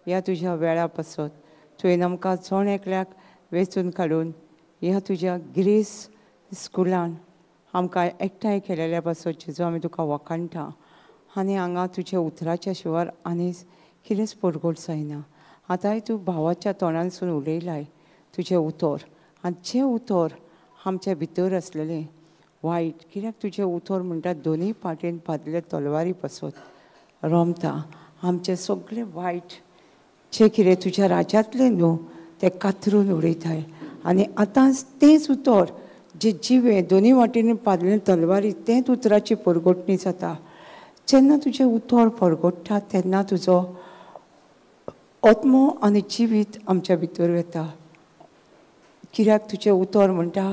ह्या तुज्या वेळा पासत तुवें आमकां जण एकल्याक वेंचून काडून ह्या तुज्या ग्रेस स्कुलान आमकां एकठांय केलेल्या पासत जेजू आमी तुका वखाणटा. आनी हांगा तुज्या उतराच्या शिवार आनी कितेंच परगट जायना. आतांय तूं भावाच्या तोंडांसून उलयलाय तुजें उतर, आनी जें उतर आमच्या भितर आसलेलें वायट, कित्याक तुजें उतर म्हणटा दोनूय पाटेन पादले तलवारी पासत रोमता. आमचें सगळें वायट जें कितें तुज्या राज्यांतलें न्हू तें कातरून उडयताय. आनी आतां तेंच उतर जें जिवें दोनूय वाटेन पादले तलवारी तेंच उतराची परगटणी जाता. जेन्ना तुजें उतर परगट्टा तेन्ना तुजो आत्मो आनी जिवीत आमच्या भितर वता. कित्याक तुजें उतर म्हणटा,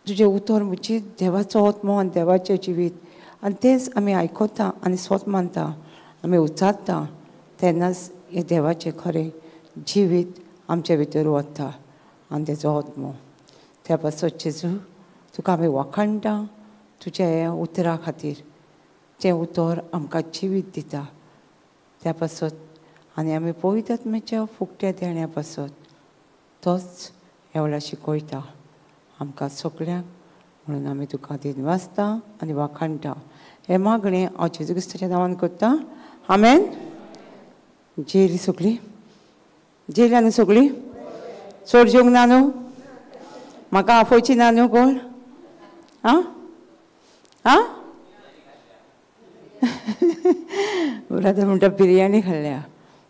तुजें उतर म्हणजे देवाचो आत्मो आनी देवाचें जिवीत, आनी तेंच आमी आयकता आनी स्वत मानता, आमी उच्चारता, तेन्नाच हें देवाचें खरें जिवीत आमच्या भितर वता आनी तेजो आत्मो. त्या पासत जेजू तुका आमी वखाणटा तुज्या ह्या उतरा खातीर. तें उतर आमकां जिवीत दिता. त्या पासत आनी आमी पवित्र आत्म्याच्या फुकट्या देण्या पासत तोच एवढा शिकयता आमकां सगळ्यांक, म्हणून आमी तुका दिनवासता आनी वाखाणटा. हें मागणें हांव जेजू क्रिस्ताच्या नांवान करता, आमेन. जेली सगळीं? जेल्या न्हू सगळीं? चड जेवंक ना न्हू? म्हाका आफोवची ना न्हू कोण? आं आं ब्रदर म्हणटा बिरयानी खाल्ल्या,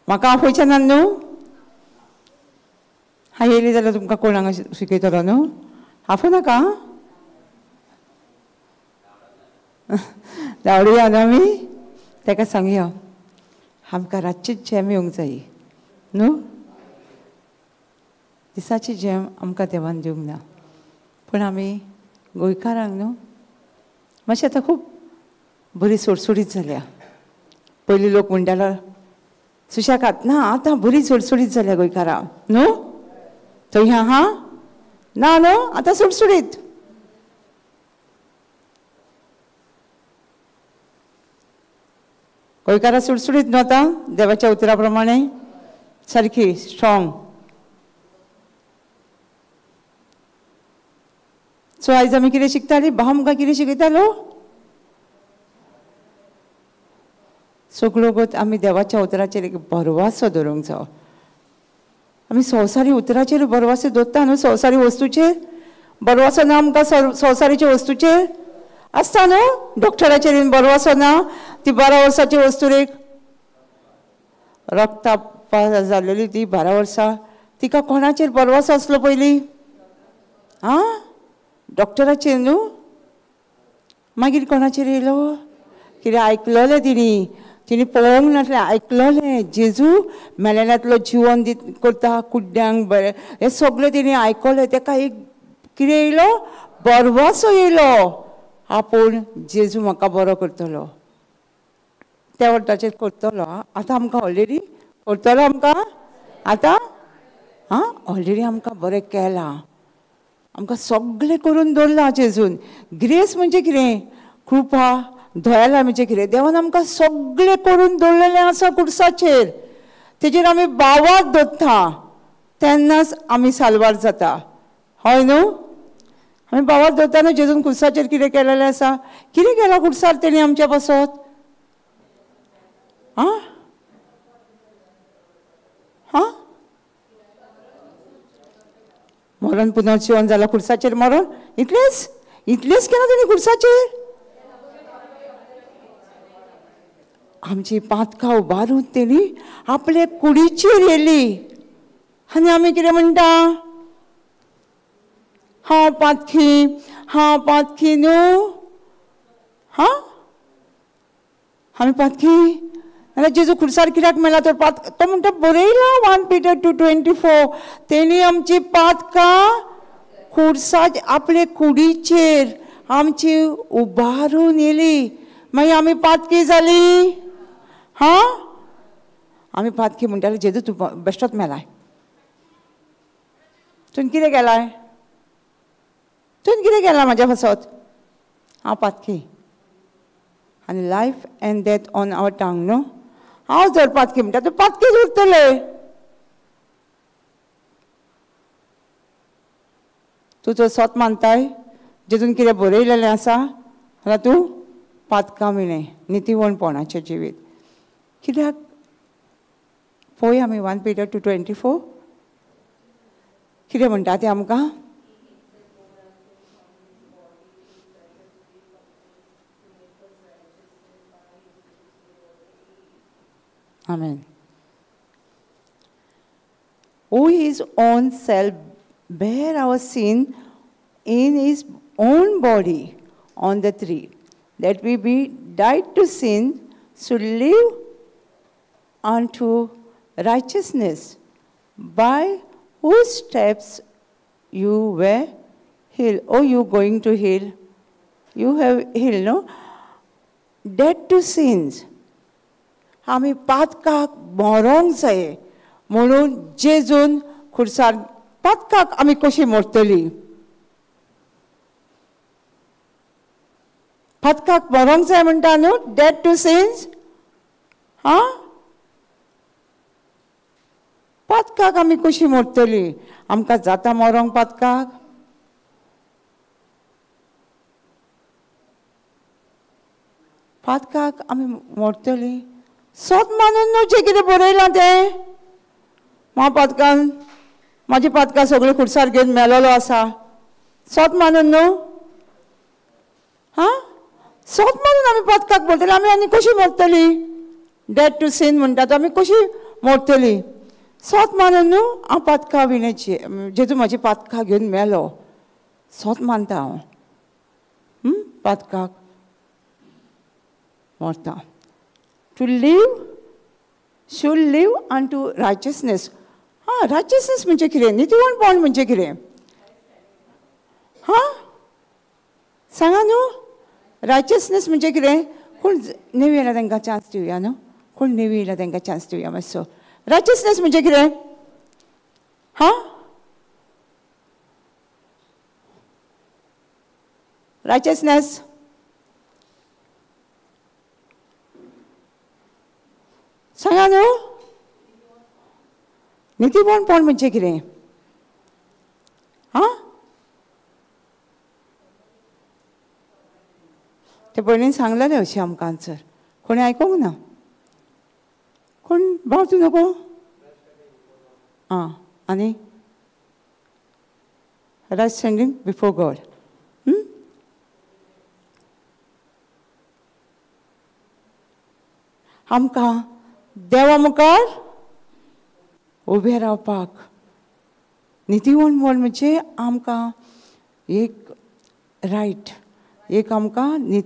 म्हाका आफोवचें ना न्हू? हांव येयली जाल्यार तुमकां कोण हांगा शिकयतलो न्हू? आफोवं नाका? धाडुया न्हू आमी ताका, सांगया आमकां रातचीच जेम येवंक जायी न्हू, दिसाची जेम आमकां देवान दिवंक ना. पूण आमी गोंयकारांक न्हू मातशें आतां खूब बरी सोडसोडीत जाल्या. पयलीं लोक म्हणटालो सुशेगाद ना, आतां बरी सोडसोडीत जाल्या गोंयकारां न्हू. थंय आहा ना न्हू, आतां सुडसुडीत. गोंयकारां सुडसुडीत न्हू आतां देवाच्या उतरा प्रमाणे सारकी स्ट्रॉंग. सो आयज आमी कितें शिकतालीं? भाव आमकां कितें शिकयतालो? सगळो गोत आमी देवाच्या उतराचेर एक भरवासो धरूंक जावो. आमी संवसारी उतराचेर भरवासो दवरता न्हू, संवसारी वस्तूचेर भरवासो ना आमकां. संवसारीच्या वस्तूचेर आसता न्हू, डॉक्टराचेर भरवासो ना. ती 12 वर्साची वस्तूरेक रक्ता जाल्लेली ती 12 वर्सां, तिका कोणाचेर भरवासो आसलो पयलीं? आं, डॉक्टराचेर न्हू. मागीर कोणाचेर येयलो? कितें आयकलोलें तिणी, तिणी पळोवंक नासलें, आयकलोलें जेजू मेलेल्यांतलो जिवन करता कुड्ड्यांक बरें, हें सगळें तिणी आयकलें. ताका एक कितें येयलो? भरवासो येयलो, आपूण जेजू म्हाका बरो करतलो, त्या वटाचेर करतलो. आतां आमकां ऑलरेडी करतलो आमकां आतां, आं ऑलरेडी आमकां बरें केलां, आमकां सगळें करून दवरलां जेजून. ग्रेस म्हणजे कितें? कृपा, दयाला म्हणजे कितें? देवान आमकां सगळें करून दवरलेलें आसा कुडसाचेर. तेजेर आमी बावात दवरता तेन्नाच आमी साल्वार जाता, हय न्हू? आमी बावात दवरता न्हू जेजून कुडसाचेर कितें केलेलें आसा? कितें केलां कुडसार तेणी आमच्या पासत? आं आं मरण पुनर्जीवन जालां कुडसाचेर, मरण इतलेंच इतलेंच केलां तेणी कुडसाचेर. आमची पातकां उबारून तेणी आपले कुडीचेर येयली. आनी आमी कितें म्हणटा? हांव पातकी, हांव पातकी न्हू, हां आमी पातकी. जाल्यार जेजू खुर्सार कित्याक मेला तर पात? तो म्हणटा बरयला 1 Peter 2:24, तेणी आमची पातकां खुर्सार आपले कुडीचेर आमची उबारून येयली. मागीर आमी पातकी जाली. हां आमी पातकी म्हणटाले जेजू तूं बेश्टोच मेलाय, तुवें कितें केलाय, तुवें कितें केलां म्हाज्या पासत? हांव पातकी. आनी life and death on our tongue न्हू. हांव जर पातकी म्हणटा तूं पातकीच उरतलें. तूं जर सोत मानताय जेतून कितें बरयलेलें आसा जाल्यार तूं पातकां विणें नितीवणपणाचें जिवीत. कित्याक पळोवया आमी 1 Peter 2:24 कितें म्हणटा तें आमकां. Amen. Who his own self bear our sin in his own body on the tree, that we be died to sin, should live unto righteousness, by whose steps you were healed. Oh, you going to heal? You have healed, no? Dead to sins. आमी पातकाक मरोंक जाय म्हणून जेजून खुर्सार पातकाक आमी कशी मरतली? पातकाक मरोंक जाय म्हणटा न्हू, dead two since. आं, पातकाक आमी कशी मरतली? आमकां जाता मरोंक पातकाक? पातकाक आमी मरतली सोत मानून न्हू जें कितें बरयलां तें. म्हाका पातकान म्हाजी पातकां सगळीं खुर्सार घेवन मेलोलो आसा, सोत मानून न्हू. हां, सोत मानून आमी पातकाक मरतली. आमी आनी कशी मरतली? डेड टू सीन म्हणटा तो आमी कशी मरतली? सोत मानून न्हू. हांव पातकां विण्याची जेजू म्हाजी पातकां घेवन मेलो, सोत मानता हांव, पातकाक मरता. To live, should live unto righteousness. हां, righteousness म्हणजे कितें? नितीवणपण म्हणजे कितें? हां, सांगा न्हू. Righteousness म्हणजे कितें? कोण नेवी येयला तांकां चान्स दिवया न्हू, कोण नेवी येयला तांकां चान्स दिवया मातसो. Righteousness म्हणजे कितें? हां, righteousness सांगा न्हू. नितीपणपण म्हणजे कितें? आं, ते भयणीन सांगलेलें अशें आमकां आन्सर, कोणें आयकूंक ना. कोण भाव तूं नको? आं, आनी रायट स्टँडींग बिफोर गॉड. आमकां देवा मुखार उबें रावपाक नितीवणपण म्हणजे आमकां एक रायट, एक आमकां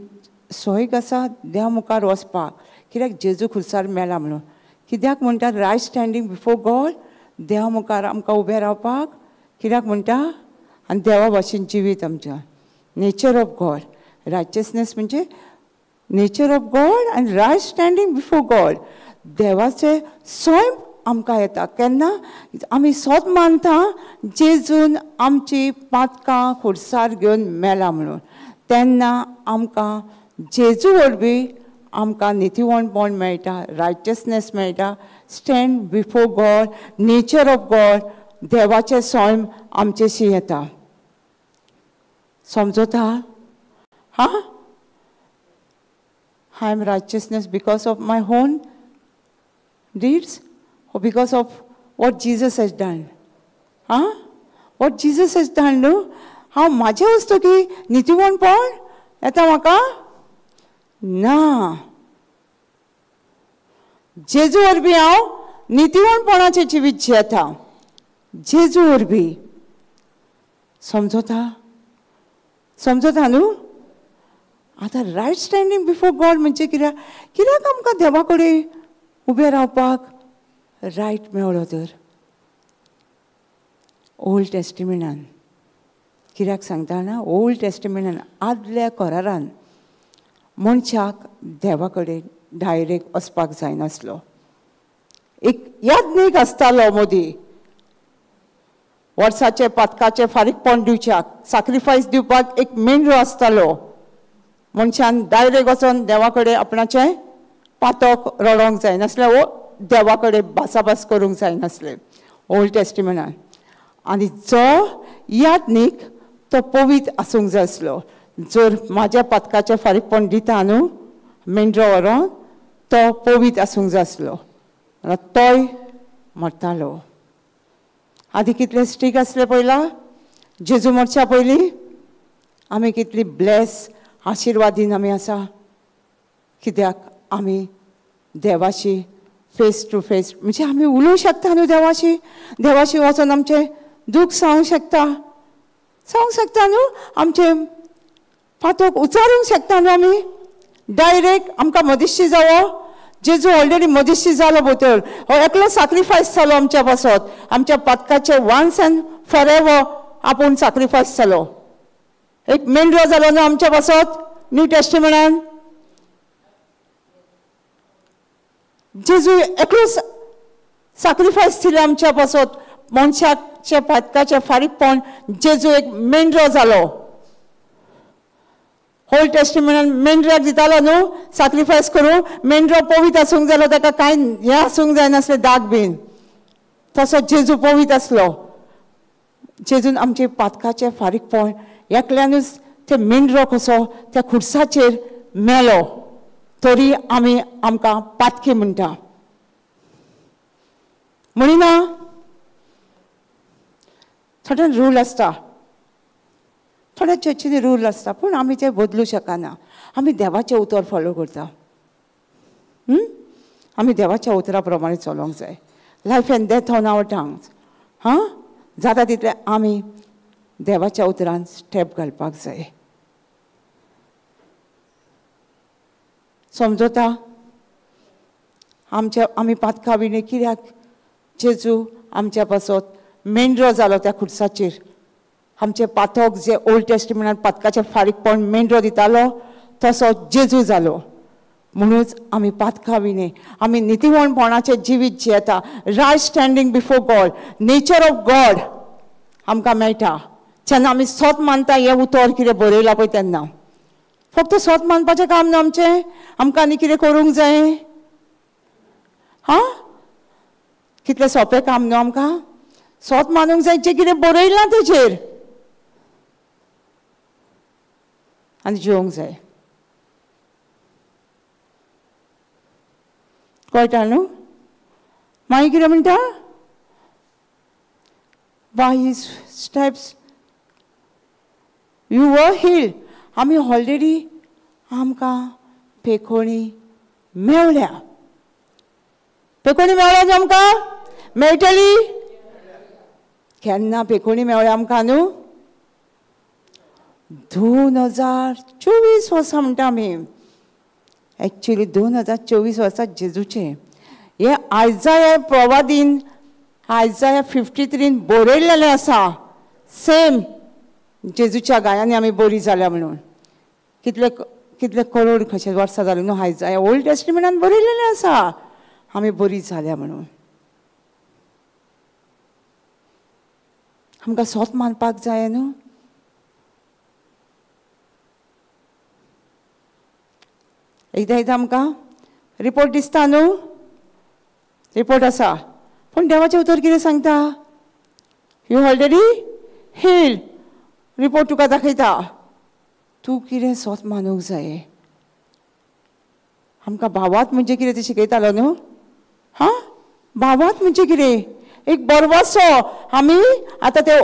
सोयीक आसा देवा मुखार वचपाक. कित्याक जेजू खुर्सार मेला म्हणून. कित्याक म्हणटा रायट स्टँडींग बिफोर गॉड? देवा मुखार आमकां उबें रावपाक कित्याक म्हणटा? आनी देवा भाशेन जिवीत आमचें, नेचर ऑफ गॉड. रायचसनेस म्हणजे नेचर ऑफ गॉड आनी रायट स्टँडींग बिफोर गॉड. देवाचें स्वयं आमकां येता केन्ना आमी सोत मानता जेजून आमची पातकां खुर्सार घेवन मेला म्हणून, तेन्ना आमकां जेजू वरवीं आमकां नितीवणपण मेळटा, रायचसनेस मेळटा, stand before God, nature of God, देवाचें स्वयं आमचेशी येता. समजता? हां, I am righteousness because of my own deeds or because of what Jesus has done? Huh? What Jesus has done, no? हांव म्हाजें वस्तू की नितीवणपण येता म्हाका? ना. जेजू वरवीं हांव नितीवणपणाचें जिवीत जियेता, जेजू वरवीं. समजता? समजता न्हू? आतां रायट स्टँडींग बिफोर गॉड म्हणजे कित्याक? कित्याक आमकां देवा कडेन उबें रावपाक रायट मेळ्ळो तर? ओल्ड टेस्टिमेंटान कित्याक सांगता ना, ओल्ड टेस्टिमेंटान आदल्या करारान मनशाक देवा कडेन डायरेक्ट वचपाक जायनासलो. एक याज्ञीक आसतालो मदीं, वर्साचें पातकाचें फारीकपण दिवच्याक, साक्रिफायस दिवपाक एक मेंढरो आसतालो. मनशान डायरेक्ट वचोन देवा कडेन आपणाचें पातक रडोंक जायनासलें वो देवा कडेन भासाभास करूंक जायनासलें ओल्ड टेस्टिमेंटान. आनी जो याज्ञीक तो पवित्र आसूंक जाय आसलो. जर म्हाज्या पातकाचें फारीकपण दिता न्हू मेंढरो व्हरोन तो पवित्र आसूंक जाय आसलो, तोय मरतालो. आदी कितले स्ट्रीक आसले पयला जेजू मरच्या पयलीं. आमी कितली ब्लेस आशिर्वादीन आमी आसा, कित्याक आमी देवाशी फेस टू फेस म्हणजे आमी उलोवंक शकता न्हू देवाशी. देवाशी वचोन आमचें दूख सांगूंक शकता, सांगूंक शकता न्हू, आमचें पातक उचारूंक शकता न्हू आमी डायरेक्ट. आमकां मदिश्शी जावो, जेजू ऑलरेडी मदिश्शी जालो भितर, हो एकलो साक्रिफायस जालो आमच्या पासत, आमच्या पातकाचे वन्स अँड फॉर एवर आपूण साक्रिफायस जालो. एक मेंढरो जालो न्हू आमच्या पासत न्यू टेस्टिमेंटान. जेजू एकलो साक्रिफायस दिलें आमच्या पासत, मनशाच्या पातकाचें फारीकपण जेजू एक मेंढरो जालो. ओल्ड टेस्टिमेंटान मेंढऱ्याक दितालो न्हू साक्रिफायस करूं, मेंढरो पवित्र आसूंक जालो, ताका कांय हें आसूंक जायनासलें दाग बीन, तसो जेजू पवित्र आसलो. जेजून आमचे पातकाचें फारीकपण एकल्यानूच ते मेंढरो कसो त्या खुर्साचेर मेलो, तरी आमी आमकां पातकी म्हणटा म्हणिना. थोडे रूल आसता, थोड्या चर्चींनी रूल आसता, पूण आमी ते बदलूं शकना. आमी देवाचें उतर फॉलो करता, आमी देवाच्या उतरा प्रमाणे चलोवंक जाय. Life and death on our tongues. हां, जाता तितलें आमी देवाच्या उतरान स्टेप घालपाक जाय. समजता आमच्या आमी पातकां विणे कित्याक जेजू आमच्या पासत मेंढरो जालो त्या खुर्साचेर. आमचे पातक जे ओल्ड टेस्टिमेंटान पातकाचें फारीकपण मेंढरो दितालो तसो जेजू जालो. म्हणूच आमी पातकां विणे आमी नितीवणपणाचें जिवीत जियेता. Right standing before God, nature of God आमकां मेळटा जेन्ना आमी सोत मानता. हें उतर कितें बरयलां पळय तेन्ना फक्त सोत मानपाचें काम न्हू आमचें, आमकां आनी कितें करूंक जाय. हां, कितलें सोंपें काम न्हू आमकां सोत मानूंक जाय जें कितें बरयलां तेजेर आनी जिवंक जाय. कळटा न्हू? मागीर कितें म्हणटा, by his steps you were healed. आमी ऑलरेडी आमकां पेकोणी मेवल्या. पेकोणी मेवल्या न्हू आमकां? मेळटली केन्ना पेकोणी मेवल्या आमकां न्हू? 2024 वर्सां म्हणटा आमी. एक्चुली 2024 वर्सां जेजूचें हें आयजाया प्रवादीन आयजाया 53 बरयल्लें आसा. सेम जेजूच्या गायांनी आमी बरी जाल्या म्हणून. कितले कितले करोड कशे वर्सां जालीं न्हू आयजाया ओल्ड टेस्टिमेंटान बरयल्लें आसा आमी बरी जाल्या म्हणून. आमकां सोत मानपाक जाय न्हू. एकदां एकदां आमकां रिपोर्ट दिसता न्हू, रिपोर्ट आसा, पूण देवाचें उतर कितें सांगता? You already healed. Report तुका दाखयता, तूं कितें सोत मानूंक जाय. आमकां भावात म्हणजे कितें तें शिकयतालो न्हू. हां, भावात म्हणजे कितें? एक बरवासो. आमी आतां ते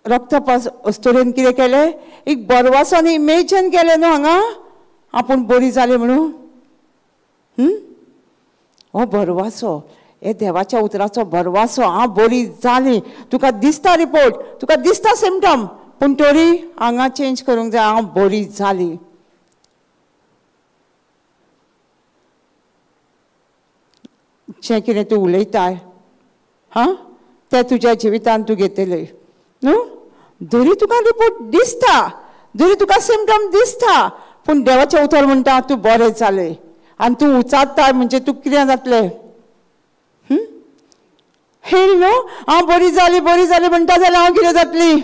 रक्तपास अस्तोरेन कितें केलें, एक बरवासो आनी इमेजन केलें न्हू हांगा आपूण बरी जाली म्हणून. हो बरवासो, हे देवाच्या उतराचो बरवासो. हांव बरी जाली, तुका दिसता रिपोर्ट, तुका दिसता सिमटम, पूण तरी हांगा चेंज करूंक जाय, हांव बरी जाली. जें कितें तूं उलयताय हां तें तुज्या जिवितान तूं घेतलें न्हू. जरी तुका रिपोर्ट दिसता, जरी तुका सिमटम दिसता, पूण देवाचें उतर म्हणटा तूं बरें जालें आनी तूं उचारताय म्हणजे तूं कितें जातलें? हेल न्हू. हांव बरी जाली बरी जाली म्हणटा जाल्यार हांव कितें जातली?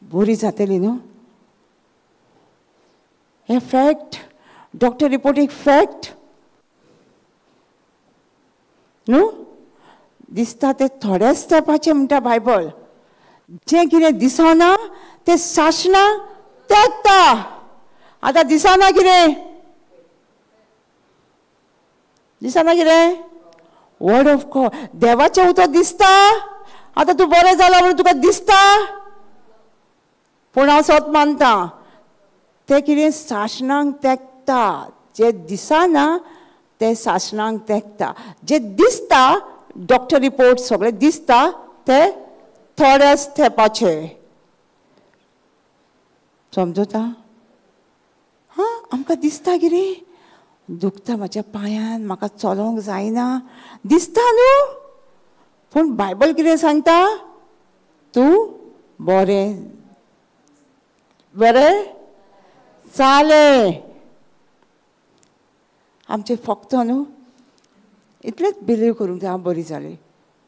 बरी जातली न्हू. हें फॅक्ट डॉक्टर रिपोर्ट एक फॅक्ट न्हू, दिसता तें थोड्याच तेंपाचें म्हणटा बायबल. जें कितें दिसना तें सासणा तेंकता. आतां दिसना कितें, दिसना कितें? वर्ड ऑफ गॉड, देवाचें उतर दिसता. आतां तूं बरें जालां म्हणून तुका दिसता, पूण हांव सोत मानता तें कितें सासणांक तेंकता. जें दिसना तें सासणांक तेंकता. जें दिसता, डॉक्टर रिपोर्ट सगळें दिसता, तें थोड्याच तेंपाचें. समजता? हां, आमकां दिसता कितें दुखता म्हाज्या पांयान, म्हाका चलोवंक जायना, दिसता न्हू, पूण बायबल कितें सांगता? तूं बरें बरें जालें. आमचें फक्त न्हू इतलेंच बिलीव करूंक जाय, हांव बरी जाली.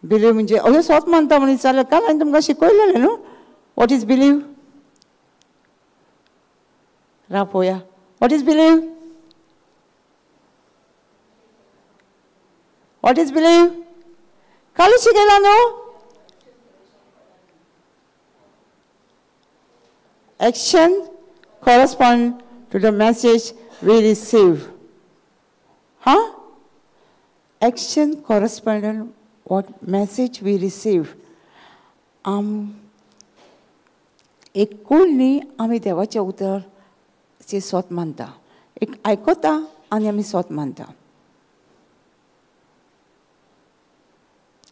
बिलीव म्हणजे अशें सोत मानता म्हणून जालें. काल हांवें तुमकां शिकयलेलें न्हू what is believe. राव पळोवया, what is believe, what is believe कालूच शिकयला न्हू. Action correspond to the message we receive. हां, action correspond what message we receive. एक कोण न्ही, आमी देवाचें उतर चेर सोत मानता, एक आयकता आनी आमी सोत मानता.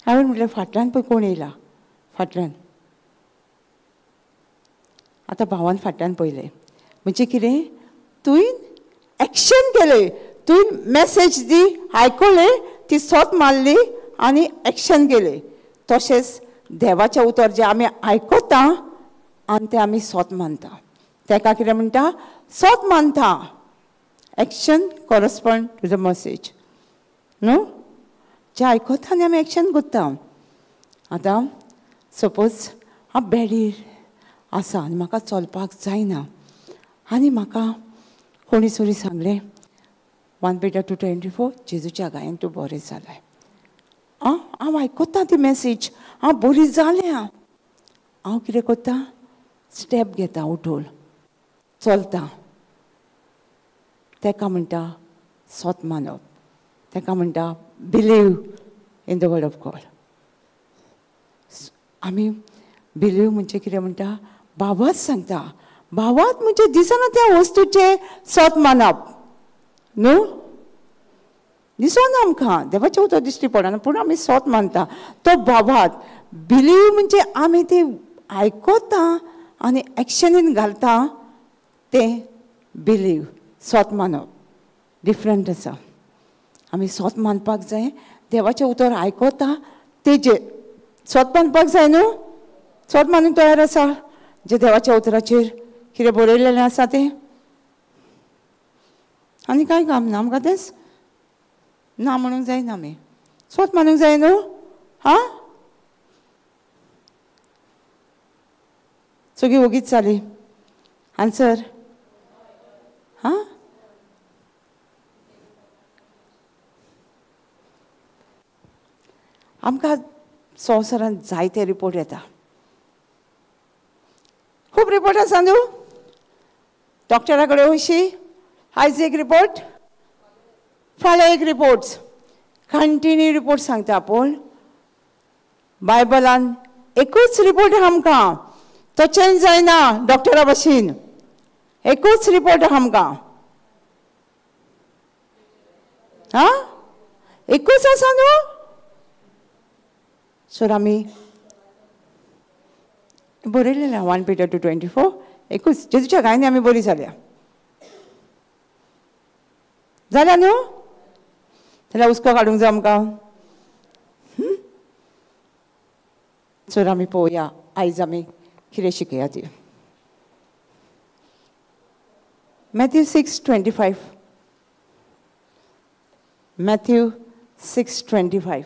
हांवें म्हटलें फाटल्यान पळय कोण येयला फाटल्यान. आतां भावान फाटल्यान पळयलें म्हणजे कितें, तुवें एक्शन केलें, तुवें मॅसेज दी आयकलें, ती सोत मारली आनी एक्शन केलें. तशेंच देवाचें उतर जें आमी आयकता आनी तें आमी सोत मानता, तेका कितें म्हणटा? सोत मानता. Action correspond to the message न्हू. जें आयकता आनी आमी एक्शन करता. आतां सपोज हांव बेडीर आसा आनी म्हाका चलपाक जायना आनी म्हाका कोणी सरी सांगलें 1 Peter 2:24 जेजूच्या गायन तूं बरें जालें. आं, हांव आयकता ती मॅसेज, हांव बरी जालें. हांव कितें करता? स्टेप घेता, उठून चलता. तेका म्हणटा सोत मानप, तेका म्हणटा believe in the word of God. आमी बिलीव म्हणजे कितें म्हणटा? भावात सांगता. भावात म्हणजे दिसना त्या वस्तूचें सोत मानप न्हू. दिसना आमकां, देवाचें उतर दिश्टी पडना, पूण आमी सोत मानता तो भावात. बिलीव म्हणजे आमी ती आयकता आनी एक्शनीन घालता, तें बिलीव, सोत मानप. डिफरंट आसा. आमी सोत मानपाक जाय, देवाचें उतर आयकता तेजेर सोत मानपाक जाय न्हू. सोत मानूंक तयार आसा जे देवाच्या उतराचेर कितें बरयलेलें आसा तें, आनी कांय काम ना आमकां, तेंच ना म्हणूंक जायना. आमी सोत मानूंक जाय न्हू. हां, सगळी वोगीच जाली. आन्सर हां, आमकां संवसारांत जायते रिपोर्ट येता, खूब रिपोर्ट आसा न्हू. डॉक्टरा कडेन वयशी, आयज एक रिपोर्ट, फाल्यां एक रिपोर्ट, कंटिन्यू रिपोर्ट सांगता. पूण बायबलान एकूच रिपोर्ट आहा आमकां, तो चेंज जायना डॉक्टरा भशेन. एकूच रिपोर्ट आहा आमकां. आं, एकूच आसा न्हू. सो आमी बरयलेलें 1 Peter 2:24 एकूच, जेजूच्या गायनी आमी बरी जाल्या. जाल्या न्हू? जाल्यार हुस्को काडूंक जाय आमकां. सर आमी पळोवया आयज आमी कितें शिकया ती. Matthew 6:25. Matthew 6:25.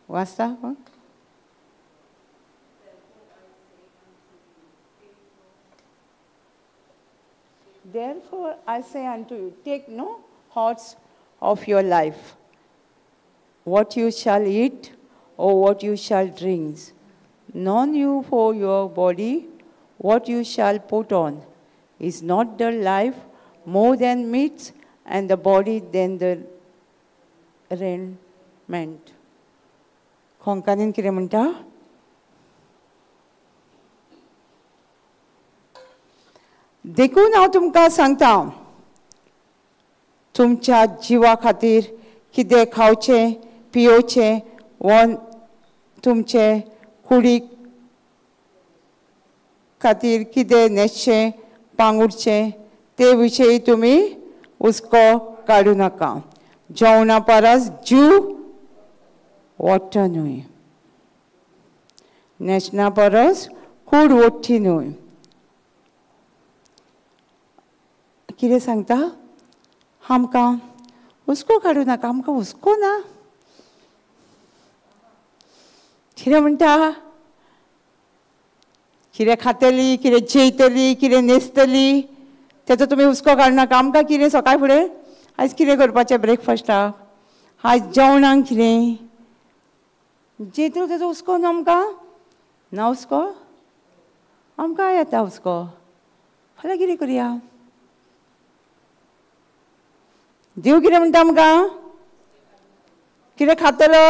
वाचता कोण? Therefore I say unto you, take no thoughts of your life, what you shall eat or what you shall drink, nor you for your body what you shall put on. Is not the life more than meat, and the body than the raiment? कोंकणीन कितें म्हणटा? देखून हांव तुमकां सांगता, तुमच्या जिवा खातीर कितें खावचें पियोवचें वा तुमचे कुडीक खातीर कितें न्हेसचें पांगुरचें ते विशयी तुमी हुस्को काडूं नाका. जेवणा परस जीव वोडटा न्हय, न्हेसणा परस कूड वोडची न्हय. कितें सांगता? आमकां हुस्को काडूं नाका. आमकां हुस्को ना. कितें म्हणटा? कितें खातली, कितें जेयतली, कितें न्हेसतली तेचो तुमी हुस्को काडूं नाका. आमकां कितें सकाळ फुडें आयज कितें करपाचें ब्रेकफास्टाक, आयज जेवणाक कितें जेयतलो तेचो हुस्को ना आमकां? ना हुस्को? आमकां येता हुस्को. फाल्यां कितें करुया? देव कितें म्हणटा आमकां? कितें खातलो,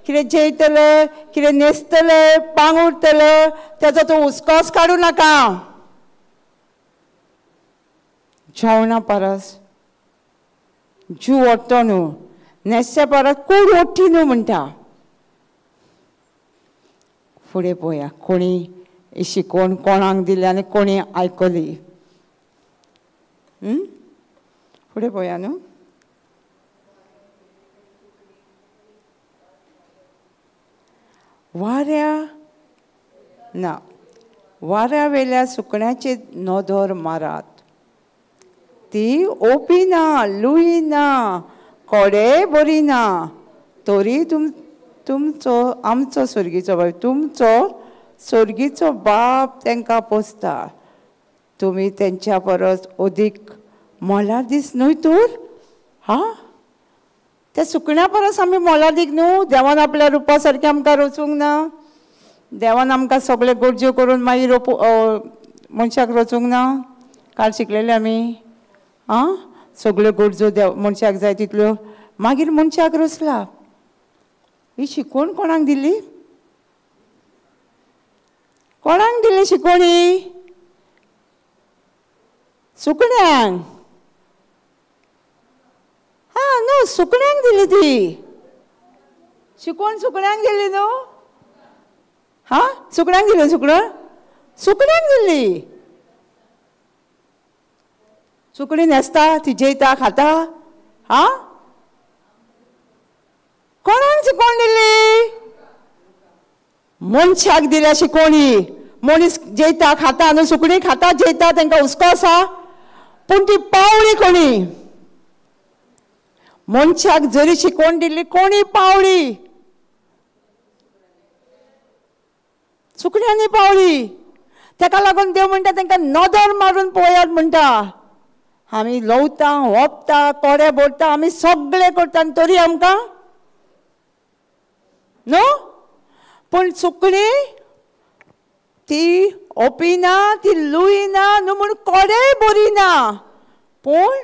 कितें जेयतले, कितें न्हेसतले, पांगुरतले तेचो तूं हुस्कोच काडूं नाका. जेवणा परस जीव वोडटो न्हू, न्हेसचे परस कूड वोडटी न्हू म्हणटा. फुडें पळोवया कोणी शिकवण कोणाक दिली आनी कोणी आयकली. फुडें पळोवया न्हू. वाऱ्या ना वाऱ्या वेल्या सुकण्याचेर नदर मारात, ती ओपी ना, लुई ना, कोडेय बरी ना, तरी तुमचो आमचो स्वर्गीचो बाप, तुमचो स्वर्गीचो बाप तांकां पोसता. तुमी तेंच्या परस अदीक मोलादीस न्हय तर? हा, त्या सुकण्या परस आमी मोलादीक न्हू. देवान आपल्या रुपा सारकें आमकां रचूंक ना. देवान आमकां सगळे गरज्यो करून मागीर मनशाक रचूंक ना. काल शिकलेले आमी. आं, सगळ्यो गरजो देव मनशाक जाय तितल्यो मागीर मनशाक रचला. ही शिकवण कोणाक दिली? कोणाक दिली शिकवण ही? सुकण्यांक. हा न्हू, सुकण्यांक दिली ती शिकवण. सुकण्यांक दिली न्हू? हा, सुकण्यांक दिली. सुकणं सुकण्यांक दिली. सुकणी न्हेसता, ती जेयता, खाता. हा, कोणाक शिकवण दिली? मनशाक दिल्या शिकवणी. मनीस जेयता खाता न्हू, सुकणी खाता जेयता, तांकां हुस्को आसा, पूण ती पावळी कोणी? मनशाक जरी शिकवण दिल्ली कोणी पावळी? सुकण्यांनी पावळी. ताका लागून देव म्हणटा तांकां नदर मारून पळयात म्हणटा. आमी लवता, ओंपता, कोडे भरता, आमी सगळें करता आनी तरी आमकां न्हू. पूण सुकणी ती ओपिना, ती लुयना न्हू, म्हूण कोडेय बरी ना. पूण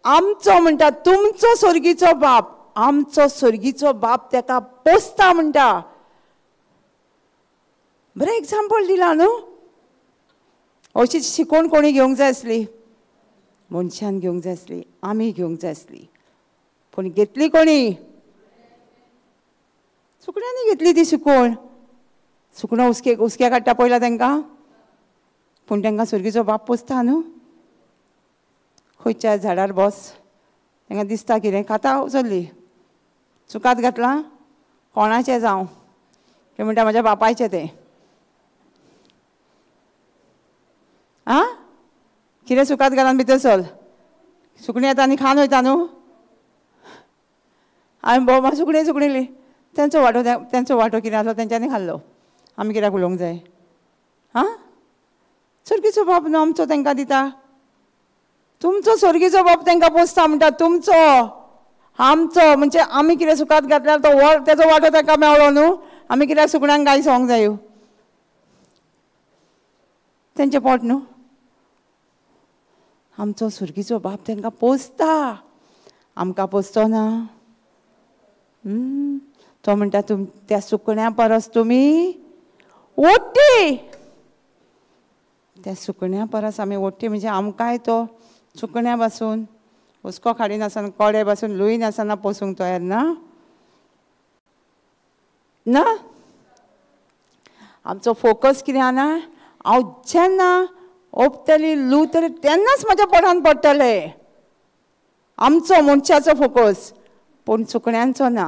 आमचो म्हणटा तुमचो स्वर्गीचो बाप, आमचो स्वर्गीचो बाप ताका पोसता म्हणटा. बरें एग्जाम्पल दिलां न्हू. अशी शिकवण कोणी घेवंक जाय आसली? मनशान घेवंक जाय आसली, आमी घेवंक जाय आसली. पूण घेतली कोणी? सुकण्यांनी घेतली ती शिकवण. सुकणो हुस्के हुस्क्या काडटा पळयला तांकां, पूण तांकां स्वर्गीचो बाप पोसता न्हू. खंयच्या झाडार बस, तांकां दिसता कितें खाता उचल्ली, चुकात घातलां, कोणाचें जावं, ते म्हणटा म्हज्या बापायचें तें. आं, कितें सुकात घालान भितर चल, सुकणीं येता आनी खावन वयता न्हू. हांवें भोव सुकणीं सुकणीं तेंचो वांटो, तेंचो वांटो कितें आसलो तेंच्यांनी खाल्लो, आमी कित्याक उलोवंक जाय? आं, सर्गीचो बाप न्हू आमचो तेंकां दिता. तुमचो सर्गीचो बाप तेंकां पोसता म्हणटा, तुमचो आमचो म्हणजे आमी कितें सुखात घातल्यार तो तेजो वांटो तेंकां मेवलो न्हू. आमी कित्याक सुकण्यांक गाय सोंक जायो? तेंचें पोट न्हू. आमचो सुर्गीचो बाप तेंकां पोसता, आमकां पोसचो ना. तो म्हणटा तुम त्या सुकण्या परस तुमी ओट्टी. त्या सुकण्या परस आमी ओट्टी म्हणजे आमकांय तो सुकण्या पासून हुस्को काडिनासतना, कोडे पासून लुयनासतना पोसूंक तयार ना ना. आमचो फोकस कितें आना, हांव जेन्ना ओपतली लुवतली तेन्नाच म्हज्या पोटान पडटलें. आमचो मनशाचो फोकस, पूण सुकण्यांचो ना.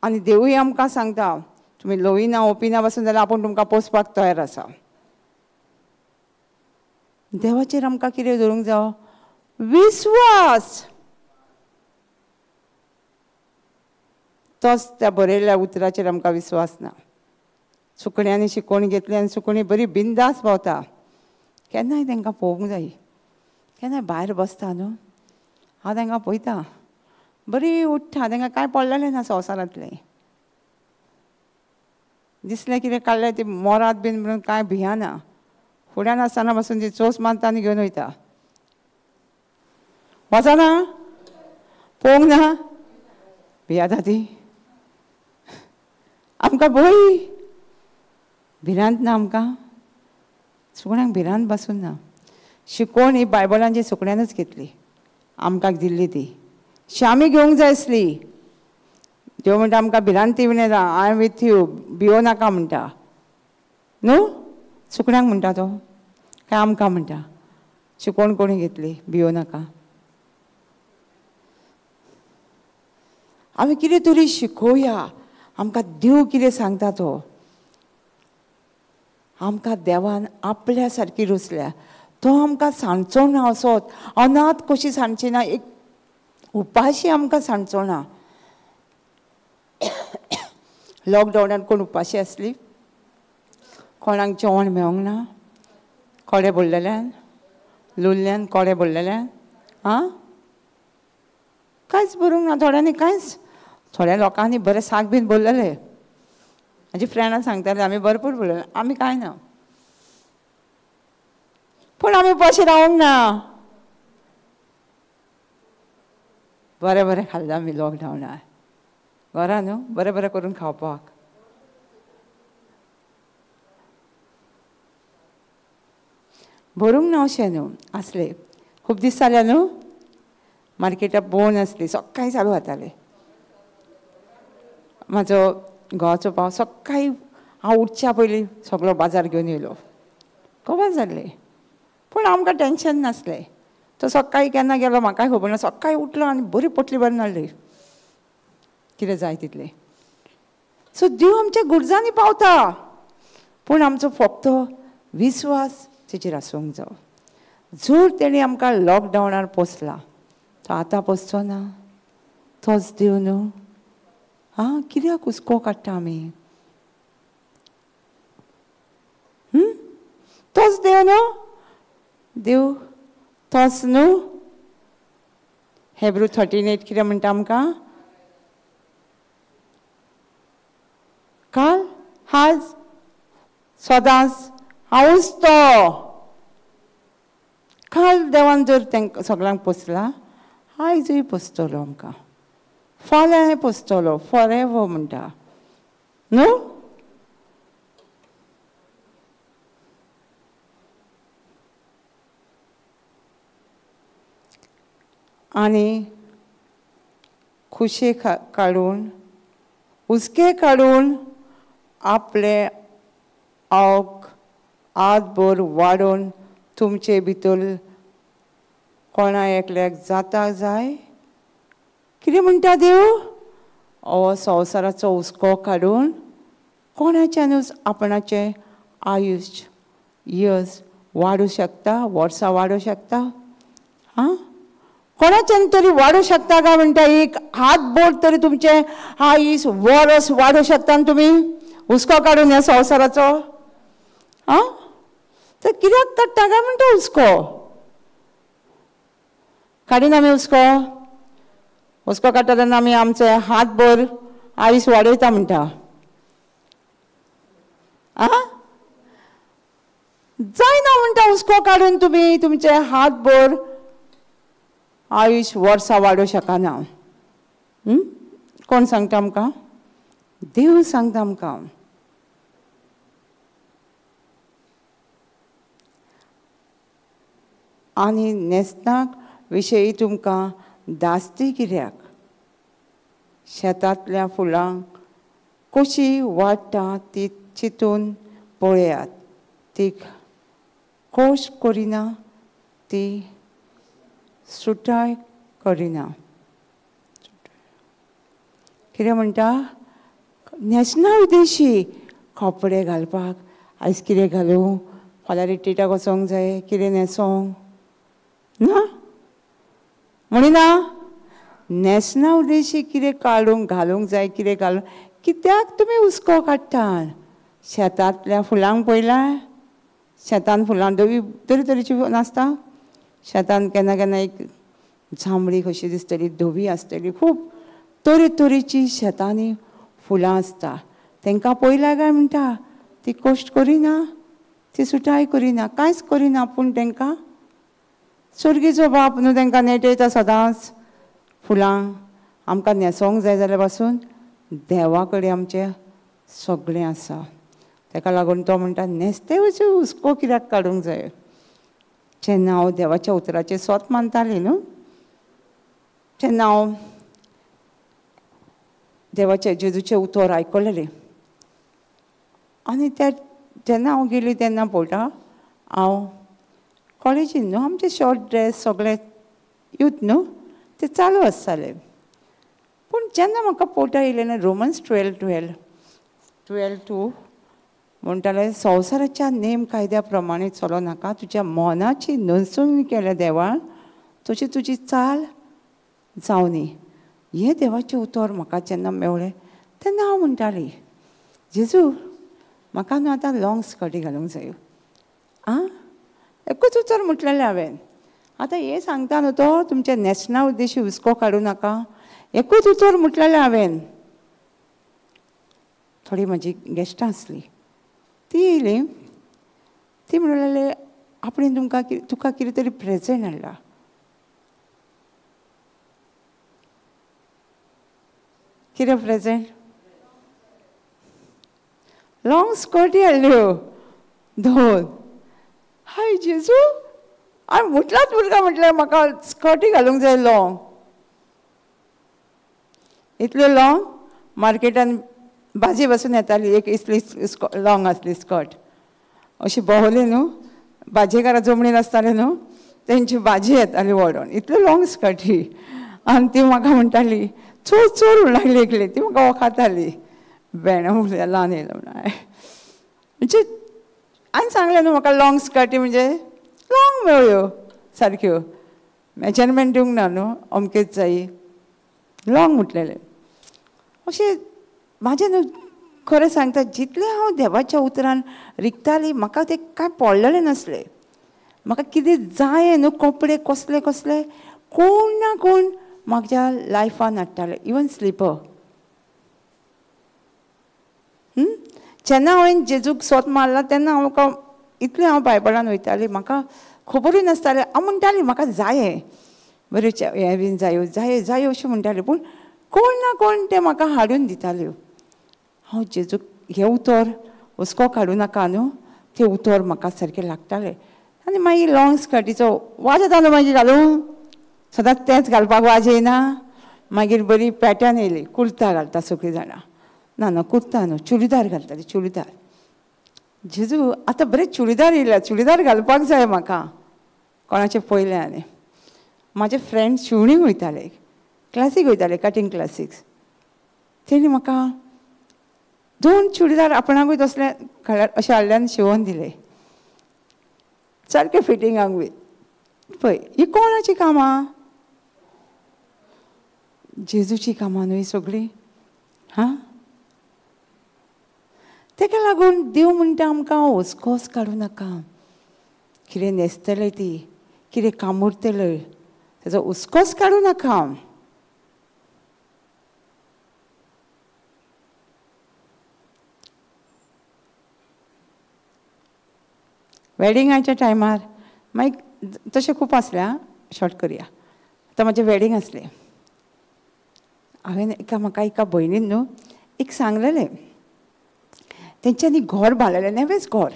आनी देवूय आमकां सांगता तुमी लोविना ओपिना पासून जाल्यार आपूण तुमकां पोसपाक तयार आसा. देवाचेर आमकां कितें धरूंक जावो? विस्वास. तोच त्या बरयल्ल्या उतराचेर आमकां विस्वास ना. सुकण्यांनी शिकोवन घेतली आनी सुकणीं बरी बिंदास भोंवता. केन्नाय तांकां पळोवंक जाय, केन्नाय भायर बसता न्हू, हांव तांकां पळयता, बरी उठ्ठा, तांकां कांय पडलेलें ना संवसारांतलें. दिसलें कितें काडलें ती मोरात बीन म्हणून कांय भियाना. फुड्यान आसतना पासून ती चोस मारता आनी घेवन वयता. वचना पळोवंक ना, भियाता ती. आमकां भंय, भिरांत ना आमकां. सुकण्यांक भिरांत बसून ना. शिकोवण ही बायबलांची सुकण्यानूच घेतली, आमकां दिल्ली ती शामी घेवंक जाय आसली. देव म्हणटा आमकां भिरांती बीन येता, I am with you, भियो नाका म्हणटा न्हू. सुकण्यांक म्हणटा तो काय आमकां म्हणटा? शिकोवण कोणी घेतली? भियो नाका. आमी कितें तरी शिकोवया, आमकां देव कितें सांगता तो. आमकां देवान आपल्या सारकी रुचल्या, तो आमकां सांडचो ना, असोच अनाथ कशी सांडची ना, एक उपाशी आमकां सांडचो ना. लॉकडावनान कोण उपाशी आसली? कोणाक जेवण मेळोंक ना, कोडे भरलेल्यान, लुल्ल्यान, कोडे भरलेल्यान, आं कांयच बरोवंक ना थोड्यांनी, कांयच. थोड्या लोकांनी बरें साक बीन भरलेले. म्हाजी फ्रेंडां सांगताले आमी भरपूर भरलेले, आमी कांय ना, पूण आमी उपाशी रावंक ना. बरें बरें खाल्लें आमी लॉकडावनार घरा न्हू, बरें बरें करून खावपाक. भरूंक ना अशें न्हू आसलें, खूब दीस जाले न्हू मार्केटाक बोन आसली, सकाळीं चालू जातालें. म्हाजो घोवाचो पाव सकाळीं हांव उठच्या पयलीं सगळो बाजार घेवन येयलो, खबर जाल्लें. पूण आमकां टेंशन नासलें. तो सकाळीं केन्ना गेलो म्हाकाय खबर ना, सकाळीं उठलो आनी बरी पोटली भरून हाडली कितें जाय तितलें. सो देव आमच्या गरजांनी पावता, पूण आमचो फक्त विस्वास तेचेर आसूंक जावो. जर तेणी आमकां लॉकडावनार पोसला तो आतां पोसचो ना? तोच देव न्हू. आं, कित्याक हुस्को काडटा आमी? तोच देव न्हू, देव तोच न्हू. हेब्रू 13:8 कितें म्हणटा आमकां? काल आज सदांच हांवूच तो. काल देवान जर तांकां सगळ्यांक पोसला, आयजूय पोसतलो आमकां, फाल्यांय पोसतलो, फॉर एवर म्हणटा न्हू. आनी खुशे काडून, हुस्के काडून आपले आवक आतभर वाडोवन तुमचे भितर कोणा एकल्याक जाता जाय. कितें म्हणटा देव? हो संवसाराचो हुस्को काडून कोणाच्यानूच आपणाचें आयुश्य इयर्स वाडूं शकता, वर्सां वाडूं शकता. आं, कोणाच्यान तरी वाडूं शकता काय म्हणटा? एक हात बोट तरी तुमचें आयस वरस वाडूं शकता न्हू तुमी हुस्को काडून ह्या संवसाराचो? आं, तर कित्याक काडटा काय म्हणटा हुस्को? काडिना आमी हुस्को? हुस्को काडटा तेन्ना आमी आमचे हातभर आयस वाडयता म्हणटा. आं, जायना म्हणटा हुस्को काडून तुमी तुमचे हातभर आयुश वर्सां वाडोवंक शकना. कोण सांगता आमकां? देव सांगता आमकां. आनी न्हेसणाक विशयी तुमकां दास्ती कित्याक? शेतांतल्या फुलांक कशी वाडटा ती चिंतून पळयात. ती कोश करिना, ती सुटाय करिना. कितें म्हणटा? न्हेसणा विदेशी कपडे घालपाक आयज कितें घालूं, फाल्यां रिट्रीटाक वचोंक जाय, कितें न्हेसोंक ना म्हणिना. न्हेसणा उदेशी कितें काडूंक घालूंक जाय, कितें घालूंक, कित्याक तुमी हुस्को काडटा? शेतांतल्या फुलांक पळयलां? शेतान फुलां धवी तरेतरेची नासता. शेतान केन्ना केन्ना एक जांबळी कशी दिसतली, धवी आसतली, खूब तरेतरेची शेतांनी फुलां आसता. तांकां पळयला काय म्हणटा? ती कश्ट करिना, ती सुटाय करिना, कांयच करिना, पूण तांकां स्वर्गीचो बाप न्हू तांकां नेटयता सदांच फुलां. आमकां न्हेसोंक जाय जाल्यार पासून देवा कडेन आमचें सगळें आसा. ताका लागून तो म्हणटा न्हेसते हुस्को कित्याक काडूंक जाय? जेन्ना हांव देवाच्या उतराचें सोत मानतालें न्हू, तेन्ना हांव देवाचें जेजूचें उतर आयकलेलें. आनी त्या जेन्ना हांव गेली तेन्ना पळयता हांव कॉलेजीन न्हू आमचे शॉर्ट ड्रेस सगळे यूथ न्हू ते चालू आसताले. पूण जेन्ना म्हाका पोटा येयलें न्हू रोमन्स 12:2 म्हणटाले, संवसाराच्या नेम कायद्या प्रमाणे चलो नाका, तुज्या मनाची नसवणी केल्या देवान तशी तुजी चाल जावनी. हें देवाचें उतर म्हाका जेन्ना मेवळें तेन्ना हांव म्हणटाली, जेजू म्हाका न्हू आतां लाँग स्कर्टी घालूंक जायो. आं, एकूच उतर म्हटलेलें हांवें. आतां हें सांगता न्हू तो तुमच्या न्हेसणा उद्देशी हुस्को काडूं नाका, एकूच उतर म्हटलेलें हांवें. थोडी म्हजी गेस्टां आसली, ती येयली, ती म्हणूंक लागली आपणें तुमकां तुका कितें तरी प्रेजेंट हाडला. कितें प्रेजेंट? लाँग स्कर्टी हाडल्यो दोन. हाय जेजू, हांवें म्हटलाच भुरग्यां म्हटलें म्हाका स्कर्टी घालूंक जाय लाँग. इतल्यो लाँग मार्केटान भाजी बसून येताली, एक इतली लाँग आसली स्कर्ट, अशी भोंवली न्हू, भाजयेकारां जमणीर आसताले न्हू, तेंची भाजी येताली व्हडोन, इतल्यो लाँग स्कर्टी. आनी ती म्हाका म्हणटाली चोर चोर म्हणूंक लागली एकली, ती म्हाका वखाताली भेंडां उरल्या ल्हान येयलो म्हणून. म्हणजे हांवें सांगलें न्हू म्हाका लाँग स्कर्टी म्हणजे लाँग मेळ्ळ्यो सारक्यो, मेजरमेंट दिवंक ना न्हू, अमकेच जायी लाँग म्हटलेलें. अशें म्हाजें न्हू खरें सांगता, जितलें हांव देवाच्या उतरान रिगताली म्हाका तें कांय पडलेलें नासलें. म्हाका कितें जाय न्हू, कपडे कसले कसले कोण ना कोण म्हाज्या लायफान हाडटाले, इवन स्लिपर. जेन्ना हांवें जेजूक सोत मारला तेन्ना हांव म्हाका इतलें हांव बायबलान वयतालें, म्हाका खबरूय नासतालें. हांव म्हणटालें म्हाका जाय बरें हें बीन जायो जाय जायो अशें म्हणटालें, पूण कोण ना कोण तें म्हाका हाडून दिताल्यो. हांव जेजूक हें उतर हुस्को काडूं नाका न्हू, तें उतर म्हाका सारकें लागतालें. आनी मागीर लाँग स्कर्टीचो वाज येता न्हू मागीर घालूंक, सदांच तेंच घालपाक वाज येयना. मागीर बरी पॅटर्न येयली, कुर्ता घालता सगळीं जाणां, ना ना कुर्ता न्हू चुडीदार घालताली, चुडीदार. जेजू आतां बरें चुडीदार येयल्या, चुडीदार घालपाक जाय म्हाका. कोणाचें पयलें आनी म्हाजे फ्रेंड शिवणीक वयताले, क्लासीक वयताले, कटींग क्लासीक. तेणी म्हाका 2 चुडीदार आपणाकूय तसले अशें हाडले आनी शिंवोन दिले, सारके फिटिंगाक बी. पळय ही कोणाची कामां? जेजूची कामां न्हय सगळीं. हां, तेका लागून देव म्हणटा आमकां हुस्कोस काडूं नाका. कितें न्हेसतले ती, कितें कामुरतले तेजो हुस्कोस काडूं नाका. वेडिंगाच्या टायमार मागीर तशें खूब आसलें. आं, शॉर्ट करया. आतां म्हाजें वेडींग आसलें. हांवें एका म्हाका एका भयणीन न्हू एक सांगलेलें, तेंच्यांनी घर बांदलेलें, नवेंच घर.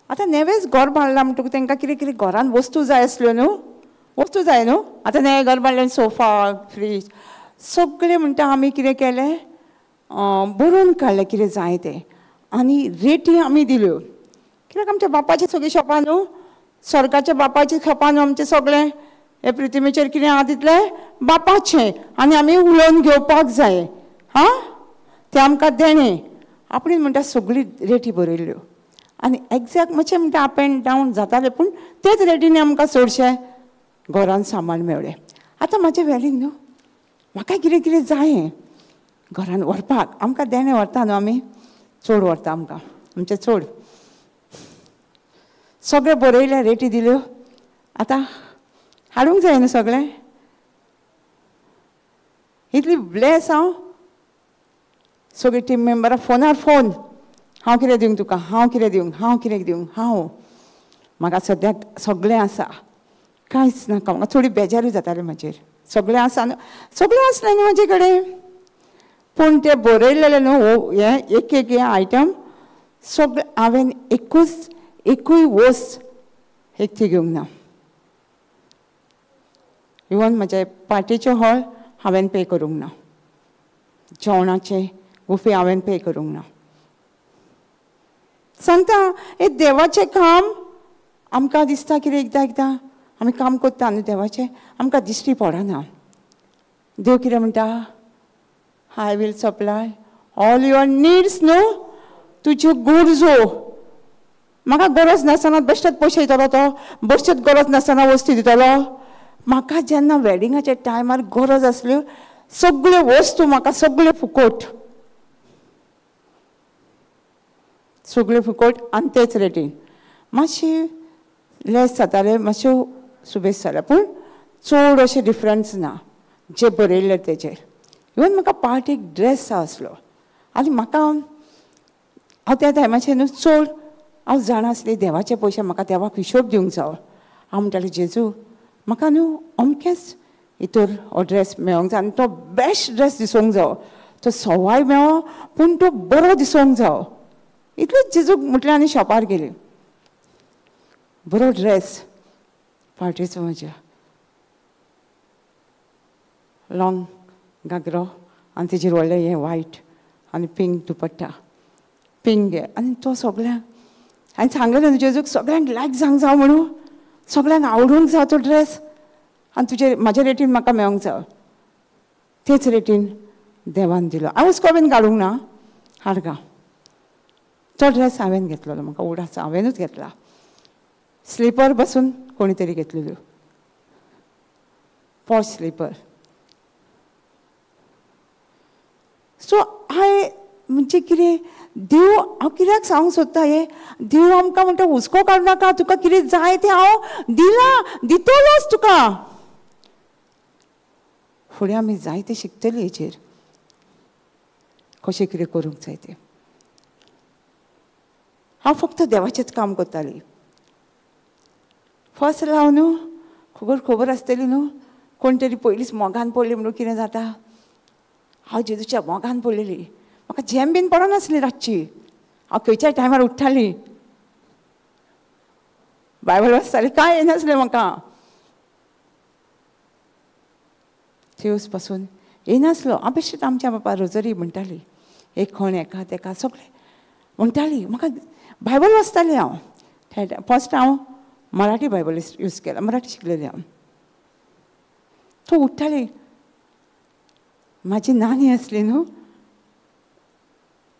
आतां नवेंच घर बांदलां म्हणटकूच तांकां कितें कितें घरान वस्तू जाय आसल्यो न्हू, वस्तू जाय न्हू. आतां नवें घर बांदलें, सोफा, फ्रीज सगळें. म्हणटा आमी कितें केलें, बरोवन काडलें कितें जाय तें आनी रेटी आमी दिल्यो. कित्याक आमच्या बापाची सगळीं शॉपां न्हू, स्वर्गाच्या बापाची शॉपां न्हू आमचें सगळें. हे पृथ्वीचेर कितें आहा तितलें बापाचें आनी आमी उलोवन घेवपाक जाय. हां, तें आमकां देणें. आपणें म्हणटा सगळी रेटी बरयल्ल्यो आनी एग्जॅक्ट मातशें म्हणटा अप एंड डावन जातालें, पूण तेच रेटीन आमकां चडशें घरान सामान मेळ्ळें. आतां म्हाजें वेडिंग न्हू, म्हाका कितें कितें जायें घरान व्हरपाक. आमकां देणें व्हरता न्हू आमी, चड व्हरता आमकां, आमचें चड. सगळें बरयलें, रेटी दिल्यो. आतां हाडूंक जाय न्हू सगळें. इतली ब्लेस हांव. सगळीं टीम मेंबरां फोनार फोन, हांव कितें दिवंक तुका, हांव कितें दिवंक, हांव कितें दिवंक, हांव. म्हाका सद्याक सगळें आसा, कांयच नाका. म्हाका थोडी बेजारूय जाताली म्हाजेर. सगळें आसा न्हू, सगळें आसलें न्हू म्हाजे कडेन, पूण तें बरयलेलें न्हू हें एक एक हें आयटम सगळें हांवें एकूच एकूय वस्त एकटी घेवंक ना. इवन म्हजे पार्टीचें हॉल हांवें पे करूंक ना, जेवणाचें बुफे हांवें पे करूंक ना. सांगता, हें देवाचें काम आमकां दिसता कितें एकदां एकदां आमी काम करता न्हू देवाचें, आमकां दिश्टी पडना. देव कितें म्हणटा, I will supply all your needs न्हू, तुज्यो गरजो. म्हाका गरज नासतना बेश्टेच पयशे दितलो तो, बेश्टेच गरज नासतना वस्तू दितलो. म्हाका जेन्ना वेडिंगाच्या टायमार गरज आसल्यो सगळ्यो वस्तू म्हाका सगळ्यो फुकट, सगळ्यो फुकट आनी तेच रेटीन. मातशें लेस जातालें, मातश्यो सुबेज जालें, पूण चड अशें डिफरन्स ना जे बरयल्लें तेजेर. इवन म्हाका पार्टीक ड्रेस आसलो आनी म्हाका हांव त्या टायमाचेर न्हू चड हांव जाणा आसलें देवाचे पयशे म्हाका देवाक हिशोब दिवंक जावो. हांव म्हणटालें, जेजू म्हाका न्हू अमकेंच हितूर हो ड्रेस मेळोंक जाय आनी तो बेस्ट ड्रेस दिसूंक जावो, तो सवाय मेळो पूण तो बरो दिसूंक जावो. इतलेंच जेजूक म्हटलें आनी शॉपार गेली. बरो ड्रेस पार्टीचो म्हज्या, लॉंग घागरो आनी तेजेर व्हडलें हें वायट आनी पिंक दुपट्टा, पिंक आनी तो सगळ्यांक हांवें सांगलें न्हू जेजूक सगळ्यांक लायक जावंक जावो म्हणून, सगळ्यांक आवडूंक जावो तो ड्रेस आनी तुजे म्हाज्या रेटीन म्हाका मेळोंक जावो. तेच रेटीन देवान दिलो. हांव हुस्को बीन काडूंक ना, हाडगा तो ड्रेस हांवें घेतलेलो, म्हाका उडास हांवेंनूच घेतला. स्लिपर बसून कोणी तरी घेतलेल्यो, पॉश स्लिपर. सो हांवें म्हणजे कितें देव हांव कित्याक सांगूंक सोदता हें, देव आमकां म्हणटा हुस्को काडूं नाका, तुका कितें जाय तें हांव दिलां, दितलोच तुका. फुडें आमी जायतें शिकतलीं हेचेर, कशें कितें करूंक जाय तें. हांव फक्त देवाचेंच काम करतालीं. फर्स्ट हांव न्हू खबर खबर आसतली न्हू, कोण तरी पयलींच मोगान पडली म्हणून कितें जाता. हांव जेजूच्या मोगान पडलेली, म्हाका झेम बीन पडनासली रातची. हांव खंयच्याय टायमार उठ्ठाली, बायबल वाचताली, कांय येनासलें म्हाका. दिवस पासून येनासलो. हांव बेश्टेच आमच्या बापा रोजरी म्हणटाली, एक खण एका तेका सगळें म्हणटाली. म्हाका बायबल वाचतालें हांव. फर्स्ट हांव मराठी बायबल यूज केला, मराठी शिकलेलें हांव. तो उठ्ठाली. म्हाजी नानी आसली न्हू,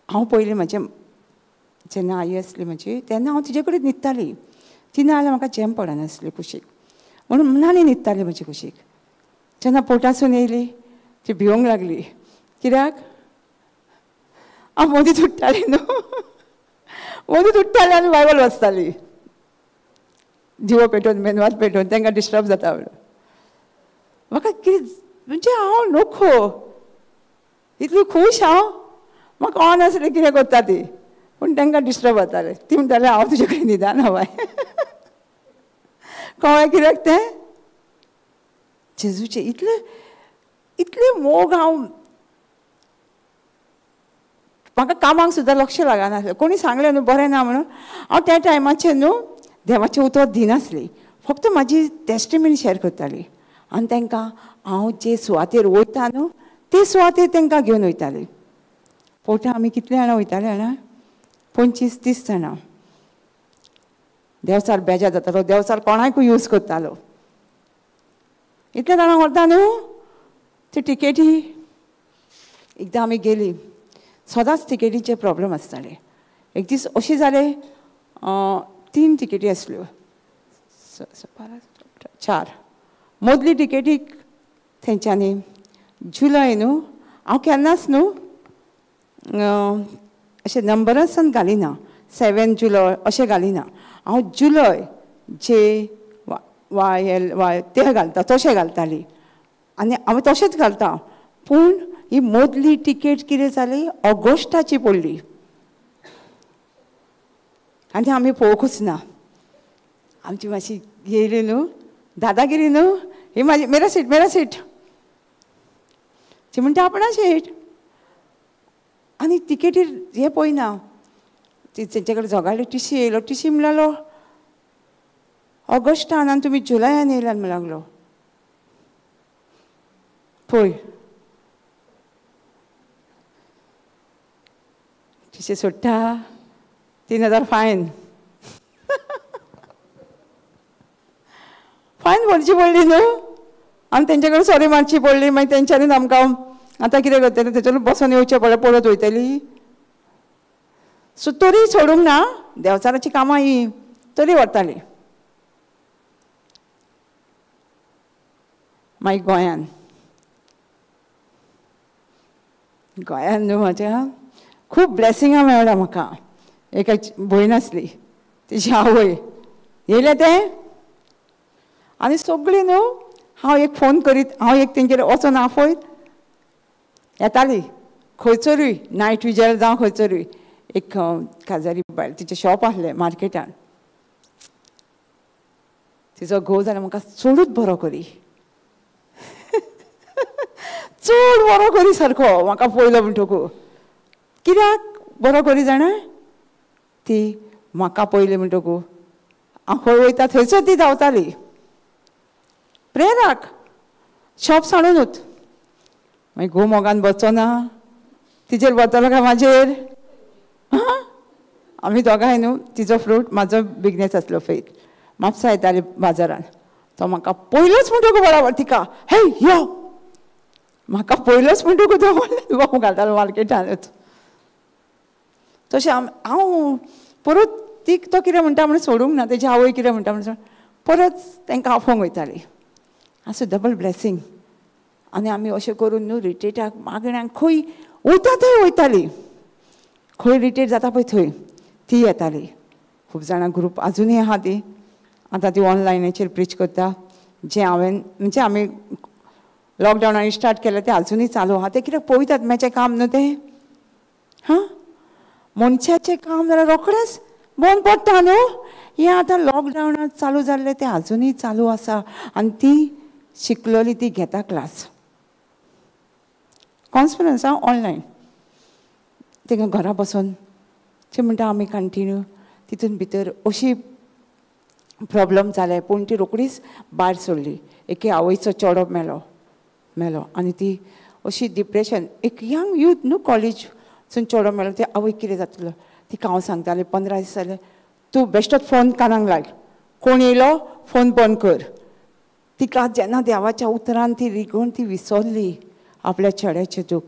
हांव पयलीं म्हजें जेन्ना आई आसली म्हजी तेन्ना हांव तिजे कडेन न्हिदताली. ती ना जाल्यार म्हाका झेम पडनासली कुशीक, म्हणून नानी न्हिदताली म्हजे कुशीक. जेन्ना पोटासून येयली ती भिवंक लागली. कित्याक? हांव मदींच उठ्ठाली न्हू, मदींच उठ्ठाली आनी बायबल वाचताली, दिवो पेटोवन मेनवात पेटोवन, तांकां डिस्टर्ब जाता म्हणून. म्हाका कितें म्हणजे हांव नको इतली खूश हांव, म्हाका ऑन आसलें कितें करता ती, पूण तांकां डिस्टर्ब जातालें. ती म्हणटालें हांव तुजे कडेन न्हिदना बाय. कळ्ळें कित्याक तें? जेजूचें इतलें इतलें मोग. हांव म्हाका कामाक सुद्दां लक्ष लागनासलें. कोणी सांगलें न्हू बरें ना म्हणून, हांव त्या टायमाचेर न्हू देवाचें उतर दिनासली, फक्त म्हाजी टेस्टिमनी शेअर करताली. आनी तांकां हांव जे सुवातेर वयता न्हू ते सुवातेर तांकां घेवन वयताली. पोटा आमी कितले जाणां वयताले जाणा? 25-30 जाणां. देवचार बेजार जातालो, देवचार कोणाकूय यूज करतालो. इतले जाणां व्हरता न्हू ती टिकेटी. एकदां आमी गेली, सदांच टिकेटीचे प्रॉब्लम आसताले. एक दीस अशें जालें, 3 टिकेटी आसल्यो, 4. मदली टिकेटीक तेंच्यांनी जुलय न्हू, हांव केन्नाच न्हू अशें नंबरासान घालिना, 7 जुलय अशें घालिना. हांव जुलय जे वाय एल वाय ते घालता, तशें घालताली. आनी हांव तशेंच घालता. पूण ही मदली टिकेट कितें जाली, ऑगस्टाची पडली आनी आमी पळोवंकूच ना. आमची मातशी येयली न्हू दादागिरी न्हू, ही म्हाजी मेरा सीट मेरा सीट, ती म्हणटा आपणा सीट. आनी तिकेटीर हें पळयना, ती तेंचे कडेन झगडली. टिशी येयलो, टिशी म्हणलो ऑगस्टान आनी तुमी जुलयान येयल्यात म्हण लागलो. पळय टिशी सोडटा, 3000 फायन. फायन भरची पडली न्हू, आनी तेंचे कडेन सॉरी मारची पडली. मागीर तेंच्यांनी आमकां आतां कितें करतलें, तेच्यान बसोन येवचें पडलें, परत वयतली. सो तरी सोडूंक ना, देवचाराची कामां ही तरी व्हरताली. मागीर गोंयान, गोंयान न्हू म्हाज्या खूब ब्लेसिंगां मेळ्ळा म्हाका. एक भयण आसली, तिची आवय येयलें तें, आनी सगळीं न्हू हांव एक फोन करीत, हांव एक तेंगेर वचोन आफयत येताली. खंयसरूय नायट विजल जावं खंयसरूय. एक काजारी बायल, तिचें शॉप आसलें मार्केटान. तिचो घोव जाल्यार म्हाका चडूच बरो करी, चड बरो करी सारको म्हाका पयलो म्हणटकू. कित्याक बरो करी जाणा? ती म्हाका पयली म्हणटकू हांव खंय वयता थंयसर ती धांवताली प्रेयराक, शॉप सांडूनूच. मागीर घोव मोगान बसचो ना, तिचेर वतलो काय म्हाजेर? आमी दोगांय न्हू, तिचो फ्रूट म्हाजो बिजनेस आसलो फेक, म्हापसा येताली बाजारान. तो म्हाका पयलोच म्हणटकू बराबर तिका हे यो, म्हाका पयलोच म्हणटकू तो बोम घालतालो मार्केटानूच. तशें हांव परत ती तो कितें म्हणटा म्हणून सोडूंक ना, तेजी आवय कितें म्हणटा म्हणून परत तांकां आफोवंक वयताली. आसूं, डबल ब्लेसींग. आनी आमी अशें करून न्हू रिट्रीटाक मागण्यांक खंय वयता थंय वयताली, खंय रिट्रीट जाता पळय थंय ती येताली. खूब जाणां ग्रूप आजुनूय आहा ती, आतां ती ऑनलायनाचेर प्रीच करता. जें हांवें म्हणजे आमी लॉकडावनान स्टार्ट केलें तें आजुनूय चालू आहा. तें कित्याक पळयतात म्हाजें काम न्हू तें, हां मनशाचें काम जाल्यार रोखडेंच बंद पडटा न्हू. हें आतां लॉकडावनान चालू जाल्लें तें आजुनूय चालू आसा. आनी ती शिकलोली ती घेता क्लास, कॉन्फरन्स आं ऑनलायन. तांकां घरा बसोन ते म्हणटा आमी कंटिन्यू. तितून भितर अशी प्रॉब्लम जाले, पूण ती रोखडीच भायर सोडली. एके आवयचो चेडो मेलो मेलो आनी ती अशी डिप्रेशन, एक यंग यूथ न्हू कॉलेजसून चेडो मेलो, ते आवय कितें जातलो. तिका हांव सांगतालें 15 दीस जाले तूं बेश्टोच फोन कानाक लाय, कोण येयलो फोन बंद कर. तिका जेन्ना देवाच्या उतरान ती रिगोवन ती विसरली आपल्या चेड्याचें दूख.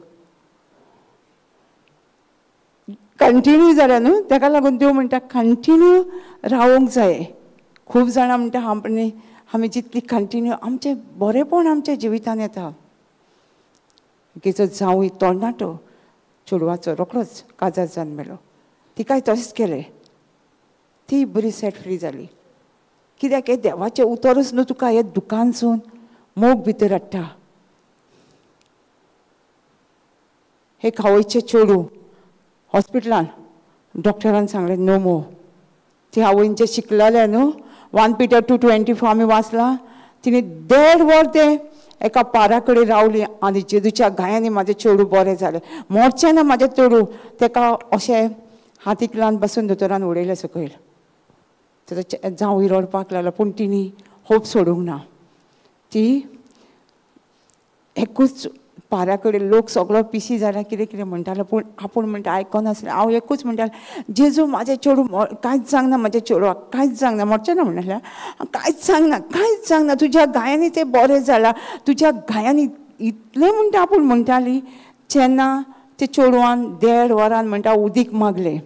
कंटिन्यू जालें न्हू, ताका लागून देव म्हणटा कंटिन्यू रावोंक जाय. खूब जाणां म्हणटा आमी जितली कंटिन्यू आमचें बरेंपण आमच्या जिवितान येता. एकेचो जावूय तोरणाटो चेडवाचो रोकडोच काजार जावन मेलो. तिकाय तशेंच केलें, ती बरी सेट फ्री जाली. कित्याक हें देवाचें उतरूच न्हू तुका हे दुकानसून मोग भितर हाडटा. हे आवयचें चेडूं हॉस्पिटलान डॉक्टरान सांगलें नो मोर. ती आवयन जें शिकलेलें न्हू 1 Peter 2:24 आमी वाचलां, तिणें 1.5 वर तें एका पारा कडेन रावली आनी जेजूच्या घायांनी म्हाजें चेडूं बरें जालें. मोरचें ना म्हाजें चेडूं, तेका अशें हातीक लावन बसून दोतोरान उडयलें सकयल. ताचो जावूय रडपाक लागलो, पूण तिणी होप सोडूंक ना. ती एकूच पाऱ्या कडेन लोक सगळो पिशी जाल्या कितें कितें म्हणटालो, पूण आपूण म्हणटा आयकनासलें. हांव एकूच म्हणटालें, जेजू म्हाजें चेडूं कांयच जावंक ना, म्हाज्या चेडवाक कांयच जावंक ना, मरचें ना म्हणटालें, कांयच जावंक ना, कांयच जावंक ना, तुज्या गायांनी तें बरें जालां, तुज्या गायांनी इतलें म्हणटा आपूण म्हणटाली. जेन्ना ते चेडवान 1.5 वरान म्हणटा उदीक मागलें,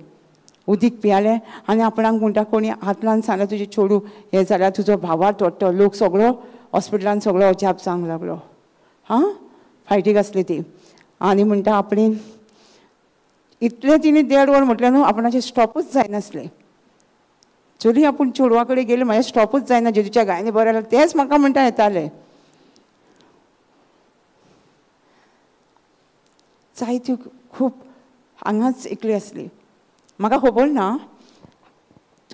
उदीक पियालें आनी आपणाक म्हणटा कोणी हात लावन सांगलें तुजें चेडूं हें जाल्यार तुजो भावार तोडटलो. लोक सगळो हॉस्पिटलान सगळो अजाप जावंक लागलो. हां, फायटीक आसली ती. आनी म्हणटा आपणें इतलें तिणें 1.5 वर म्हटलें न्हू, आपणाचें स्टॉपूच जायनासलें. जरी आपूण चेडवा कडेन गेलें म्हाजें स्टॉपूच जायना, जेजूच्या गायांनी बरें जालें तेंच म्हाका म्हणटा येतालें. जायत्यो खूब हांगाच एकली आसली, म्हाका खबर ना,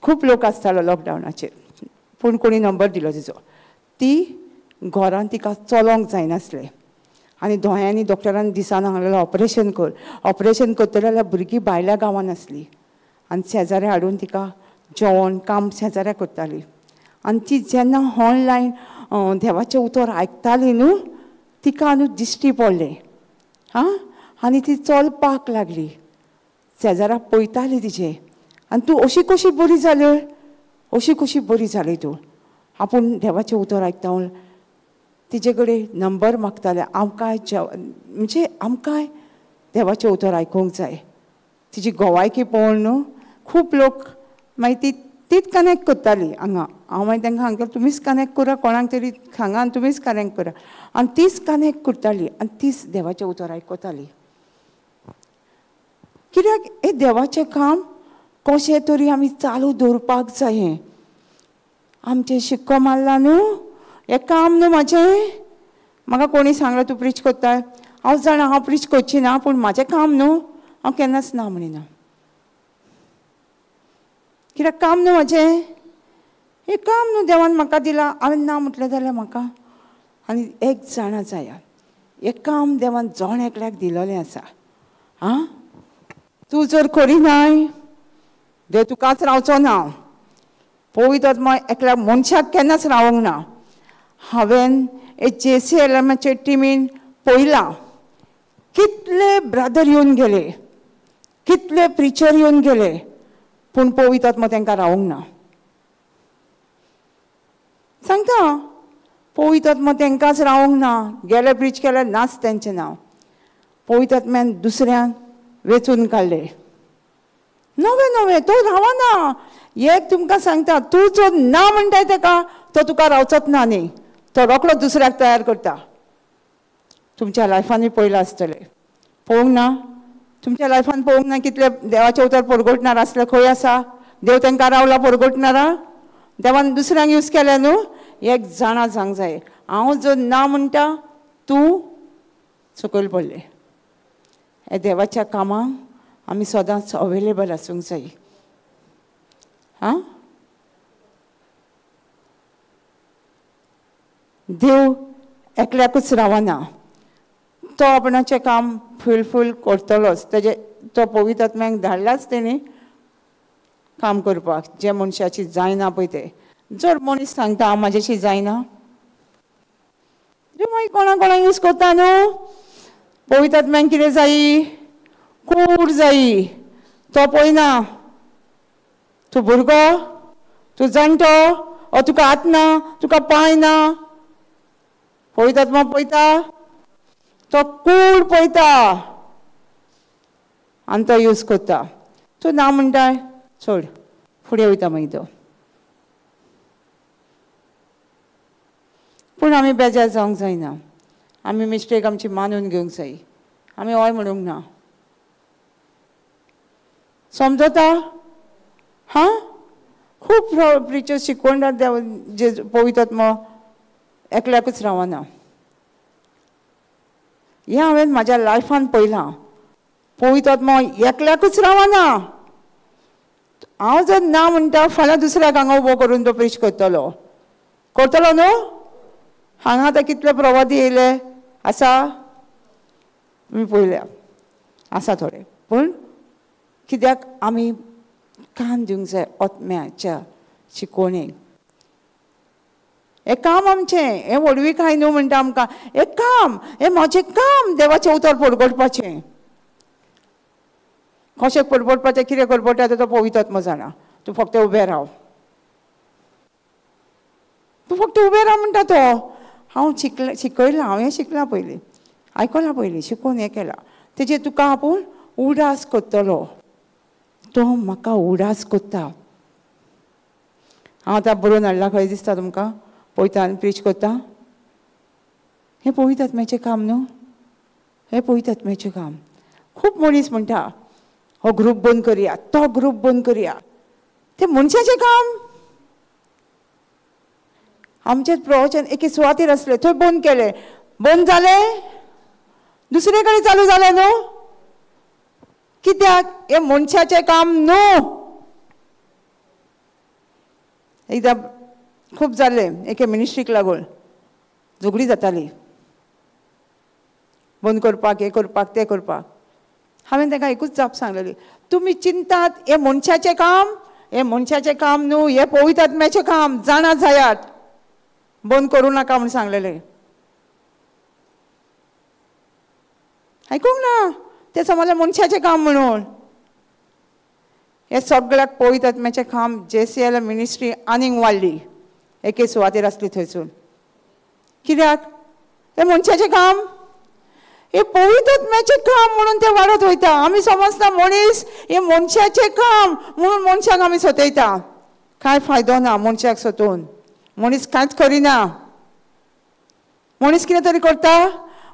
खूब लोक आसतालो लॉकडावनाचेर, पूण कोणी नंबर दिलो तिचो. ती घरान तिका चलोंक जायनासलें आनी दोळ्यांनी डॉक्टरान दिसान सांगलेलें ऑपरेशन कर. ऑपरेशन करतले जाल्यार भुरगीं भायल्या गांवान आसली आनी शेजाऱ्या हाडून तिका जेवण काम शेजाऱ्या करताली. आनी ती जेन्ना ऑनलायन देवाचें उतर आयकताली न्हू, तिका न्हू दिश्टी पडलें. हां, आनी ती चलपाक लागली. शेजाराक पळयताली तिचें, आनी तूं अशी कशी बरी जाली, अशी कशी बरी जाली तूं, आपूण देवाचें उतर आयकता. तिचे कडेन नंबर मागताले, आमकांय म्हणजे आमकांय देवाचें उतर आयकूंक जाय. तिची गोवायकी पळोवन न्हू खूब लोक मागीर ती तीच कनेक्ट करताली हांगा. हांव मागीर तांकां सांगतालें तुमीच कनेक्ट करा, कोणाक तरी सांगा आनी तुमीच कनेक्ट करा. आनी तीच कनेक्ट करताली आनी तीच देवाचें उतर आयकताली. कित्याक हें देवाचें काम कशें तरी आमी चालू दवरपाक जाय. आमचें शिक्को मारला न्हू, हें काम न्हू म्हाजें. म्हाका कोणी सांगलें तूं प्रीच करताय, हांव जाणा हांव प्रीच करची ना, पूण म्हाजें काम न्हू, हांव केन्नाच ना म्हणिना. कित्याक काम न्हू म्हाजें, हें काम न्हू देवान म्हाका दिलां, हांवें ना म्हटलें जाल्यार म्हाका. आनी एक जाणा जाया, हें काम देवान जण एकल्याक दिलेलें आसा. आं, तूं जर करिनाय देव तुकाच रावचो ना. पवित्र आत्मा एकल्या मनशाक केन्नाच रावंक ना. हांवें JCLMचे टिमीन पळयलां कितले ब्रदर येवन गेले, कितले प्रिचर येवन गेले, पूण पवित्र आत्मा तांकां रावंक ना. सांगता, पवित्र आत्मा तांकांच रावंक ना. गेले प्रीच केले नाच तेंचें नांव. पवित्र आत्म्यान दुसऱ्यांक वेंचून काडले. नवे नवे तो रावना. एक तुमकां सांगता, तूं जो ना म्हणटाय तेका तो तुका रावचोच ना न्ही, तो रोकडो दुसऱ्याक तयार करता. तुमच्या लायफानूय पळयलां आसतलें, पळोवंक ना? तुमच्या लायफान पळोवंक ना कितले देवाचें उतर परगटणार आसलें, खंय आसा देव तांकां रावला परगटणारा? देवान दुसऱ्यांक यूज केलें न्हू. एक जाणा जावंक जाय, हांव जर ना म्हणटा तूं सकयल पडलें. हे देवाच्या कामाक आमी सदांच अवेलेबल आसूंक जाय. आं, देव एकल्याकूच रावना, तो आपणाचें काम फुलफूल करतलोच. तेजे तो पवित्र आत्म्याक धाडलाच तेणी काम करपाक, जे मनशाची जायना पळय तें. जर मनीस सांगता हांव म्हाजेशी जायना, मागीर कोणा कोणाक यूज करता न्हू. पवित्र आत्म्याक कितें जायी, कूड जायी, तो पळयना तूं भुरगो, तूं जाणटो, ओ तुका हात ना, तुका पांय ना. पवित्र आत्मा पळयता, तो कूड पळयता आनी तो यूज करता. तूं ना म्हणटाय सोड, फुडें वयता मागीर तो. पूण आमी बेजार जावंक जायना, आमी मिस्टेक आमची मानून घेवंक जाय. आमी हय म्हणूंक ना. समजता? हां, खूब प्रिचर्स शिकोवन जे पवित्र आत्मो एकल्याकूच रावना. हें हांवें म्हाज्या लायफान पळयलां. पवित्र आत्मो एकल्याकूच रावना. हांव जर ना म्हणटा फाल्यां दुसऱ्याक हांगा उबो करून तो प्रीच करतलो. करतलो न्हू? हांगा आतां कितले प्रवादी येयले आसा, तुमी पळयल्या आसा थोडे. पूण कित्याक आमी कान दिवंक जाय आत्म्याच्या शिकोवणेक. हें काम आमचें, हें व्हडवीक काय न्हू म्हणटा आमकां. हें काम, हें म्हजें काम देवाचें उतर परगटपाचें. कशें परगटपाचें, कितें करपटा तें तो पवित्र आत्मो जाणा. तूं फक्त उबें राव, तूं फक्त उबें राव म्हणटा तो. हांव शिकलें, शिकयलां, हांव हें शिकलां पयलीं, आयकलां पयलीं, शिकोवन हें केलां. तेजेर तुका आपूण उडास करतलो. तो म्हाका उडास करता. हांव आतां बरोवन हाडलां खंय दिसता तुमकां? पळयता आनी प्रीच करता. हें पवित्र आत्म्याचें काम न्हू, हें पवित्र आत्म्याचें काम. खूब मनीस म्हणटा हो ग्रूप बंद करया, तो ग्रूप बंद करया. तें मनशाचें काम. आमचें प्रवचन एके सुवातेर आसलें, थंय बंद केलें, बंद जालें, दुसरे कडेन चालू जालें न्हू. कित्याक? हें मनशाचें काम न्हू. एकदां खूब जालें एके मिनिस्ट्रीक लागून झगडी जाताली, बंद करपाक, हें करपाक, तें करपाक. हांवें तांकां एकूच जाप सांगलेली, तुमी चिंतात हें मनशाचें काम, हें मनशाचें काम न्हू, हें पवित्र आत्म्याचें काम. जाणा जायात, बंद करूं नाका म्हूण सांगलेलें. आयकूंक ना, तें समजलें मनशाचें काम म्हणून. हें सगळ्याक पवित्र आत्म्याचें काम. जेसीएल मिनिस्ट्री आनीक वाडली, एके सुवातेर आसली थंयसून. कित्याक? हें मनशाचें काम, हें पवित्र आत्म्याचें काम म्हणून तें वाडत वयता. आमी समजता मनीस हें मनशाचें काम म्हणून मनशाक आमी सतयता. कांय फायदो ना मनशाक सतोवन. मनीस कांयच करिना. मनीस कितें तरी करता,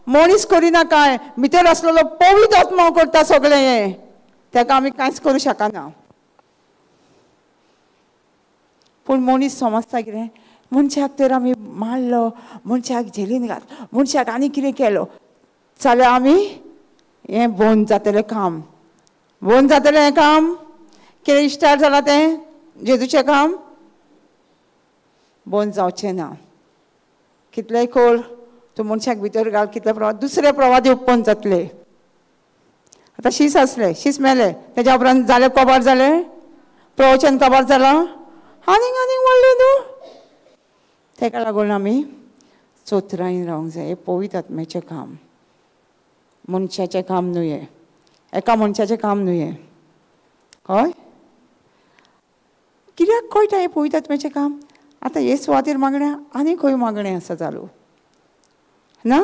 मनीस करिना कांय. भितर आसलेलो पवित्र आत्मो करता सगळें हें. ताका आमी कांयच करूं शकना. पूण मनीस समजता कितें, मनशाक तर आमी मारलो, मनशाक झेलीन घाल, मनशाक आनी कितें केलो जाल्यार आमी हें बंद जातलें काम. बंद जातलें हें काम. कितें स्टार्ट जालां तें जेजूचें काम बंद जावचें ना. कितलेंय कोर तूं मनशाक भितर घाल, कितले प्रवाह दुसरे प्रवाह उत्पन्न जातले. आतां शीस आसलें, शीस मेलें, तेज्या उपरांत जालें कबार जालें, प्रवचन कबार जालां, आनीक आनीक व्हडलें न्हू. ताका लागून आमी चोतरायेन रावंक जाय. हें पवित्र आत्म्याचें काम, मनशाचें काम न्हू हें, एका मनशाचें काम न्हू हें. हय, कित्याक कळटा हें पवित्र आत्म्याचें काम? आतां हे सुवातेर मागण्या आनी खंय मागणें आसा चालू ना.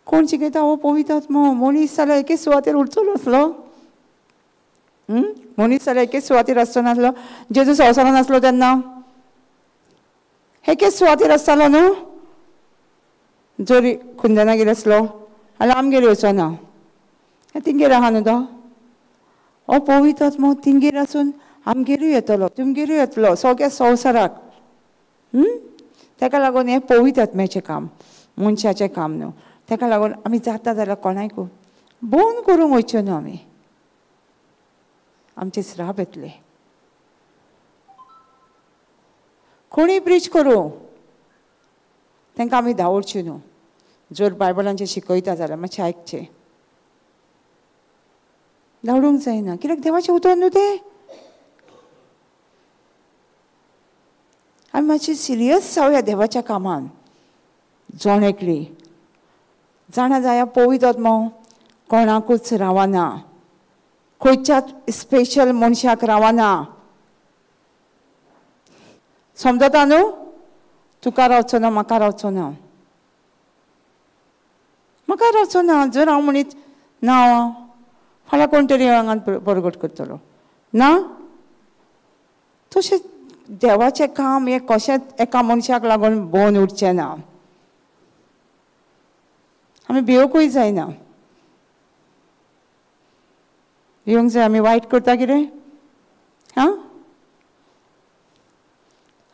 कोण शिकयता? हो पवित्र आत्मो. मनीस जाल्यार एके सुवातेर उरचो नासलो, मनीस जाल्यार एकेच सुवातेर आसचो नासलो. जेजू संवसारान आसलो तेन्ना एकेच सुवातेर आसतालो न्हू. जरी खुंदनागेर आसलो जाल्यार आमगेर येवचो ना, तिंगेर आहा न्हू तो. हो पवित्र आत्मो तिंगेर आसून आमगेरूय येतलो, तुमगेरूय येतलो, सगळ्या संवसाराक. ताका लागून हें पवित्र आत्म्याचें काम, मनशाचें काम न्हू. ताका लागून आमी जाता जाल्यार कोणायकू बंद करूंक वयच्यो न्हू. आमी आमचे श्राप येतले. कोणीय प्रीच करूं तांकां आमी धांवडच्यो न्हू. जर बायबलांचें शिकयता जाल्यार मातशें आयकचें, धांवडूंक जायना. कित्याक? देवाचें उतर न्हू तें. आमी मातशें सिरियस जावया देवाच्या कामान. जण एकली जाणा जाया पवित्र आत्मो कोणाकूच रावना, खंयच्याच स्पेशल मनशाक रावना. समजता न्हू? तुका रावचो ना, म्हाका रावचो ना, म्हाका रावचो ना. जर हांव म्हणीत ना फाल्यां कोण तरी हांगा परगट करतलो ना. तशें देवाचें काम हें कशेंच एका मनशाक लागून बंद उरचें ना. आमी भियोकूय जायना. भियोंक जाय आमी वायट करता कितें? हां,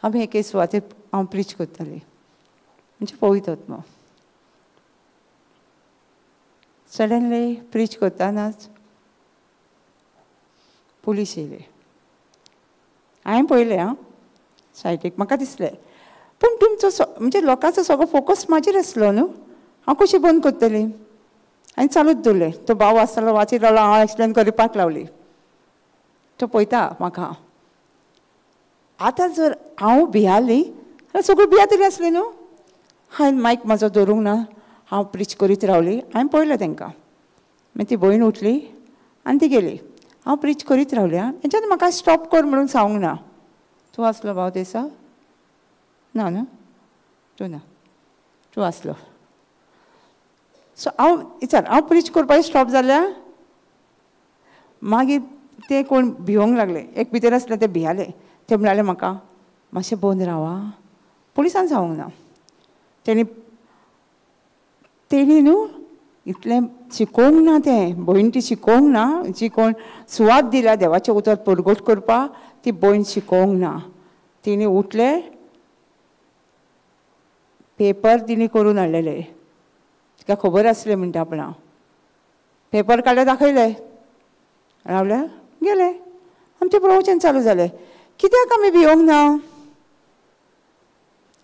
आमी एके सुवातेर हांव प्रिच करताली, म्हणजे पवित्र आत्मो. सडनली प्रिच करतनाच पुलीस येयले. हांवें पळयलें आं सायडीक, म्हाका दिसलें पूण तुमचो म्हणजे लोकांचो सगळो फोकस म्हाजेर आसलो न्हू, हांव कशी बंद करतली? हांवें चालूच दवरलें. तो भाव आसतालो वाचीत रावलो, हांव एक्सप्लेन करपाक लावली. तो पळयता म्हाका. आतां जर हांव भियाली जाल्यार सगळीं भियातली आसली न्हू. हांवें मायक म्हाजो दवरूंक ना, हांव प्रिच करीत रावली. हांवें पळयलें तांकां. मागीर ती भयण उठली आनी ती गेली. हांव प्रिच करीत रावली. आं, तेंच्यांनी म्हाका स्टॉप कर म्हणून सांगूंक ना. तूं आसलो भाव दिसा? ना न्हू, तूं ना, तूं आसलो. सो हांव विचार, हांव प्रिच करपाक स्टॉप जाल्या. मागीर ते कोण भिवंक लागले, एक भितर आसले ते भियाले. ते म्हणाले म्हाका मातशें बंद रावा. पुलिसान सांगूंक ना. तेणी न्हू इतलें शिकोवंक ना, तें भयण ती शिकोवंक ना. जी कोण सुवात दिल्या देवाचें उतर परगट करपाक ती भयण शिकोवंक ना. तिणें उठले, पेपर तिणें करून हाडलेले, तिका खबर आसलें म्हणटा आपणा. पेपर काडले, दाखयले, रावल्या, गेले. आमचें प्रवचन चालू जालें. कित्याक आमी भियोंक ना?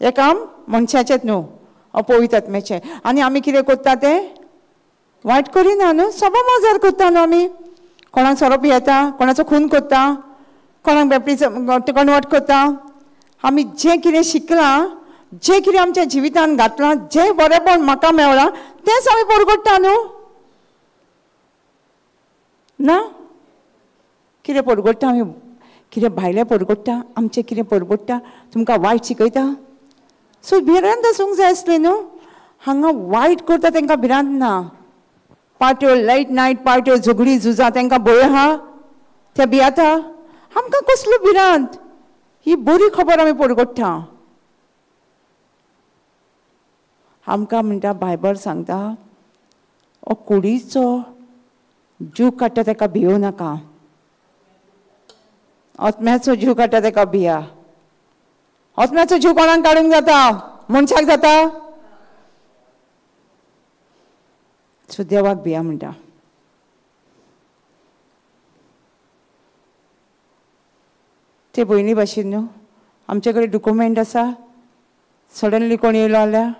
हें काम मनशाचेंच न्हू, पवित्र आत्म्याचें. आनी आमी कितें करता तें वायट करिना न्हू, सगळो मजार करता न्हू आमी. कोणाक सोरो पियेता, कोणाचो खून करता, कोणाक बॅप्टिजम कन्वर्ट करता. आमी जें कितें शिकलां, जें कितें आमच्या जिवितान घातलां, जें बरेंपण म्हाका मेळ्ळां तेंच आमी परगट्टा न्हू. ना कितें परगट्टा आमी? कितें भायलें परगट्टा? आमचें कितें परगट्टा? तुमकां वायट शिकयता. सो भिरांत आसूंक जाय आसली न्हू. हांगा वायट करता तांकां भिरांत ना. पार्ट्यो, लायट नायट पार्ट्यो, झगडी झुजां, तांकां भंय आहा, ते भियाता. आमकां कसलो भिरांत? ही बरी खबर आमी परगट्टा. आमकां म्हणटा बायबल सांगता, ओ कुडीचो जीव काडटा ताका भियों नाका, आत्म्याचो जीव काडटा ताका भिया. आत्म्याचो जीव कोणाक काडूंक जाता? मनशाक जाता? सो देवाक भिया म्हणटा. ते भयणी भाशेन न्हू, आमचे कडेन डॉक्युमेंट आसा. सडनली कोण येयलो जाल्यार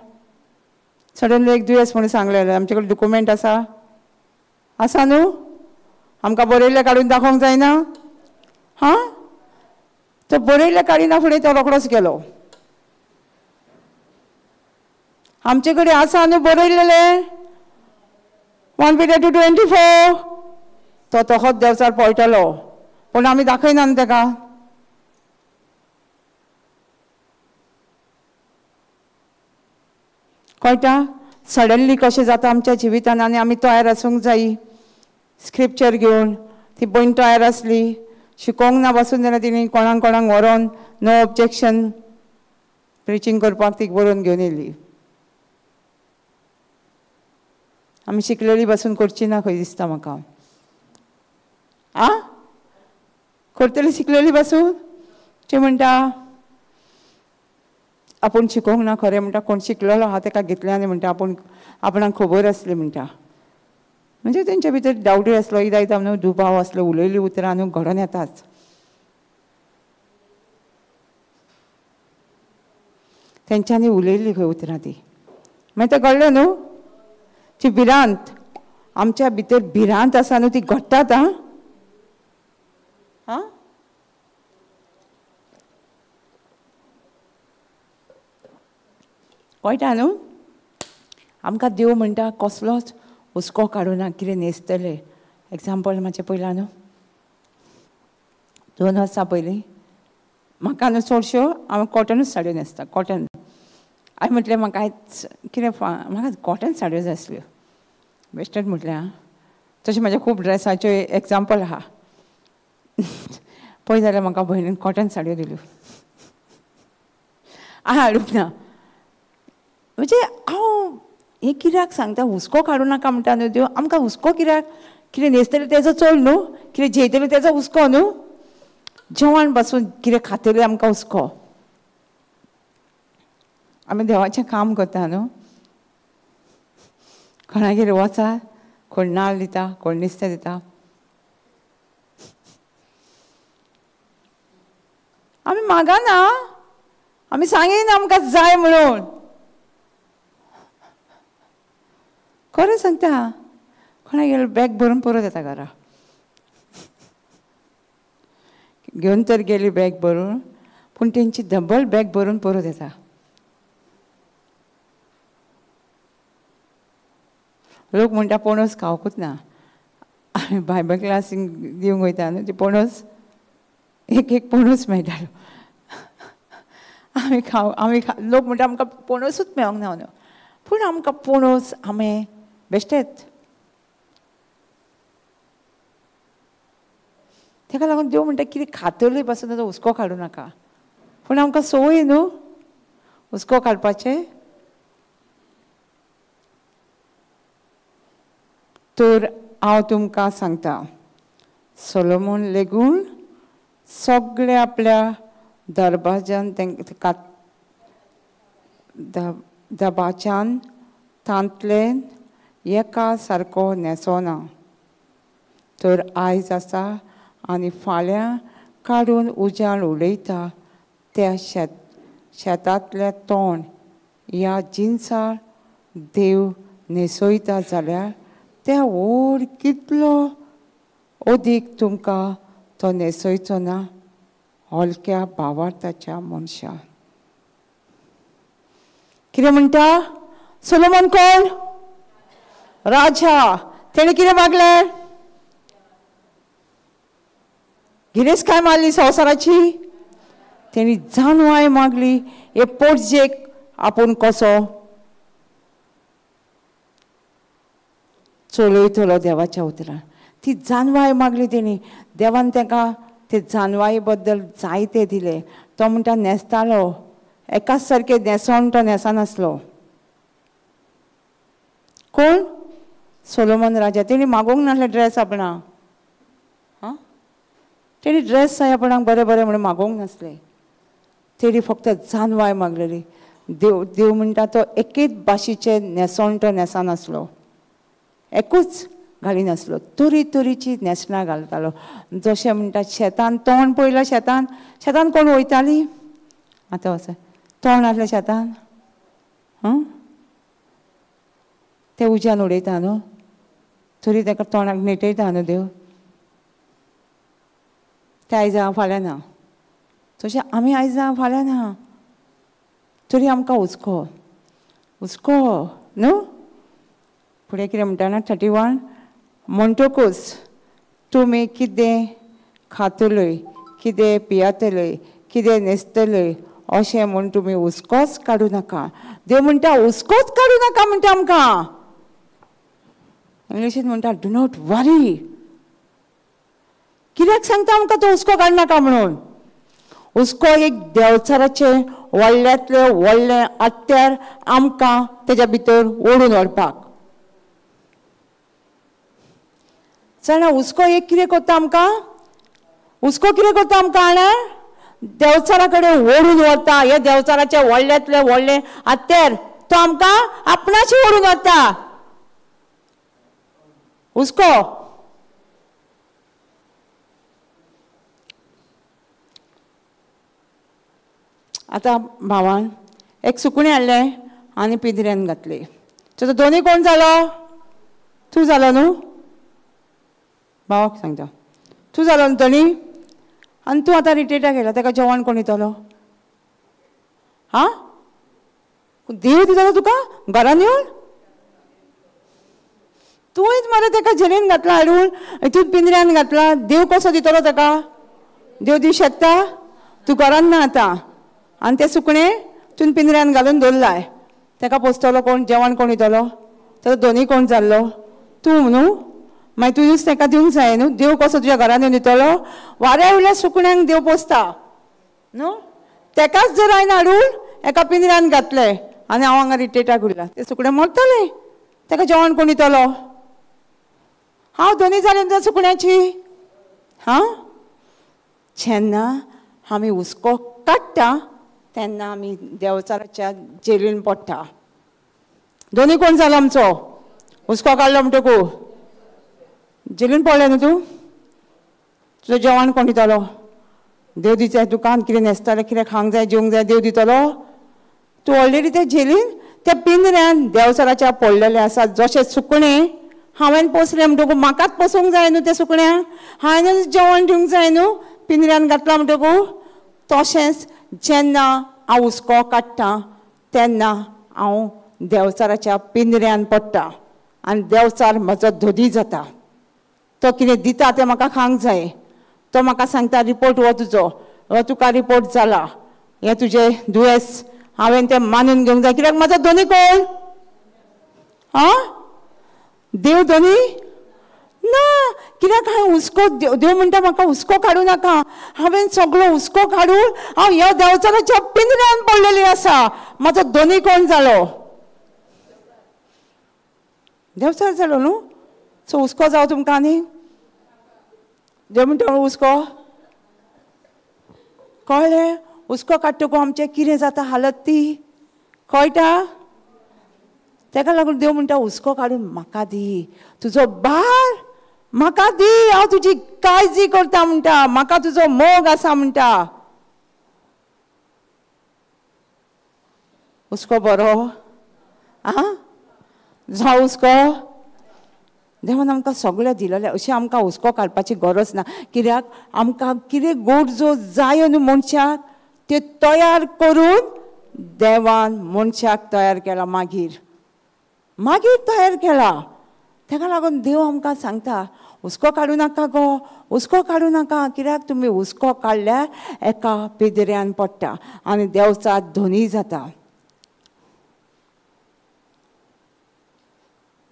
सडनली एक दुयेंस म्हणून सांगलें जाल्यार आमचे कडेन डॉक्युमेंट आसा, आसा न्हू? आमकां बरयल्लें काडून दाखोवंक जायना? हां, तो बरयल्लें काडिना फुडें तो रोकडोच गेलो. आमचे कडेन आसा न्हू बरयल्लें 1 Peter 2:24. तो तोहोच देवचार पळटलो, पूण आमी दाखयना न्हू ताका. कळटा? सडनली कशें जाता आमच्या जिवितान. आनी आमी तयार आसूंक जायी स्क्रिप्चर घेवन. ती भयण तयार आसली, शिकोवंक ना बसून जाल्यार तिणें कोणाक कोणाक व्हरोन नो ऑब्जेक्शन प्रिचींग करपाक ती बरोवन घेवन येयली. आमी शिकलेली बसून करची ना खंय दिसता म्हाका. आं, करतली शिकलेली बसून? ती म्हणटा आपूण शिकोवंक ना खरें म्हणटा, कोण शिकलेलो आहा ताका घेतलें आनी म्हणटा आपूण आपणाक खबर आसली म्हणटा. म्हणजे तेंच्या भितर डावटूय आसलो, एकदां एकदां न्हू दुबाव आसलो, उलयलीं उतरां न्हू घडोवन येताच. तेंच्यांनी उलयल्ली खंय उतरां ती, मागीर तें घडलें न्हू. ती भिरांत आमच्या भितर भिरांत आसा न्हू, ती घडटात. आं आं, कळटा न्हू? आमकां देव म्हणटा कसलोच हुस्को काडूं ना, कितें न्हेसतले. एग्जाम्पल मातशें पयलां न्हू, 2 वर्सां पयलीं म्हाका न्हू चडश्यो हांव कॉटनूच साडयो न्हेसता, कॉटन. हांवें म्हटलें म्हाका कितें म्हाका कॉटन साडयो जाय आसल्यो, बेश्टेच म्हटलें. आं, तशें म्हाज्या खूब ड्रेसाच्यो एग्जाम्पल आहा. पळय जाल्यार म्हाका भयणीन कॉटन साडयो दिल्यो, हांवें हाडूंक ना. म्हणजे हांव हें कित्याक सांगता? हुस्को काडूं नाका म्हणटा न्हू देव. आमकां हुस्को कित्याक? कितें न्हेसतलें तेजो चड न्हू, कितें जेयतलें तेजो हुस्को न्हू, जेवण बसून कितें खातलें आमकां हुस्को. आमी देवाचें काम करता न्हू, कोणागेर वचा, कोण नाल्ल दिता, कोण नुस्तें दिता, आमी मागना, आमी सांगिना आमकां जाय म्हणून. खरें सांगता, कोणागेर बॅग भरून परत येता घरा, घेवन तर गेली बॅग भरून, पूण तेंची डबल बॅग भरून परत येता. लोक म्हणटा पणस खावकूच ना. आमी बायबल क्लासींक दिवंक वयता न्हू, ती पणस एक एक पणस मेळटालो. आमी खाव आमी लोक म्हणटा आमकां पणसूच मेळोंक ना न्हू, पूण आमकां पणस आमी बेश्टेच. तेका लागून देव म्हणटा कितें खातले पासून ताचो हुस्को काडूं नाका. पूण आमकां संवय न्हू हुस्को काडपाचें. तर हांव तुमकां सांगता, सोलोमन लेगून सगळे आपल्या दरबाजान दबाच्यान तांतले एका सारको न्हेसोना. तर आयज आसा आनी फाल्यां काडून उज्यान उडयता त्या शेतांतलें तोंड ह्या जिनसार देव न्हेसयता जाल्यार त्या व्हड कितलो अदीक तुमकां तो न्हेसयचो ना, हलक्या भावार्थाच्या मनशान. कितें म्हणटा? सोलोमन कोण? राजा. तेणें कितें मागलें? गिरेस्तकाय मारली संवसाराची, तेणी जानवाय मागली. हे पोटजेक आपूण कसो चलयतलो देवाच्या उतरान, ती जानवाय मागली तेणी. देवान ताका ते जानवाये बद्दल जायते दिले. तो म्हणटा न्हेसतालो एकाच सारकें न्हेसोन तो न्हेसनासलो. कोण? सोलोमन राजा. तेणी मागोवंक नासले ड्रेस आपणा, हां, तेणी ड्रेस जाय आपणाक बरें बरें म्हणून मागोवंक नासले. तेणी फक्त जानवाय मागलेली. देव देव म्हणटा तो एकेच भाशेचें न्हेसोन तो न्हेसनासलो, एकूच घालिनासलो, तरी तरीची न्हेसणां घालतालो. जशें म्हणटा शेतान तोंड पळयलां, शेतान शेतान कोण वयताली आतां वच तोंड आसलें शेतान, हां, ते उज्यान उडयता न्हू, तरी ताका तोंडाक नेटयता न्हू देव. ते आयज आहा फाल्यां ना, तशें आमी आयज आहा फाल्यां ना, तरी आमकां हुस्को हुस्को न्हू. फुडें कितें म्हणटा ना 31, म्हणटकूच तुमी कितें खातलय, कितें पियेतलय, कितें न्हेसतलय अशें म्हूण तुमी हुस्कोच काडूं नाका. देव म्हणटा हुस्कोच काडूं नाका म्हणटा आमकां. इंग्लिशींत म्हणटा do not वरी. कित्याक सांगता आमकां तो हुस्को काडूं नाका म्हणून? हुस्को एक देवचाराचें व्हडल्यांतलें व्हडलें हत्यार आमकां तेज्या भितर ओडून व्हरपाक. जाणा हुस्को एक कितें करता आमकां? हुस्को कितें करता आमकां? जाणा देवचारा कडेन ओडून व्हरता. हे देवचाराचें व्हडल्यांतलें व्हडलें हत्यार तो आमकां आपणाशी ओडून व्हरता. हुस्को. आतां भावान एक सुकणें हाडलें आनी पिंजऱ्यान घातलें. ताचो दोनूय कोण जालो? तूं जालो न्हू, भावाक सांगता, तूं जालो न्हू तणी, आनी तूं आतां रिटेटा गेला, ताका जेवण कोण दितलो? आं, देव दितलो तुका घरान येवन? तुवेंच मरे ताका झेलीन घातला हाडून, हितून पिंजऱ्यान घातला, देव कसो दितलो ताका? देव दिवं शकता? तूं घरान ना आतां, आनी तें सुकणें तुवें पिंजऱ्यान घालून दवरलाय, ताका पोसतलो कोण? जेवण कोण दितलो? ताचो दोनूय कोण जाल्लो? तूं न्हू. मागीर तुवेंच ताका दिवंक जाय न्हू. देव कसो तुज्या घरान येवन दितलो? वाऱ्या वयल्या सुकण्यांक देव पोसता न्हू, ताकाच जर हांवें हाडून एका पिंजऱ्यान घातलें आनी हांव हांगा रिट्रेटाक उरलां, तें सुकणें मरतलें, ताका जेवण कोण दितलो? हांव धनी जालें त्या सुकण्याची. हां, जेन्ना आमी हुस्को काडटा तेन्ना आमी देवचाराच्या जेलीन पडटा. धनी कोण जालो आमचो? हुस्को काडलो म्हणटकू जेलीन पडलें न्हू तूं, तुजो जेवण कोण दितलो? देव दिता तुका, कितें न्हेसतालें, कितें खावंक जाय, जेवंक जाय, देव दितलो. तूं ऑलरेडी त्या जेलीन, त्या पिंजऱ्यान देवचाराच्या पडलेलें आसा. जशें सुकणें हांवें पोसलें म्हणटकू म्हाकाच पोसूंक जाय न्हू, त्या सुकण्यांक हांवें जेवण दिवंक जाय न्हू, पिंजऱ्यान घातलां म्हणटकू. तशेंच जेन्ना हांव हुस्को काडटा तेन्ना हांव देवचाराच्या पिंजऱ्यान पडटा आनी देवचार म्हजो धनी जाता. तो कितें दिता तें म्हाका खावंक जाय. तो म्हाका सांगता रिपोर्ट हो तुजो, हो तुका रिपोर्ट जाला, हें तुजें दुयेंस, हांवें तें मानून घेवंक जाय. कित्याक म्हजो धनी कोण? आं, देव धनी ना. कित्याक हांवें हुस्को, देव म्हणटा म्हाका हुस्को काडूं नाका, हांवें सगलो हुस्को काडून हांव ह्या देवचाराच्या पिंजऱ्यान पडलेली आसा. म्हजो धनी कोण जालो? देवचार जालो न्हू. सो हुस्को जावं तुमकां न्ही? देव म्हणटा हुस्को कळ्ळें? हुस्को काडटकू आमचें कितें जाता हालत ती कळटा. तेका लागून देव म्हणटा हुस्को काडून म्हाका दी, तुजो भार म्हाका दी, हांव तुजी काळजी करता म्हणटा, म्हाका तुजो मोग आसा म्हणटा. हुस्को बरो आं जावं हुस्को? देवान आमकां सगळें दिलेलें, अशें आमकां हुस्को काडपाची गरज ना. कित्याक आमकां कितें गरजो जाय न्हू मनशाक, त्यो तयार करून देवान मनशाक तयार केला, मागीर मागीर तयार केला. ताका लागून देव आमकां सांगता हुस्को काडूं नाका गो, हुस्को काडूं नाका. कित्याक तुमी हुस्को काडल्यार एका पिंजऱ्यान पडटा आनी देवचार धनी जाता.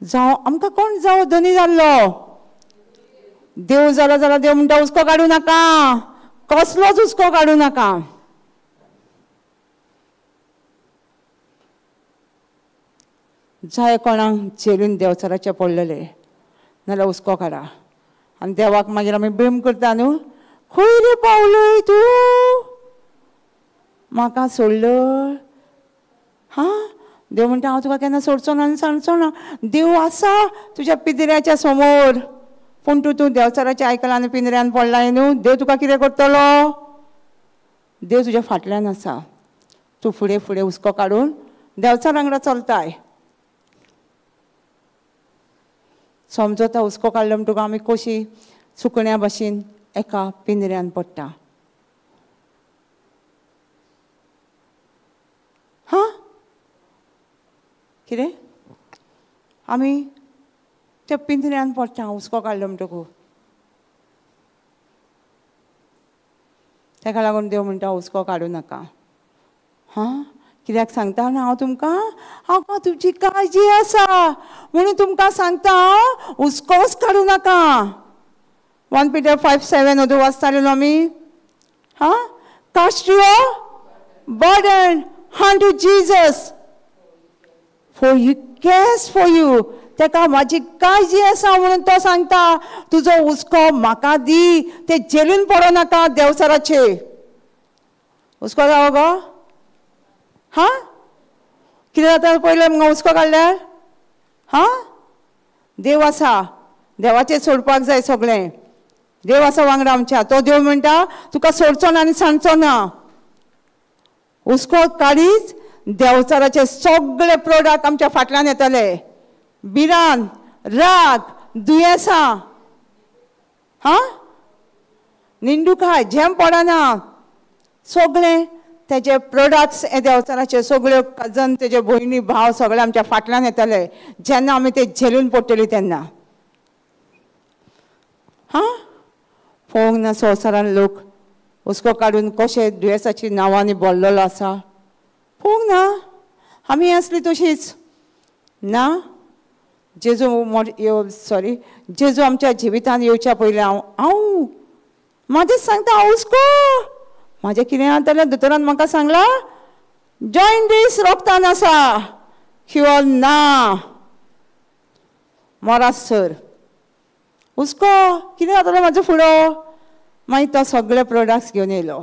जावं आमकां कोण जावं धनी जाल्लो? देव जालो जाल्यार देव म्हणटा हुस्को काडूं नाका, कसलोच हुस्को काडूं नाका. जाय कोणाक जेलीन देवचाराचें पडलेलें नाजाल्यार हुस्को काडा आनी देवाक मागीर आमी ब्लेम करता न्हू, खंय रे पावलय तूं, म्हाका सोडलं? हां, देव म्हणटा हांव तुका केन्ना सोडचो ना आनी सांडचो ना. देव आसा तुज्या पिंजऱ्याच्या समोर, पूण तूं तूं देवचाराचें आयकलां आनी पिंजऱ्यान पडलाय न्हू, देव तुका कितें करतलो? देव तुज्या फाटल्यान आसा, तूं फुडें फुडें हुस्को काडून देवचार वांगडा चलताय. समजता हुस्को काडलो म्हणटकूच आमी कशी सुकण्या भाशेन एका पिंजऱ्यान पडटा. हां, कितें आमी त्या पिंजऱ्यान पडटा हुस्को काडलो म्हणटकूच. ताका लागून देव म्हणटा हुस्को काडूं नाका. हां, कित्याक सांगता ना हांव तुमकां, हांव तुमची काळजी आसा म्हणून तुमकां सांगता हुस्कोच काडूं नाका. 1 Peter 5:7 अदूं वाचताले न्हू आमी. हां, cast your burden unto Jesus for he cares for you. ताका म्हाजी काळजी आसा म्हणून तो सांगता तुजो हुस्को म्हाका दी, ते जेलीन पडों नाका देवचाराचे. हुस्को जावो गो? हां, कितें जाता पयलें मुगो हुस्को काडल्यार? हां, देव आसा, देवाचेर सोडपाक जाय सगळें. देव आसा वांगडा आमच्या, तो देव म्हणटा तुका सोडचो ना आनी सांडचो ना. हुस्को काडीच देवचाराचे सगळे प्रोडक्ट आमच्या फाटल्यान येतले, भिरांत, राग, दुयेंसां, हां, निंदुकाय, झेम पडना, सगळें तेजे प्रोडक्ट्स हे देवचाराचे सगळ्यो कजन, तेजे भयणी भाव सगळे आमच्या फाटल्यान येतले जेन्ना आमी ते झेलून पडटली तेन्ना. हां, पळोवंक ना संवसारान लोक हुस्को काडून कशे दुयेंसाची नांवांनी भरलेलो आसा, पळोवंक ना. आमी आसली तशीच ना. जेजू सॉरी जेजू आमच्या जिवितान येवच्या पयलीं हांव हांव म्हाजेच सांगता हांव हुस्को, म्हाजें कितें जालें दोतोरान म्हाका सांगलां जॉयंडीस रोगतान आसा, क्युअर ना, मोरास सर. हुस्को कितें जातलो म्हाजो फुडो. मागीर तो सगळे प्रोडक्ट्स घेवन येयलो.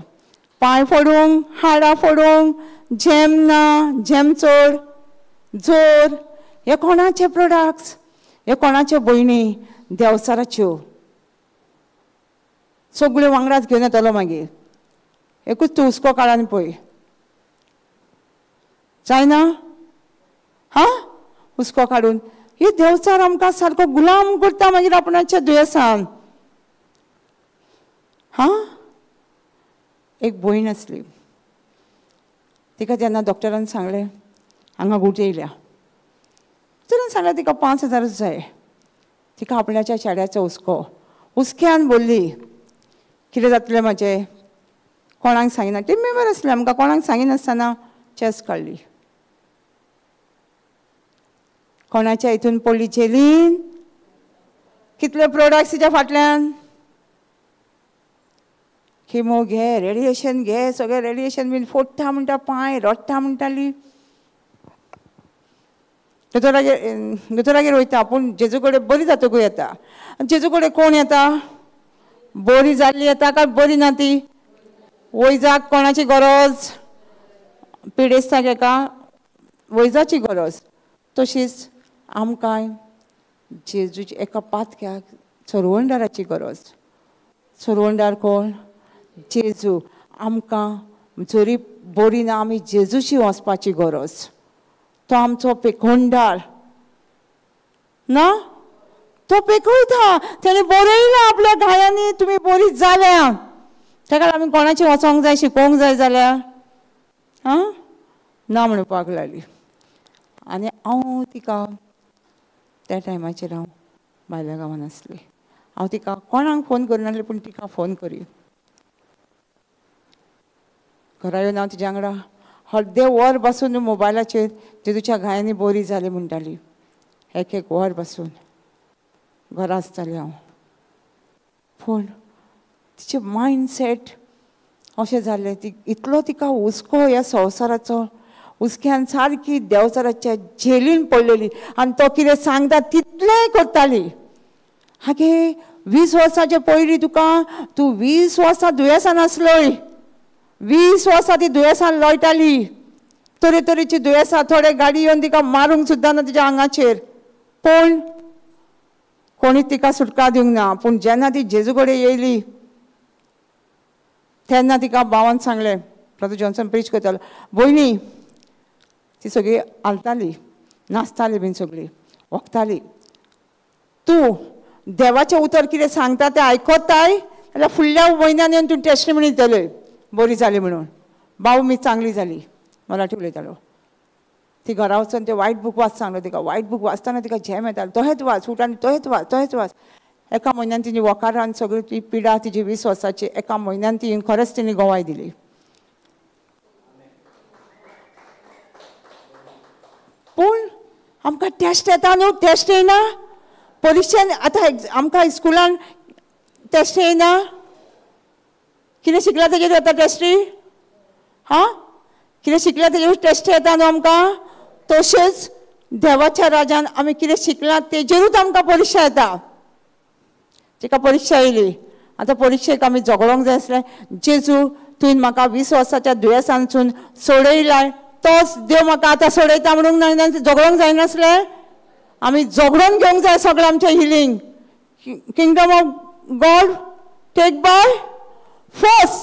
पांय फोडूंक, हाडां फोडूंक, झेम ना, झेम चड, जोर, हे कोणाचे प्रोडक्ट्स? हे कोणाच्यो भयणी? देंवचाराच्यो. सगळ्यो वांगडाच घेवन येतलो मागीर. एकूच तूं हुस्को काड आनी पळय, जायना? हां, हुस्को काडून ही देंवचार आमकां सारको गुलाम करता मागीर आपणाच्या दुयेंसान. हां, एक भयण आसली, तिका जेन्ना डॉक्टरान सांगलें हांगा गुट येयल्या, डॉक्टरान सांगलें तिका 5,000 जाय. तिका आपल्याच्या चेड्याचो हुस्को, हुस्क्यान बोल्ली कितें जातलें म्हाजें, कोणाक सांगिना. ती मेंबर आसली, आमकां कोणाक सांगिनासतना चेस काडली. कोणाच्या हितून पडली झेलीन. कितले प्रोडक्ट्स तिच्या फाटल्यान, किमो घे, रेडिएशन घे, सगळें रेडिएशन बीन फोडटा म्हणटा, पांय रडटा म्हणटाली. दोतोरागेर दोतोरागेर वयता पूण जेजू कडेन बरी जातकूय येता. जेजू कडेन कोण येता? बरी जाल्ली येता काय बरी ना ती? वैजाक कोणाची गरज? पिडेस्ताक एका वैजाची गरज. तशीच आमकां जेजूची एका पातक्याक चरवणदाराची गरज. चरवणदार कोण? जेजू. आमकां जरी बरी ना आमी जेजूशी वचपाची गरज. तो आमचो पेखोंडार ना, तो पेखयता. तेणें बरयलां आपल्या घायांनी तुमी बरी जाल्या. ताका आमी कोणाची वचोंक जाय, शिकोवंक जाय जाल्यार आं ना म्हणपाक लागली. आनी हांव तिका त्या टायमाचेर हांव भायल्या गांवान आसली. हांव तिका कोणाक फोन करनासलें पूण तिका फोन करी. घरा येवन हांव तिज्या वांगडा अर्दें वर बसून मोबायलाचेर जेजूच्या घायांनी बरी जाली म्हणटाली. एक एक वर बसून घरा आसतालें हांव. पूण तिचें मायंडसेट अशें जालें, ती इतलो तिका हुस्को ह्या संवसाराचो, हुस्क्यान सारकी देंवचाराच्या झेलीन पडलेली. आनी तो कितें सांगता तितलेंय करताली. आगे 20 वर्सांचे पयलीं तुका, तूं 20 वर्सां दुयेंसान आसलोय. 20 वर्सां ती दुयेंसान लोळटाली, तरेतरेची दुयेंसां. थोडे गाडी येवन तिका मारूंक सुद्दां ना तिच्या आंगाचेर, पूण कोणीच तिका सुटका दिवंक ना. पूण जेन्ना ती जेजू कडेन येयली तेन्ना तिका भावान सांगलें, ब्रदर जॉन्सन प्रीच करतालो, भयणी ती सगळी हालताली, नाचताली बीन, सगळी वखताली. तूं देवाचें उतर कितें सांगता तें आयकताय जाल्यार फुडल्या म्हयन्यान येवन तूं टेस्टिमनी दितले बरी जाली म्हणून. भाऊ मी चांगली जाली, मराठी उलयतालो. ती घरा वचून ते वायट बूक वाच सांगलो तिका. वायट बूक वाचतना तिका झेम येतालो, तहेच वाच, उठ आनी तहेच वाच, तहेच वाच. एका म्हयन्यान तिजी वखारान सगळी ती पिडा तिजी 20 वर्सांची एका म्हयन्यान ती खरेंच तिणें गोवाय दिली. पूण आमकां टेस्ट येता न्हू, टेस्ट येयना परिक्षेन. आतां आमकां स्कुलान टेस्ट येयना, कितें शिकला तेजेर येता टेस्टी? हां, कितें शिकला तेजेर टेस्ट येता न्हू आमकां. तशेंच देवाच्या राजान आमी कितें शिकलां तेजेरूच आमकां परिक्षा येता. तिका परिक्षा येयली, आतां परिक्षेक आमी झगडोंक जाय आसलें. जेजू तुवें म्हाका 20 वर्साच्या दुयेंसांसून सोडयलाय, तोच देव म्हाका आतां सोडयता म्हणूंक ना, झगडोंक जायनासलें. आमी झगडोन घेवंक जाय सगळें आमचें healing. Kingdom of God take by force.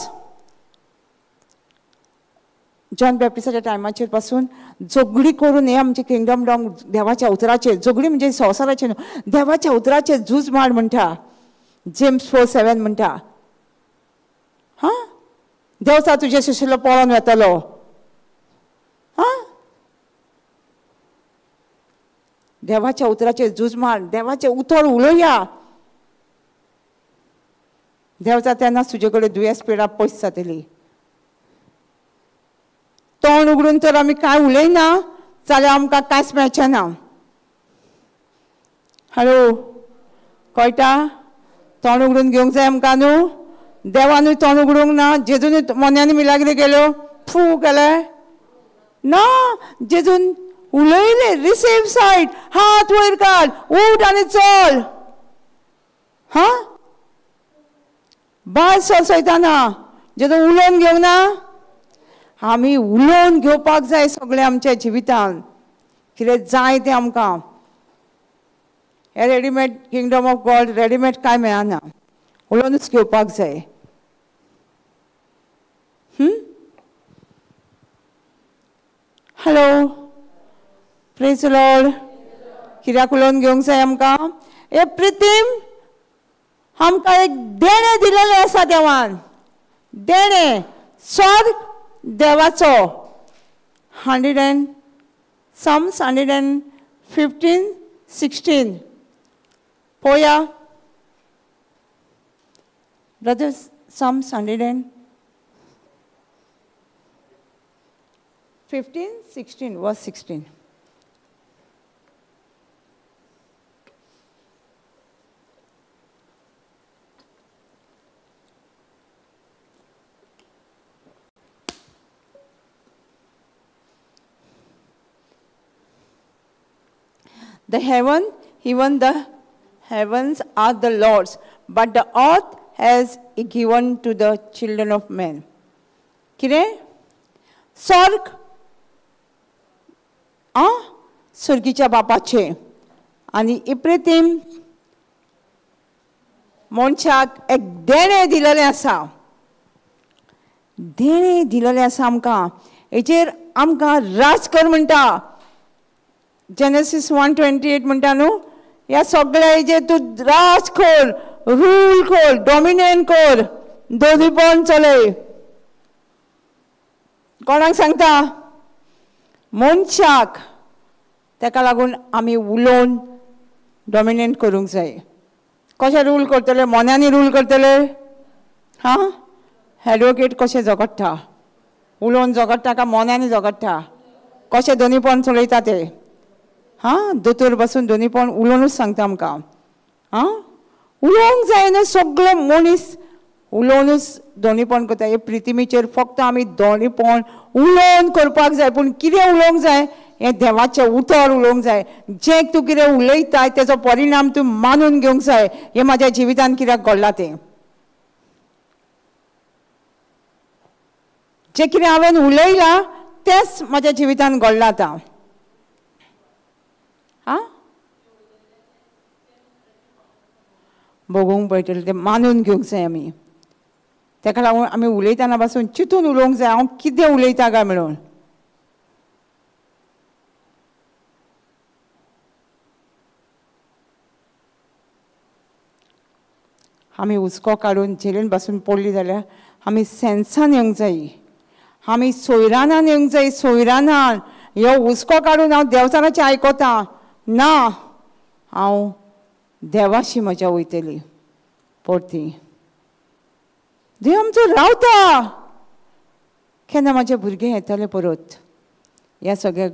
John बॅप्टिस्टाच्या टायमाचेर पासून झगडी करून हे आमचे किंगडम डॉम देवाच्या उतराचेर, झगडी म्हणजे संवसाराचेर न्हू, देवाच्या उतराचेर झूज माड म्हणटा. जेम्स 4:7 म्हणटा. हां, देवचा तुजे शिशिल्लो पळोवन वेतलो. हां, देवाच्या उतराचेर झूज मार, देवाचें उतर उलोवया. देवचा तेन्नाच तुजे कडेन दुयेंस पिडा पयस जातली. तोंड उगडून तर आमी कांय उलयना जाल्यार आमकां कांयच मेळचें ना. हॅलो, कळटा? तोंड उगडून घेवंक जाय आमकां न्हू. देवानूय तोंड उगडूंक ना, जेजूनय मोन्यांनी मिलाग्री गेल्यो, फू केलें. ना, जेजून उलयले, रिसीव सायट, हात वयर काड, उठ आनी चल. हा, भायर सर सैताना जेजू उलोवन घेवंक ना. आमी उलोवन घेवपाक जाय सगळें आमच्या जिवितान, कितें जाय तें आमकां. हे readymade kingdom of God readymade कांय मेळना, उलोवनूच घेवपाक जाय. Hello, praise Lord. कित्याक उलोवन घेवंक जाय आमकां? हे प्रितीम आमकां एक देणें दिलेलें आसा देवान, देणें स्वर्ग देवाचो. 100 and Psalms 115 16 पोया brother. Psalms 115 16 verse 16. The heaven, even the heavens are the Lord's, but the earth has he given to the children of men. कितें? स्वर्ग आ स्वर्गीच्या बापाचें, आनी इप्रितीम मनशाक एक देणें दिलेलें आसा, देणें दिलेलें आसा आमकां. हेचेर आमकां राज कर म्हणटा. जेनेसीस 1:28 म्हणटा न्हू, ह्या सगळ्या हेजेर तूं राज कर, रूल कर, डॉमिनेट कर, दोनीपण चलय. कोणाक सांगता? मनशाक. ताका लागून आमी उलोवन डॉमिनेट करूंक जाय. कशें रूल करतले? मोन्यांनी रूल करतले? हां, एडवोकेट कशें झगडटा? उलोवन झगडटा काय मोन्यांनी झगडटा? कशें दोनीपण चलयता ते? हां, दोतोर बसून दोनीपण उलोवनूच सांगता आमकां. हां, उलोवंक जाय न्हू, सगलो मनीस उलोवनूच दोनीपण करता. हे प्रिथिमीचेर फक्त आमी दोनीपण उलोवन करपाक जाय. पूण कितें उलोवंक जाय? हें देवाचें उतर उलोवंक जाय. जें तूं कितें उलयताय तेजो परिणाम तूं मानून घेवंक जाय. हें म्हाज्या जिवितान कित्याक घडलां तें, जें कितें हांवें उलयलां तेंच म्हाज्या जिवितान घडलां आतां. आं, भोगूंक पडटलें तें मानून घेवंक जाय आमी. ताका लागून आमी उलयतना पासून चिंतून उलोवंक जाय, हांव कितें उलयता काय म्हणून. आमी हुस्को काडून झेलीन बसून पडली जाल्यार आमी सेन्सान येवंक जाय, आमी सोयरानान येवंक जाय. सोयरानान ह्यो हुस्को काडून हांव देवचाराचें आयकता ना, हांव देवाशी म्हज्या वयतली परती. देव आमचो रावता. केन्ना म्हाजे भुरगे येताले परत ह्या सगळ्या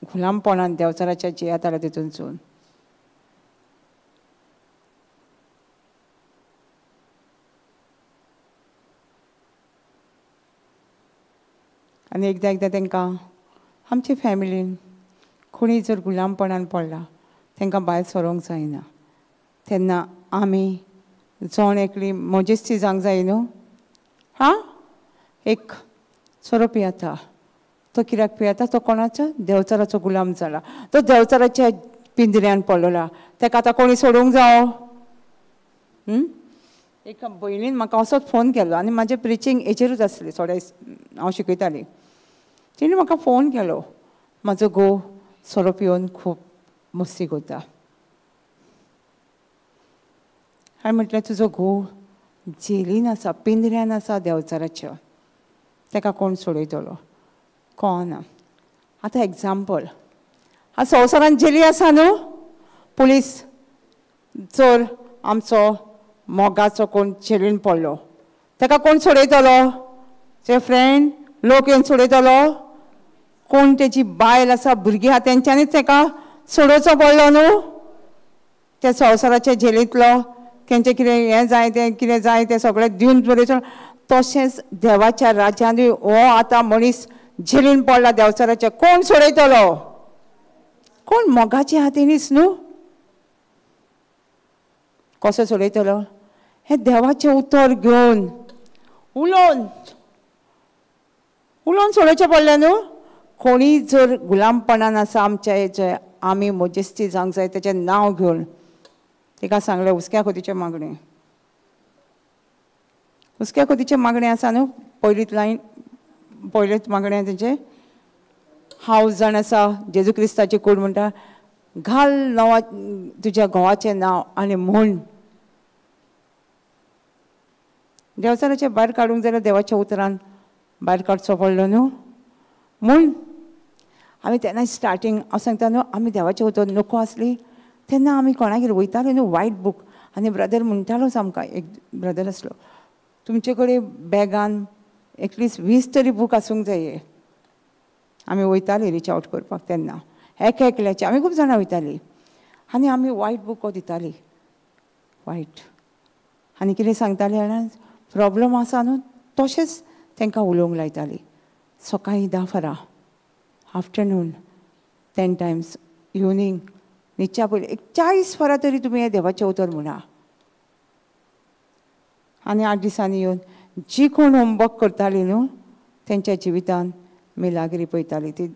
गुलामपणान देवचाराच्या जे येताले तितूनसून. आनी एकदां एकदां तांकां आमचे फॅमिलीन कोणी जर गुलामपणान पडला तांकां भायर सरोंक जायना, तेन्ना आमी जण एकली म्हजेच ती जावंक जाय न्हू. हां, एक सोरो पियेता, तो कित्याक पियेता? तो कोणाचो? देवचाराचो गुलाम जाला, तो देवचाराच्या पिंजऱ्यान पडलेला, ताका आतां कोणी सोडूंक जावो? एका भयणीन म्हाका असोच फोन केलो आनी म्हाजें प्रिचींग हेचेरूच आसलें, थोडे हांव शिकयतालें. तिणें म्हाका फोन केलो, म्हाजो घोव सोरो पिवन खूब मस्ती करता. हांवें म्हटलें, तुजो घोव जेलीन आसा, पिंजऱ्यान आसा देवचाराच्या, ताका कोण सोडयतलो? कोण ना. आतां एग्जाम्पल, आतां संवसारान जेली आसा न्हू, पुलीस जर आमचो मोगाचो कोण जेलीन पडलो ताका कोण सोडयतलो? जे फ्रेंड लोक येवन सोडयतलो? कोण तेजी बायल आसा, भुरगीं आहा, तेंच्यांनीच ताका सोडोवचो पडलो न्हू. त्या संवसाराच्या जेलींतलो तेंचें कितें हें जाय तें कितें जाय तें सगळें दिवन बरें. तशेंच देवाच्या राज्यानूय हो आतां मनीस झेलीन पडला देंवचाराच्या, कोण सोडयतलो? कोण? मोगाचे हातीनीच न्हू. कसो सोडयतलो? हें देवाचें उतर घेवन उलोवन उलोवन सोडोवचें पडलें न्हू. कोणी जर गुलामपणान आसा आमच्या हेचे, आमी मजेस्ती जावंक जाय तेचें नांव घेवन. तिका सांगलें हुसक्या खोतीचें मागणें, हुसक्या खोतीचें मागणें आसा न्हू पयलीच लायन, पयलेच मागणें तेचें. हांव जाण आसा जेजू क्रिस्ताची कूड म्हणटा, घाल नांवा तुज्या घोवाचें नांव आनी म्हूण. देंवचाराचें भायर काडूंक जाल्यार देवाच्या उतरान भायर काडचो पडलो न्हू. म्हूण आमी तेन्ना स्टार्टींग हांव सांगता न्हू, आमी देवाचें उतर नको आसली तेन्ना आमी कोणागेर वयताले न्हू वायट बूक. आनी ब्रदर म्हणटालोच आमकां, एक ब्रदर आसलो, तुमचे कडेन बॅगान एटलिस्ट 20 तरी बूक आसूंक जाय. आमी वयताली रिच आवट करपाक तेन्ना एक एकल्याचे, आमी खूब जाणां वयतालीं आनी आमी वायट बुको दितालीं वायट. आनी कितें सांगतालीं जाणा, प्रॉब्लम आसा न्हू तशेंच तांकां उलोवंक लायताली. सकाळीं 10 फारां, आफ्टरनून 10 टायम्स, इवनींग न्हिदच्या पयलीं एक 40 फारां तरी तुमी हें देवाचें उतर म्हणा. आनी 8 दिसांनी येवन जी कोण होमवर्क करताली न्हू तेंच्या जिवितान मिलाग्री पळयताली. ती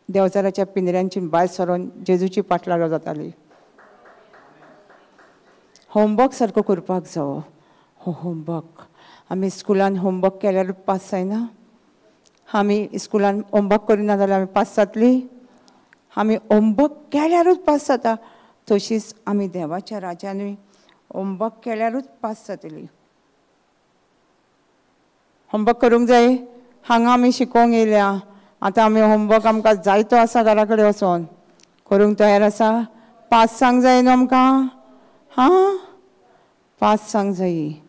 देंवचाराच्या पिंजऱ्यांची भायर सरोन जेजूची पाटलारो जाताली. होमवर्क सारको करपाक जावो. हो होमवर्क आमी स्कुलान होमवर्क केल्यार पास जायना, आमी स्कुलान होमवर्क करिना जाल्यार आमी पास जातली? आमी होमवर्क केल्यारूच पास जाता. तशीच आमी देवाच्या राज्यानूय होमवर्क केल्यारूच पास जातली. होमवर्क करूंक जाय. हांगा आमी शिकोवंक येयल्या, आतां आमी होमवर्क आमकां जायतो आसा, घरा कडेन वचोन करूंक तयार आसा. पास जावंक जाय न्हू आमकां? हां, पास जावंक जायी.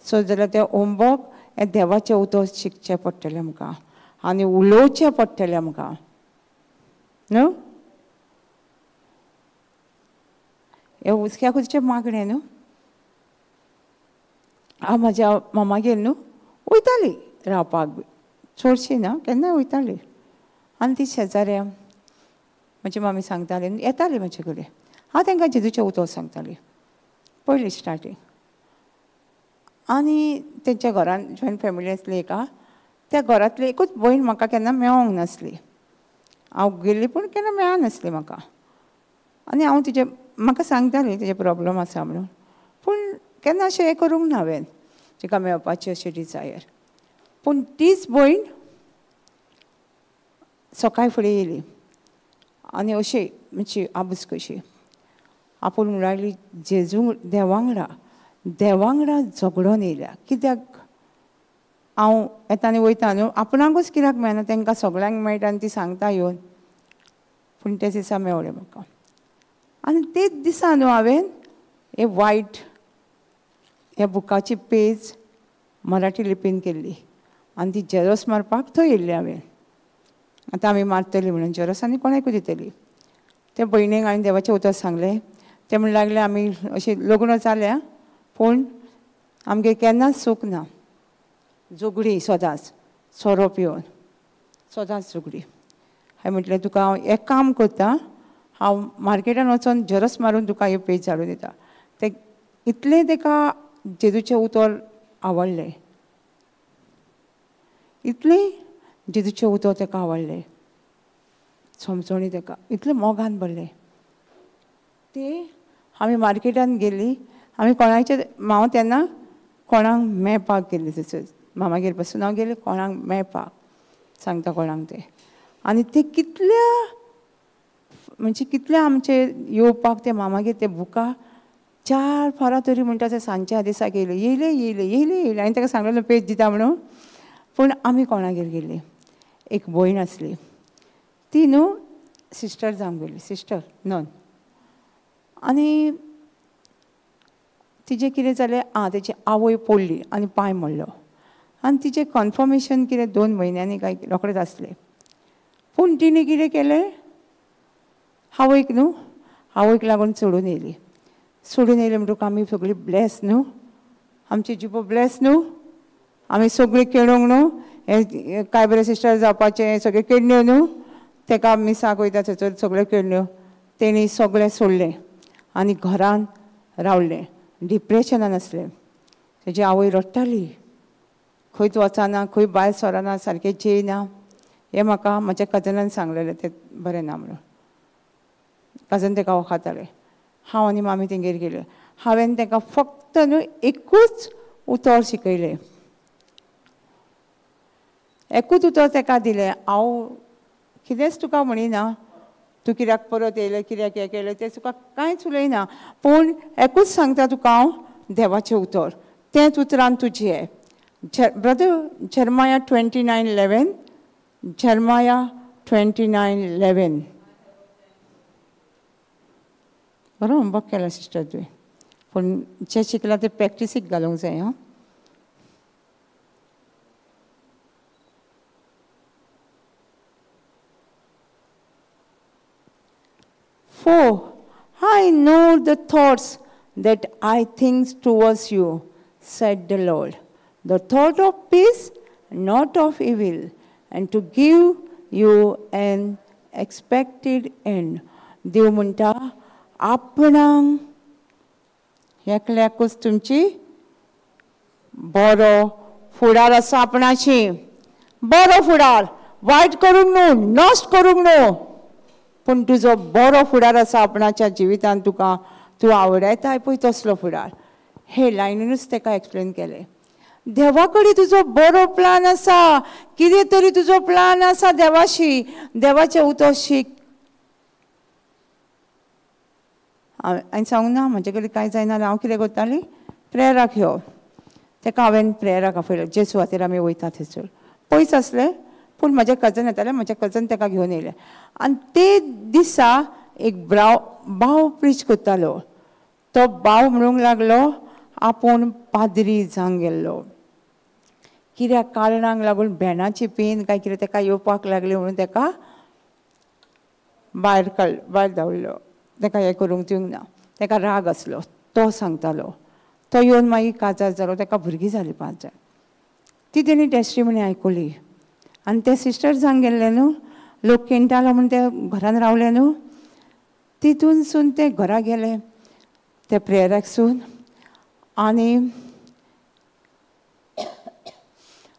सो जाल्यार तें होमवर्क हें देवाचें उतर शिकचें पडटलें आमकां आनी उलोवचें पडटलें आमकां न्हू. हें हुसक्या खुदचें मागणें न्हू. हांव म्हाज्या मामागेर न्हू वयताली रावपाक बी, चडशी ना, केन्नाय वयताली. आनी ती शेजाऱ्या म्हजी मामी सांगताली, येताली म्हजे कडेन. हांव तांकां जेजूचें उतर सांगताली पयलीं स्टार्टींग. आनी तेंच्या घरान जॉयंट फॅमिली आसली एका, त्या घरांतली एकूच भयण म्हाका केन्ना मेळोंक नासली. हांव गेल्ली पूण केन्ना मेळनासली म्हाका. आनी हांव तिजे म्हाका सांगताली तिजे प्रॉब्लम आसा म्हणून, पूण केन्ना अशें हें करूंक ना हांवें तिका मेळपाची अशी डिजायर. पूण तीच भयण सकाळ फुडें येयली आनी अशी म्हणजे आबूज कशी आपूण म्हणूंक लागली, जेजू देवांगडा देवांगडा झगडोन येयल्या. कित्याक हांव येता आनी वयता न्हू, आपणाकूच कित्याक मेळना, तांकां सगळ्यांक मेळटा आनी ती सांगता येवन. पूण तेच दिसा मेवलें म्हाका. आनी तेच दिसा न्हू हांवें हे वायट ह्या बुकाची पेज मराठी लिपीन केल्ली आनी ती झेरोस मारपाक थंय येयल्ली हांवें. आतां आमी मारतली म्हणून झेरोस आनी कोणाकूय दितली. ते भयणीक हांवें देवाचें उतर सांगलें. ते म्हणूंक लागले आमी अशी लग्न जाल्या पूण आमगेर केन्नाच सूख ना, झगडीं सदांच, सोरो पिवन सदांच झगडीं. हांवें म्हटलें तुका हांव एक काम करता, हांव मार्केटान वचोन झेरोस मारून तुका हे पेज हाडून दिता. ते इतलें ताका जेजूचें उतर आवडलें, इतलें जेजूचें उतर ताका आवडलें, समजणी ताका इतलें मोगान भरलें. ते आमी मार्केटान गेली, आमी कोणाचे हांव तेन्ना कोणाक मेळपाक गेल्ली, तसोच मामागेर पासून हांव गेलें कोणाक मेळपाक, सांगता कोणाक तें. आनी ते कितल्या म्हणजे कितल्या आमचे येवपाक ते मामागेर ते बुकां 4 फारां तरी म्हणटा ते सांजच्या दिसाक येयले येयले येयले येयले येयले. आनी ताका सांगलें पेज दिता म्हणून. पूण आमी कोणागेर गेली, एक भयण आसली, ती न्हू सिस्टर जावंक गेली, सिस्टर नन. आनी तिजें कितें जालें, आं तेजी आवय पडली आनी पांय मोडलो आनी तिजें कन्फर्मेशन कितें 2 म्हयन्यांनी काय रोखडेंच आसलें. पूण तिणें कितें केलें, आवयक न्हू आवयक लागून सोडून येयली. सोडून येयली म्हणटकूच आमी सगळीं ब्लेस न्हू, आमची जिबो ब्लेस न्हू, आमी सगळीं खेळूंक न्हू. हें काय बरें सिस्टर जावपाचें सगळें केडण्यो न्हू, तेका मिसाक वयता थंयसर सगळ्यो केडण्यो, तेणी सगळें सोडलें आनी घरान रावलें. डिप्रेशनान आसलें. तेजी आवय रडटाली, खंयच वचना, खंय भायर सरना, सारकें जेयना. हें म्हाका म्हज्या कजनान सांगलेलें, तें बरें ना म्हणून. कजन तेका वखातालें. हांव आनी मामी तेंगेर गेले. हांवें तेका फक्त न्हू एकूच उतर शिकयलें, एकूच उतर तेका दिलें. हांव कितेंच तुका म्हणिना, तूं कित्याक परत येयलें, कित्याक हें केलें तें तुका कांयच उलयना, पूण एकूच सांगता तुका हांव, देवाचें उतर, तेंच उतरान तुजें हें. Brother Jeremiah 29:11, Jeremiah 29:11. बरो होमवर्क केला सिस्टर तुवें, पूण जें शिकलां तें प्रॅक्टिसीक घालूंक जाय. हां, For I know the thoughts that I think towards you, said the Lord, the thought of peace, not of evil, and to give you an expected end. देव म्हणटा आपणाक एकल्याकूच तुमची बरो फुडार आसा, आपणाची बरो फुडार, वायट करूंक न्हू, नश्ट करूंक न्हू, पूण तुजो बरो फुडार आसा आपणाच्या जिवितान, तुका तूं आवडयताय पळय तसलो फुडार. हे लायनीनूच तेका एक्सप्लेन केलें. देवा कडेन तुजो बरो प्लान आसा, कितें तरी तुजो प्लान आसा देवाशी, देवाचें उतर शीक. हांवें सांगूंक ना म्हजे कडेन कांय जायना जाल्यार हांव कितें करतालीं, प्रेयराक यो. तेका हांवें प्रेयराक आपयलो, जे सुवातेर आमी वयता थंयसर पयस आसलें, पूण म्हजें कजन येतालें, म्हजें कजन तेका घेवन येयलें. आनी ते दिसा एक भाव प्रीच करतालो, तो भाव म्हणूंक लागलो आपूण पाद्री जावंक गेल्लो, कित्याक कारणाक लागून भेणाची पेन काय कितें तेका येवपाक लागली म्हणून तेका भायर काड भायर धांवलो, तेका हें करूंक दिवंक ना, तेका राग आसलो. तो सांगतालो, तो येवन मागीर काजार जालो, तेका भुरगीं जालीं 5 जाण. ती तेणी टेस्टिमनी आयकली आनी ते सिस्टर जावंक गेल्ले न्हू, लोक केणटालो म्हूण ते घरान रावले न्हू, तितूनसून ते घरा गेले ते प्रेयराकसून आनी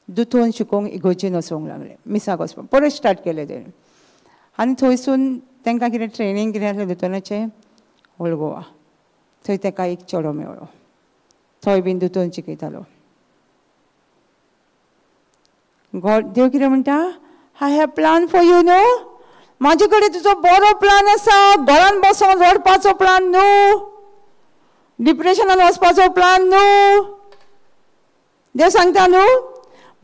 दुतोन शिकोवंक इगोर्जेन वचोंक लागले, मिसाक वचपाक परत स्टार्ट केलें तेणें. आनी थंयसून तांकां कितें ट्रेनींग कितें आसलें दुतोनाचें, ओल्ड गोवा, थंय ताका एक चेडो मेळ्ळो, थंय बीन दुतोन शिकयतालो. गॉड देव कितें म्हणटा, I have plan for you न्हू, म्हाजे कडेन तुजो बरो प्लान आसा, घरान बसोन रडपाचो प्लान न्हू, डिप्रेशनान वचपाचो प्लान न्हू. देव सांगता न्हू,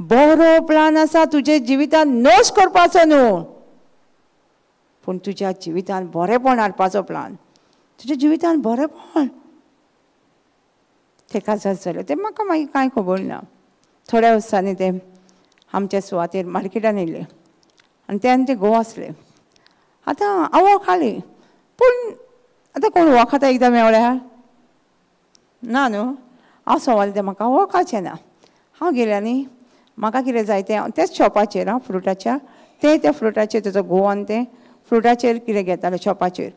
बरो प्लान आसा तुजे जिवितान नश्ट करपाचो न्हू, पूण तुज्या जिवितान बरेंपण हाडपाचो प्लान, तुज्या जिवितान बरेंपण. तें काजार जालें तें म्हाका मागीर कांय खबर ना. थोड्या वर्सांनी तें आमच्या सुवातेर मार्केटान येयलें आनी तेन्ना ते घोव आसले. आतां हांव वळखाली, पूण आतां कोण वळखाता एकदां मेवळ्यार ना न्हू, हांव सवाल तें म्हाका वळखाचें ना. हांव गेलें आनी म्हाका कितें जाय तें तेच शॉपाचेर, हांव फ्रुटाच्या ते त्या फ्रुटाचेर तेजो घोव आनी तें फ्रुटाचेर कितें घेतालें शॉपाचेर,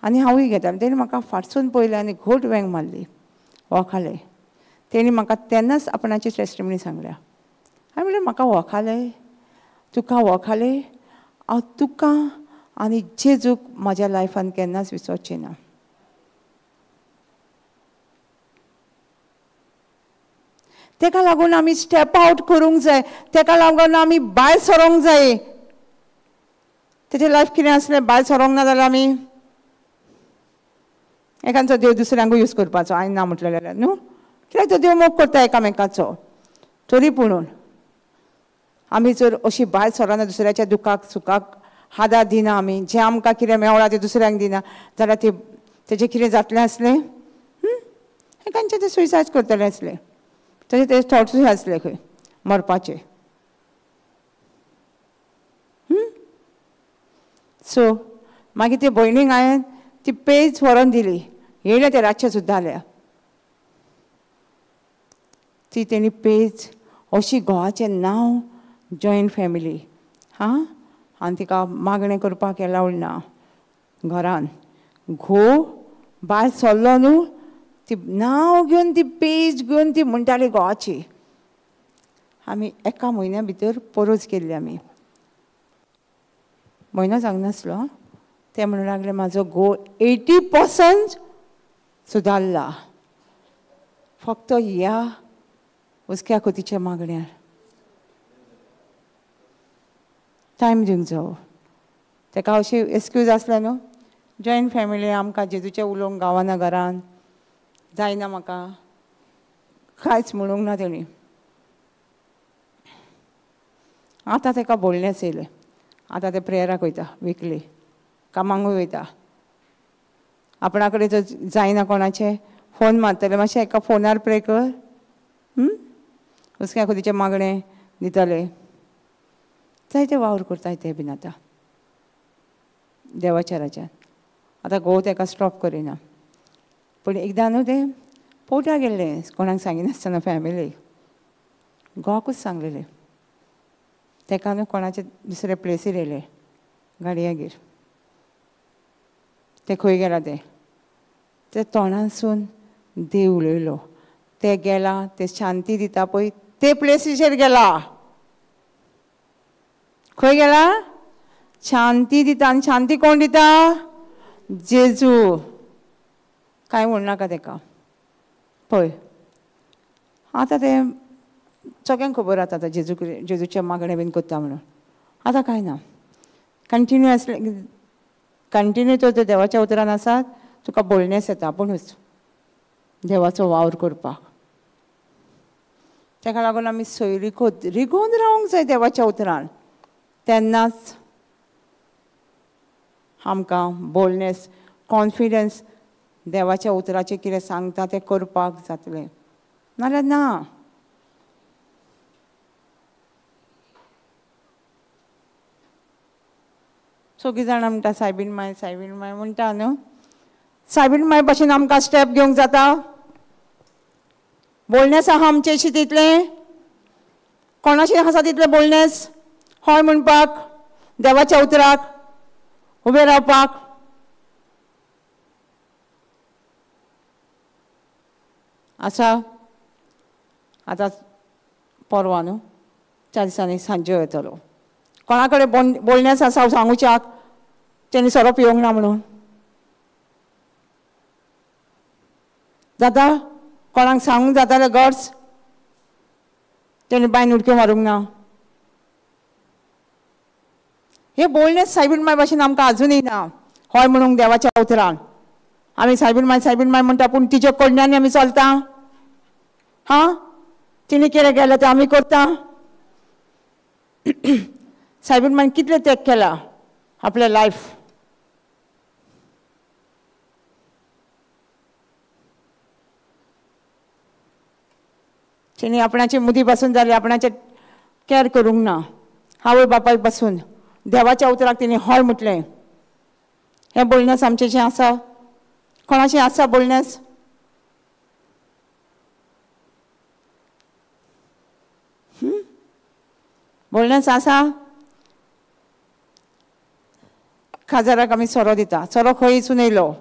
आनी हांवूय घेतालें. तेणी म्हाका फाटसून पळयलें आनी घोट वेंग मारली, वळखालें. तेणी म्हाका तेन्नाच आपणाची टेस्टिमनी सांगल्या. हांवें म्हणलें म्हाका वळखालें, तुका वळखालें, हांव तुका आनी जेजूक म्हज्या लायफान केन्नाच विसरचें ना. तेका लागून आमी स्टेप आवट करूंक जाय, तेका लागून आमी भायर सरोंक जाय. तेजें लायफ कितें आसलें, भायर सरोंक ना जाल्यार आमी एकांचो देव दुसऱ्यांकूय यूज करपाचो, हांवें ना म्हटलें जाल्यार न्हू, कित्याक तो देव मोग करता एकामेकाचो. तरी पुणून आमी जर अशी भायर सरना, दुसऱ्याच्या दुखाक सुखाक आदार दिना, आमी जें आमकां कितें मेवळा तें दुसऱ्यांक दिना जाल्यार ते तेजें कितें जातलें आसलें, एकांचें ते सुसायड करतलें आसलें, तशें ते थॉट्सूय आसले खंय मरपाचे. सो मागीर ते भयणीक हांवें ती पेज व्हरोन दिली, येयलें ते रातचें सुद्दां जाल्यार ती तेणी पेज अशी घोवाचें नांव जॉयंट फॅमिली हां, आनी तिका मागणें करपाक एलावड ना घरान. घोव भायर सरलो न्हू, ती नांव घेवन ती पेज घेवन ती म्हणटाली घोवाची. आमी एका म्हयन्या भितर परोज केल्ली आमी. म्हयनो जावंक नासलो, ते म्हणूंक लागले म्हाजो घोव 80% सुदारला फक्त ह्या हुस्क्या खोतीच्या मागण्यार. टायम दिवंक जावो तेका. अशी एक्सक्यूज आसलें न्हू, जॉयंट फॅमिली आमकां जेजूचें उलोवंक गावना घरान जायना, म्हाका कांयच म्हणूंक ना तेणी. आतां तेका बोलणेंच येयलें. आतां ते प्रेयराक वयता विकली, कामांकूय वयता. आपणा कडेन जर जायना कोणाचें फोन मारतले, मातशें एका फोनार प्रे कर, हुस्क्या खोतीचें मागणें दितले. जायते वावर करताय ते बीन आतां देवाच्या राज्यान. आतां घोव तेका स्टॉप करिना. पूण एकदां न्हू तें पोवटा गेल्लें कोणाक सांगिनासतना फॅमिलीक, घोवाकूच सांगलेलें. तेका न्हू कोणाचे दुसरे प्लेसीर येयले गाडयेगेर, ते खंय गेला तें ते तोंडासून देव उलयलो. ते गेला ते शांती दिता पळय ते प्लेसीचेर गेला. खंय गेला? शांती दिता. आनी शांती कोण दिता? जेजू. कांय म्हणनाका तेका. पळय आतां तें सगळ्यांक खबर आतां आतां जेजू जेजूचें मागणें बीन करता म्हणून. आतां कांय ना, कंटिन्यू आसलें, कंटिन्यू तर देवाच्या उतरान आसात, तुका बोलणेंच येता आपुणूच देवाचो वावर करपाक. ताका लागून आमी सोयरीको रिगोवन रावंक जाय देवाच्या उतरान, तेन्नाच आमकां बोलनेस, कॉन्फिडन्स देवाच्या उतराचें कितें सांगता तें करपाक जातलें, नाल्यार ना. सगळीं जाणां म्हणटा सायबीण माय सायबीण माय म्हणटा न्हू, सायबीण माय भशेन आमकां स्टेप घेवंक जाता? बोलनेस आहा आमचेशी तितलें? कोणाशी आसा तितलें बोलनेस हय म्हणपाक, देवाच्या उतराक उबें रावपाक? आसा. आतां परवा न्हू 4 दिसांनी सांजे येतलो. कोणा कडेन बोलणेंच आसा सांगूच्याक तेणी सोरो पिवंक ना म्हणून? जाता कोणाक सांगूंक जातालें गट्स तेणी बायन उडक्यो मारूंक ना? हे बोलणें सायबीण माय भाशेन आमकां आजुनूय ना हय म्हणूंक देवाच्या उतरान. आमी सायबीण माय सायबीण माय म्हणटा, पूण तिच्या कडल्यान आमी चलता. हां, तिणें कितें केलें तें आमी करता. सायबीण मायन कितलें त्याग केला आपलें लायफ. तिणें आपणाचे मुदी पासून जालें, आपणाचें कॅर करूंक ना, आवय बापाय पासून देवाच्या उतराक तिणें हय म्हटलें. हें बोलणेंच आमचें आसा? कोणाचें आसा बोलणेंच? बोलणेंच आसा? खाजराक आमी सोरो दिता, सोरो खंयसून येयलो?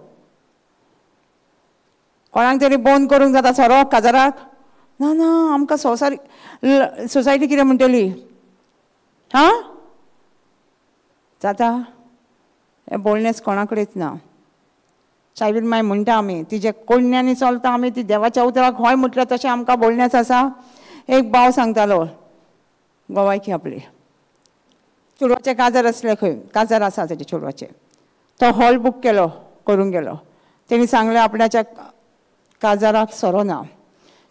कोणाक तरी बंद करूंक जाता सोरो काजाराक? ना ना, आमकां संवसार सोसायटी कितें म्हणटली? हां, जाता? हें बोलणेंच कोणा कडेच ना. सायबीण माय म्हणटा आमी तिजे कोडण्यांनी चलता आमी, ती देवाच्या उतराक हय म्हटलें तशें आमकां बोलणेंच आसा. एक भाव सांगतालो गोवायकी आपली, चेडवाचें काजार आसलें खंय, काजार आसा तेजे चेडवाचें, तो हॉल बूक केलो करूंक गेलो. तेणी सांगलें आपणाच्या काजाराक सोरो ना,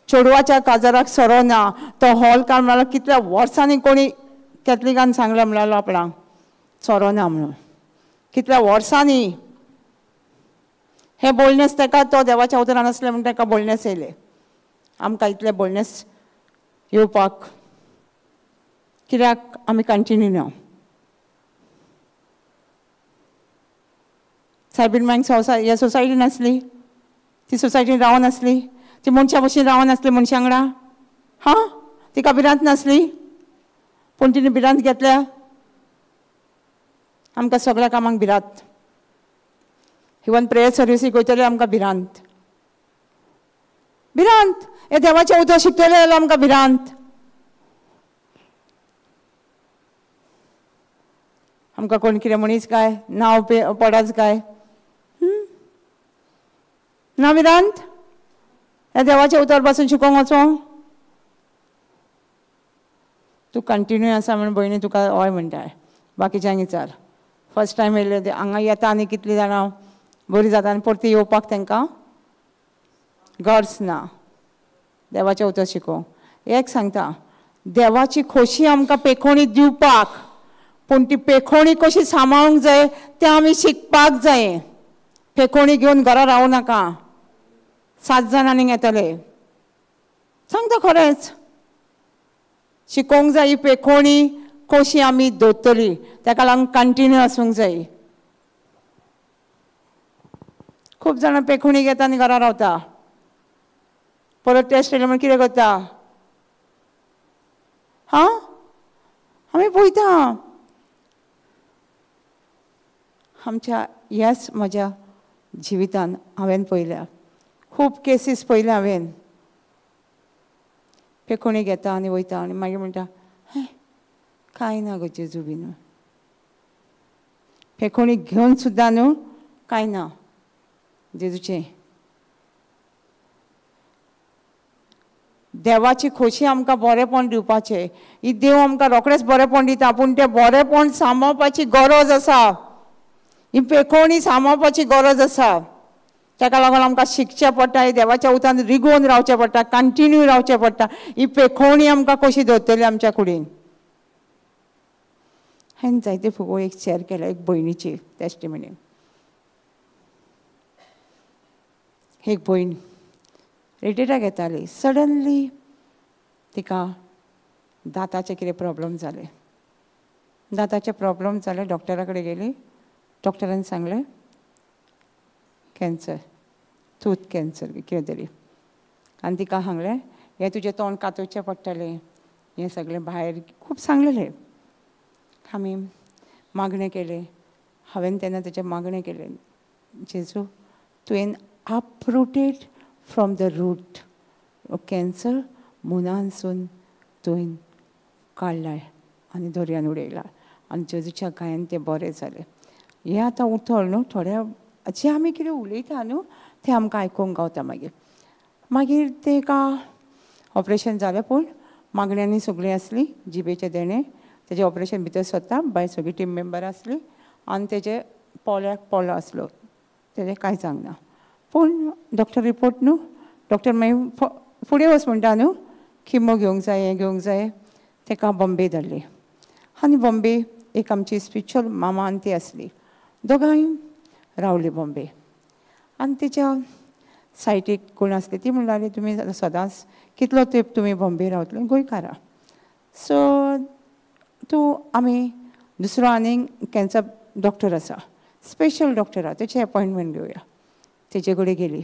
चेडवाच्या काजाराक सोरो ना. तो हॉल काड म्हणलो कितल्या वर्सांनी कोणी कॅथलिकान सांगलें म्हणलो आपणाक सोरो ना म्हणून, कितल्या वर्सांनी. हें बोलणेंच ताका, तो देवाच्या उतरान आसलें म्हूण ताका बोलणेंच येयलें. आमकां इतलें बोलणेंच येवपाक कित्याक आमी कंटिन्यू ना. सायबीण मायक ह्या सोसायटीन आसली, ती सोसायटीन रावन आसली, ती मनशां भशेन रावन आसली मनशां वांगडा. हां, तिका भिरांत नासली. पूण तिणें भिरांत घेतल्या. आमकां सगळ्या कामांक भिरांत. इवन प्रेयर सर्विसीक वयतले आमकां भिरांत. भिरांत. हे देवाचें उतर शिकतले जाल्यार आमकां भिरांत. आमकां कोण कितें म्हणीच काय, नांव पडच काय, ना भिरांत? ह्या देवाचें उतर पासून शिकोवंक वचों? तूं कंटिन्यू आसा म्हण भयणी तुका हय म्हणटाय. बाकीच्यांक विचार. फर्स्ट टायम येयले हांगा येता आनी कितलीं जाणां बरी जाता आनी परती येवपाक तांकां गट्स ना देवाचें उतर शिकोवंक. एक सांगता, देवाची खोशी आमकां पेखोणी दिवपाक, पूण ती पेखोणी कशी सांबाळूंक जाय तें आमी शिकपाक जाय. पेखोणी घेवन घरा रावूं नाका. 7 जाण आनीक येतले. सांगता खरेंच, शिकोवंक जाय ही पेखोणी कशी आमी दवरतली, ताका लागून कंटिन्यू आसूंक जाय. खूब जाणां पेखोणी घेता आनी घरा रावता. परत टेस्ट येयले म्हण कितें करता? हां, आमी पळयता. आमच्या ह्याच म्हज्या जिवितान हांवें पळयल्या, खूब केसीस पळयल्या हांवें. पेखोणी घेता आनी वयता आनी मागीर म्हणटा, कांय ना गो जेजू बी न्हू. पेखोणी घेवन सुद्दां न्हू कांय ना जेजूचें. देवाची खोशी आमकां बरेंपण दिवपाचें. ही देव आमकां रोखडेंच बरेंपण दिता, पूण तें बरेंपण सांबाळपाची गरज आसा. ही पेखोणी सांबाळपाची गरज आसा. ताका लागून आमकां शिकचें पडटा, देवाच्या उतान रिगोवन रावचें पडटा, कंटिन्यू रावचें पडटा. ही पेखोणी आमकां कशी दवरतली आमच्या कुडीन. हांवें जायते फुगो एक शेअर केला एक भयणीची टेस्टिमनी. एक भयण रिटेटाक येताली. सडनली तिका दांताचे कितें प्रॉब्लम जाले. दांताचे प्रॉब्लम जाले, डॉक्टरा कडेन गेली. डॉक्टरान सांगलें कॅन्सर, टूथ कॅन्सर कितें तरी. आनी तिका सांगलें हें तुजें तोंड कातोवचें पडटलें, हें सगळें भायर खूब सांगलेलें. आमी मागणें केलें. हांवें तेन्ना तेचें मागणें केलें, जेजू तुवें uprooted from the root cancer मुनानसून तुवें काडलाय आनी दर्यान उडयला. आनी जेजूच्या गायन तें बरें जालें. हें आतां उतर न्हू, थोड्या जें आमी कितें उलयता न्हू तें आमकां आयकूंक गावता. मागीर मागीर तेका ऑपरेशन जालें, पूण मागण्यांनी सगळीं आसली जिबेचें देणें. तेजें ऑपरेशन भितर सरता बाय सगळी टीम मेंबर आसली आनी तेजे पोल्याक पोलो आसलो, तेजें कांय सांगना. पूण डॉक्टर रिपोर्ट न्हू, डॉक्टर मागीर फुडें वच म्हणटा न्हू, किमो घेवंक जाय, हें घेवंक जाय. तेका बॉम्बे धाडली. आनी बॉम्बे एक आमची स्पिरिच्युअल मामा आनी ती आसली, दोगांय रावली बॉम्बे. आनी तेच्या सायटीक कोण आसली ती म्हणटाली, तुमी सदांच कितलो तेंप तुमी बॉम्बे रावतले, गोंयकारां, सो तूं आमी दुसरो आनीक कॅन्सर डॉक्टर आसा, स्पेशल डॉक्टर आसा, तेची एपॉयंटमेंट घेवया. तेजे कडेन गेली.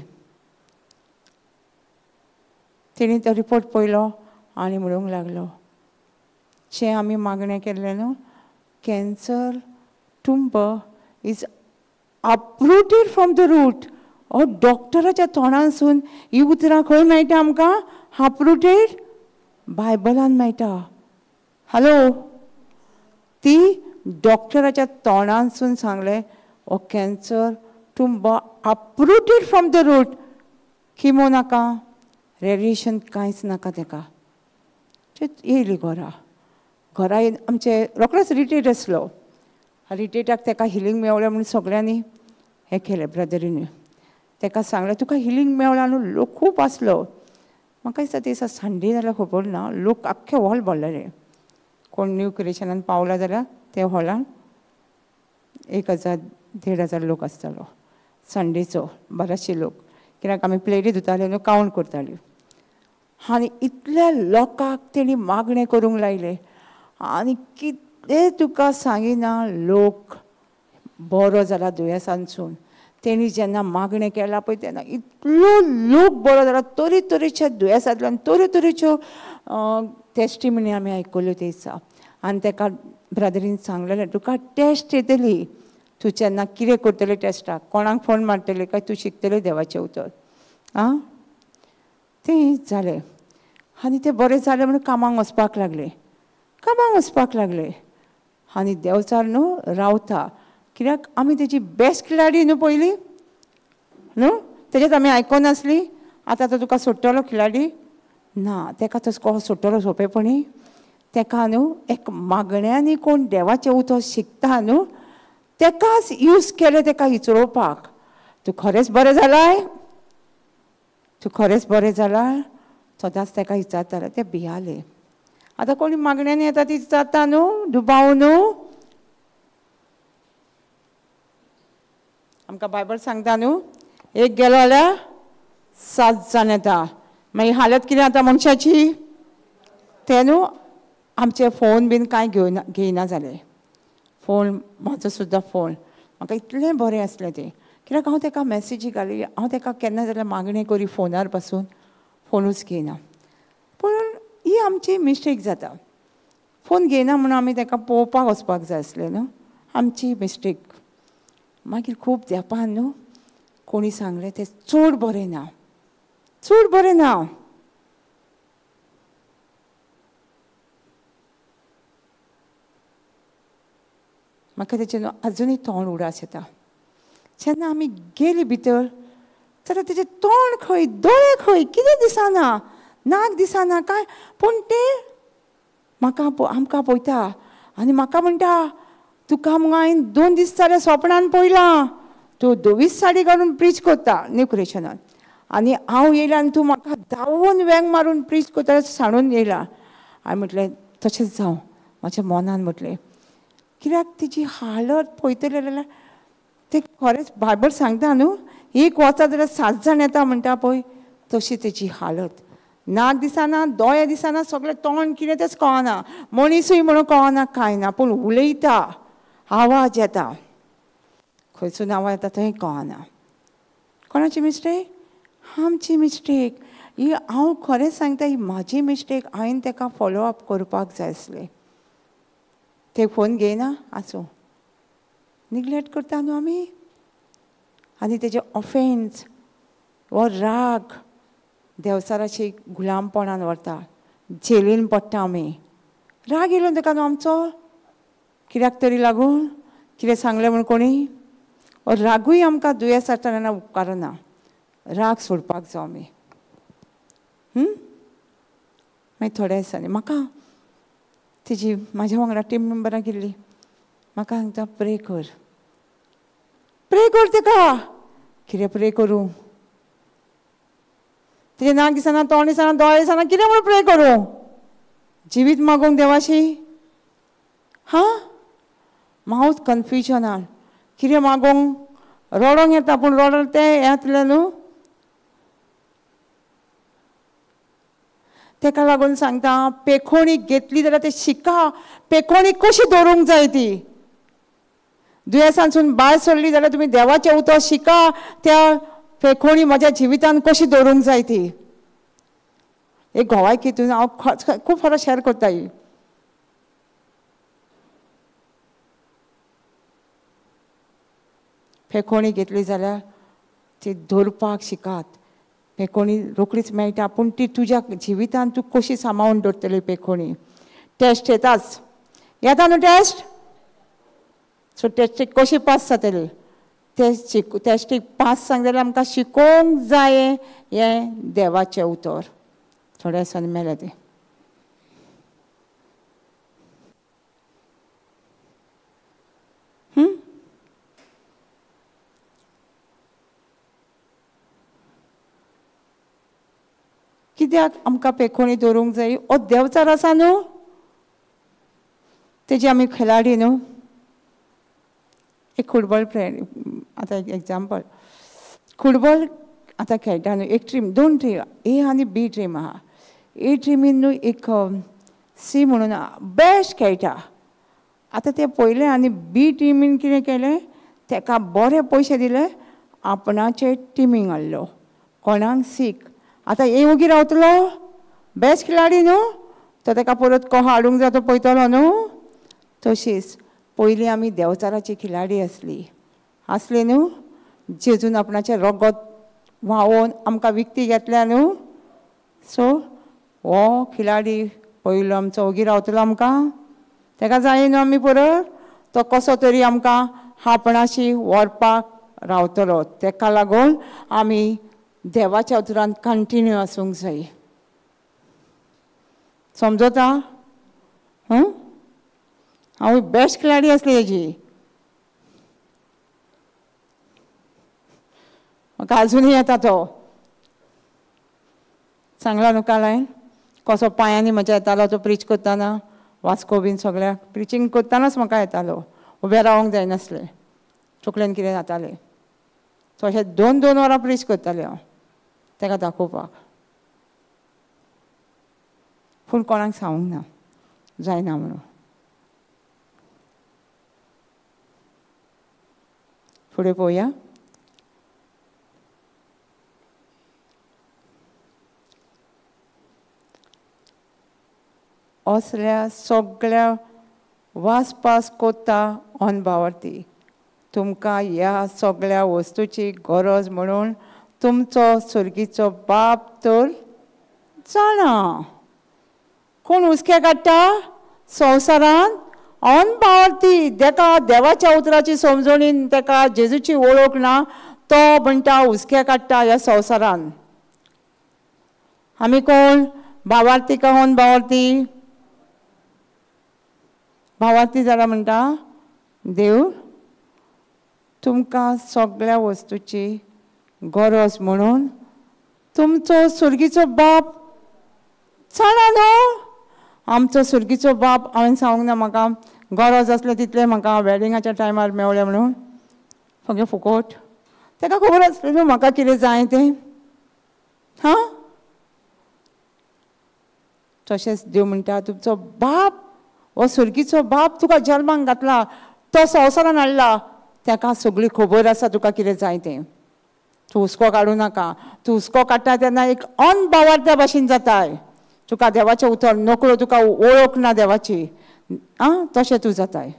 तेणी तो रिपोर्ट पळयलो आनी म्हणूंक लागलो, जें आमी मागणें केल्लें न्हू, Cancer tumour is uprooted from the root. हो डॉक्टराच्या तोंडांसून ही उतरां खंय मेळटा आमकां? अपरुटेड बायबलान मेळटा. हॅलो, ती डॉक्टराच्या तोंडांसून सांगलें, हो cancer tumour uprooted from the root. Chemo नाका, रेडिएशन कांयच नाका तेका. येयली घरा. घरा येवन आमचे रोखडोच रिटेट आसलो. रिटेटाक तेका हिलींग मेवलें म्हणून सगळ्यांनी हें केलें. ब्रदरीनी तेका सांगलें, तुका हिलींग मेवलां न्हू. लोक खूब आसलो. म्हाका दिसता ते दिसा संडे जाल्यार खबर ना, लोक आख्खे हॉल भरलेले. कोण न्यू क्रिएशनान पावला जाल्यार त्या हॉलान 1000 1500 लोक आसतालो संडेचो. बरेचशे लोक, कित्याक आमी प्लेटी धुताले न्हू, कावंट करताली. आनी इतल्या लोकांक तेणी मागणें करूंक लायलें. आनी कितें तुका सांगिना, लोक बरो जाला दुयेंसांसून. तेणी जेन्ना मागणें केलां पळय तेन्ना इतलो लोक बरो जाला. तरेतरेच्या दुयेंसांतल्यान तरेतरेच्यो टेस्टिमनी आमी आयकल्यो ते दिसा. आनी तेका ब्रदरीन सांगलेलें, तुका टेस्ट येतली, तूं जेन्ना कितें करतलें टेस्टाक, कोणाक फोन मारतलें काय तूं शिकतलें देवाचें उतर. आं, तें जालें आनी तें बरें जालें म्हणून कामाक वचपाक लागलें, कामाक वचपाक लागलें. आनी देंवचार न्हू रावता, कित्याक आमी तेजी बेस्ट खिलाडी न्हू पयलीं न्हू, तेजेच आमी आयकोनासली. आतां तो तुका सोडटलो खिलाडी ना, तेका तसो कसो सोडटलो सोंपेपणी. तेका न्हू एक मागण्यांनी कोण देवाचें उतर शिकता न्हू तेकाच यूज केलें तेका इचरोवपाक. तूं खरेंच बरें जालाय, तूं खरेंच बरें जालाय, सदांच तेका विचारतालें. तें भियालें. आतां कोणी मागण्यांनी येता ती जाता न्हू, दुबाव न्हू. आमकां बायबल सांगता न्हू, एक गेलो जाल्यार 7 जाण येता. मागीर हालत कितें जाता मनशाची. तें न्हू आमचे फोन बीन कांय घेवना घेयना जाले. फोन म्हाजो सुद्दां फोन म्हाका इतलें बरें आसलें तें, कित्याक हांव तेका मॅसेजी घाली, हांव तेका केन्ना जाल्यार मागणें करी फोनार पासून, फोनूच घेयना. पूण ही आमची मिस्टेक जाता. फोन घेयना म्हणून आमी तेका पळोवपाक वचपाक जाय आसलें न्हू, आमची मिस्टेक. मागीर खूब तेंपान न्हू कोणी सांगलें तें चड बरें ना, चड बरें ना. म्हाका तेचें न्हू आजुनूय तोंड उडास येता. जेन्ना आमी गेली भितर जाल्यार तेजें तोंड खंय, दोळे खंय, कितें दिसना, नाक दिसना कांय, पूण तें म्हाका आमकां पळयता आनी म्हाका म्हणटा, तुका मुगो हांवें 2 दीस जाले सोपणान पळयलां, तूं धवीच साडी घालून प्रीच करता न्यू क्रिएशनान, आनी हांव येयलां आनी तूं म्हाका धांवून वेंग मारून प्रीच करता सांडून येयला. हांवें म्हटलें तशेंच जावं, म्हाज्या मनान म्हटलें. कित्याक तिची हालत पळयतलें जाल्यार तें खरेंच बायबल सांगता न्हू, एक वता जाल्यार 7 जाण येता म्हणटा पळय, तशी तेची हालत. नाक दिसना, दोळे दिसना, सगळें तोंड कितें तेंच कळना, मनीसूय म्हणून कळना कांय ना, पूण उलयता, आवाज येता, खंयसून आवाज येता थंय कळना. कोणाची मिस्टेक? आमची मिस्टेक. ही हांव खरेंच सांगता, ही म्हाजी मिस्टेक. हांवें तेका फॉलो अप करपाक जाय आसलें. ते फोन घेयना, आसूं, निग्लेक्ट करता न्हू आमी. आनी तेजे ऑफेन्स हो राग देवचाराची गुलामपणान व्हरता, जेलीन पडटा आमी. राग येयलो तेका न्हू आमचो, कित्याक तरी लागून कितें सांगलें म्हूण कोणी, हो रागूय आमकां दुयेंस आसतना उपकारना. राग सोडपाक जावं आमी. मागीर थोड्या दिसांनी म्हाका तेजी म्हाज्या वांगडा टीम मेंबरां गेल्ली, म्हाका सांगता प्रे कर, प्रे कर तेका. कितें प्रे करूं? तेजें नाक दिसना, तोंड दिसना, दोळे दिसना, कितें म्हणून प्रे करूं? जिवीत मागूंक देवाशी? हां, हांवूच कन्फ्युजनान कितें मागूंक, रडोंक येता पूण रडोंक तें येतलें न्हू. तेका लागून सांगता, पेखोणी घेतली जाल्यार तें शिका, पेखोणी कशी दवरूंक जाय ती. दुयेंसांसून भायर सरली जाल्यार तुमी देवाचें उतर शिका, त्या पेखोणी म्हज्या जिवितान कशी दवरूंक जाय ती. एक गोवायकी हितून हांव खूब फावट शेअर करता ही. पेखोणी घेतली जाल्यार ती दवरपाक शिकात. पेखोणी रोखडीच मेळटा, पूण ती तुज्या जिवितान तूं कशी सांबाळून दवरतली पेखोणी. टेस्ट येताच, येता न्हू टेस्ट, सो टेस्टीक कशी पास जातली, ते टेस्टीक पास सांग जाल्यार आमकां शिकोवंक जाय हें देवाचें उतर. थोड्या दिसांनी मेलें तें. कित्याक आमकां पेखोणी दवरूंक जाय? हो देवचार आसा न्हू, तेजी आमी खेळाडी न्हू. एक फुटबॉल प्लेयर, आतां एक एग्जाम्पल, फुटबॉल आतां खेळटा न्हू, एक टीम, 2 टीम, ए आनी बी टीम आहा. ए टिमीन न्हू एक सी म्हणून बेस्ट खेळटा. आतां ते पयलें आनी बी टिमीन कितें केलें, तेका बरे पयशे दिले, आपणाचे टिमींक हाडलो, कोणाक सीक. आतां ए ओगी रावतलो, बेस्ट खिलाडी न्हू, तो तेका परत कसो हाडूंक जाय तो पळयतलो न्हू. तशीच पयलीं आमी देंवचाराची खिलाडी आसली, आसली न्हू? जेजून आपणाचें रगत व्हांवोवन आमकां विकती घेतल्या न्हू. सो हो खिलाडी पयलो आमचो ओगी रावतलो आमकां? तेका जाय न्हू आमी परत, तो कसो तरी आमकां आपणाशी व्हरपाक रावतलो. तेका लागून आमी देवाच्या उतरान कंटिन्यू आसूंक जाय. समजता? हांव बेस्ट खिलाडी आसली तेजी, म्हाका आजुनूय येता तो. सांगला न्हू काल हांवें कसो पांयांनी म्हज्या येतालो तो प्रिच करतना, वास्को बीन सगळ्याक प्रिचींग करतनाच म्हाका येतालो. उबें रावंक जायनासलें, चोकलेन कितें जातालें. सो अशें 2-2 वरां प्रिच करतालें हांव तेका दाखोवपाक. पूण कोणाक सांगूंक ना, जायना म्हणून. फुडें पळोवया. असल्या सगळ्या वासपास कोता अनभावार्थी, तुमकां ह्या सगळ्या वस्तूची गरज म्हणून तुमचो सुर्गीचो बाप तर जाणा. कोण हुस्के काडटा संवसारान? अनभावार्थी, तेका देवाच्या उतराची समजणीन, तेका जेजूची वळख ना, तो म्हणटा हुस्के काडटा ह्या संवसारान. आमी कोण? भावार्थी का अनभावार्थी? भावार्थी जाल्यार म्हणटा देव तुमकां सगळ्या वस्तूची गरज म्हणून तुमचो सुर्गीचो बाप जाणा न्हू. आमचो सुर्गीचो बाप, हांवें सांगूंक ना म्हाका गरज आसलें तितलें म्हाका वेडिंगाच्या टायमार मेवलें म्हणून, सगळें फुकट. तेका खबर आसलें न्हू म्हाका कितें जाय तें. हां, तशेंच देव म्हणटा तुमचो बाप, हो सुर्गीचो बाप तुका जल्माक घातला, तो संवसारान हाडला, तेका सगळी खबर आसा तुका कितें जाय तें. तूं हुस्को काडूं नाका. तूं हुस्को काडटा तेन्ना एक अनभावार्थ्या भाशेन जाताय. तुका देवाचें उतर नकळो, तुका वळख ना देवाची, आं, तशें तूं जाताय.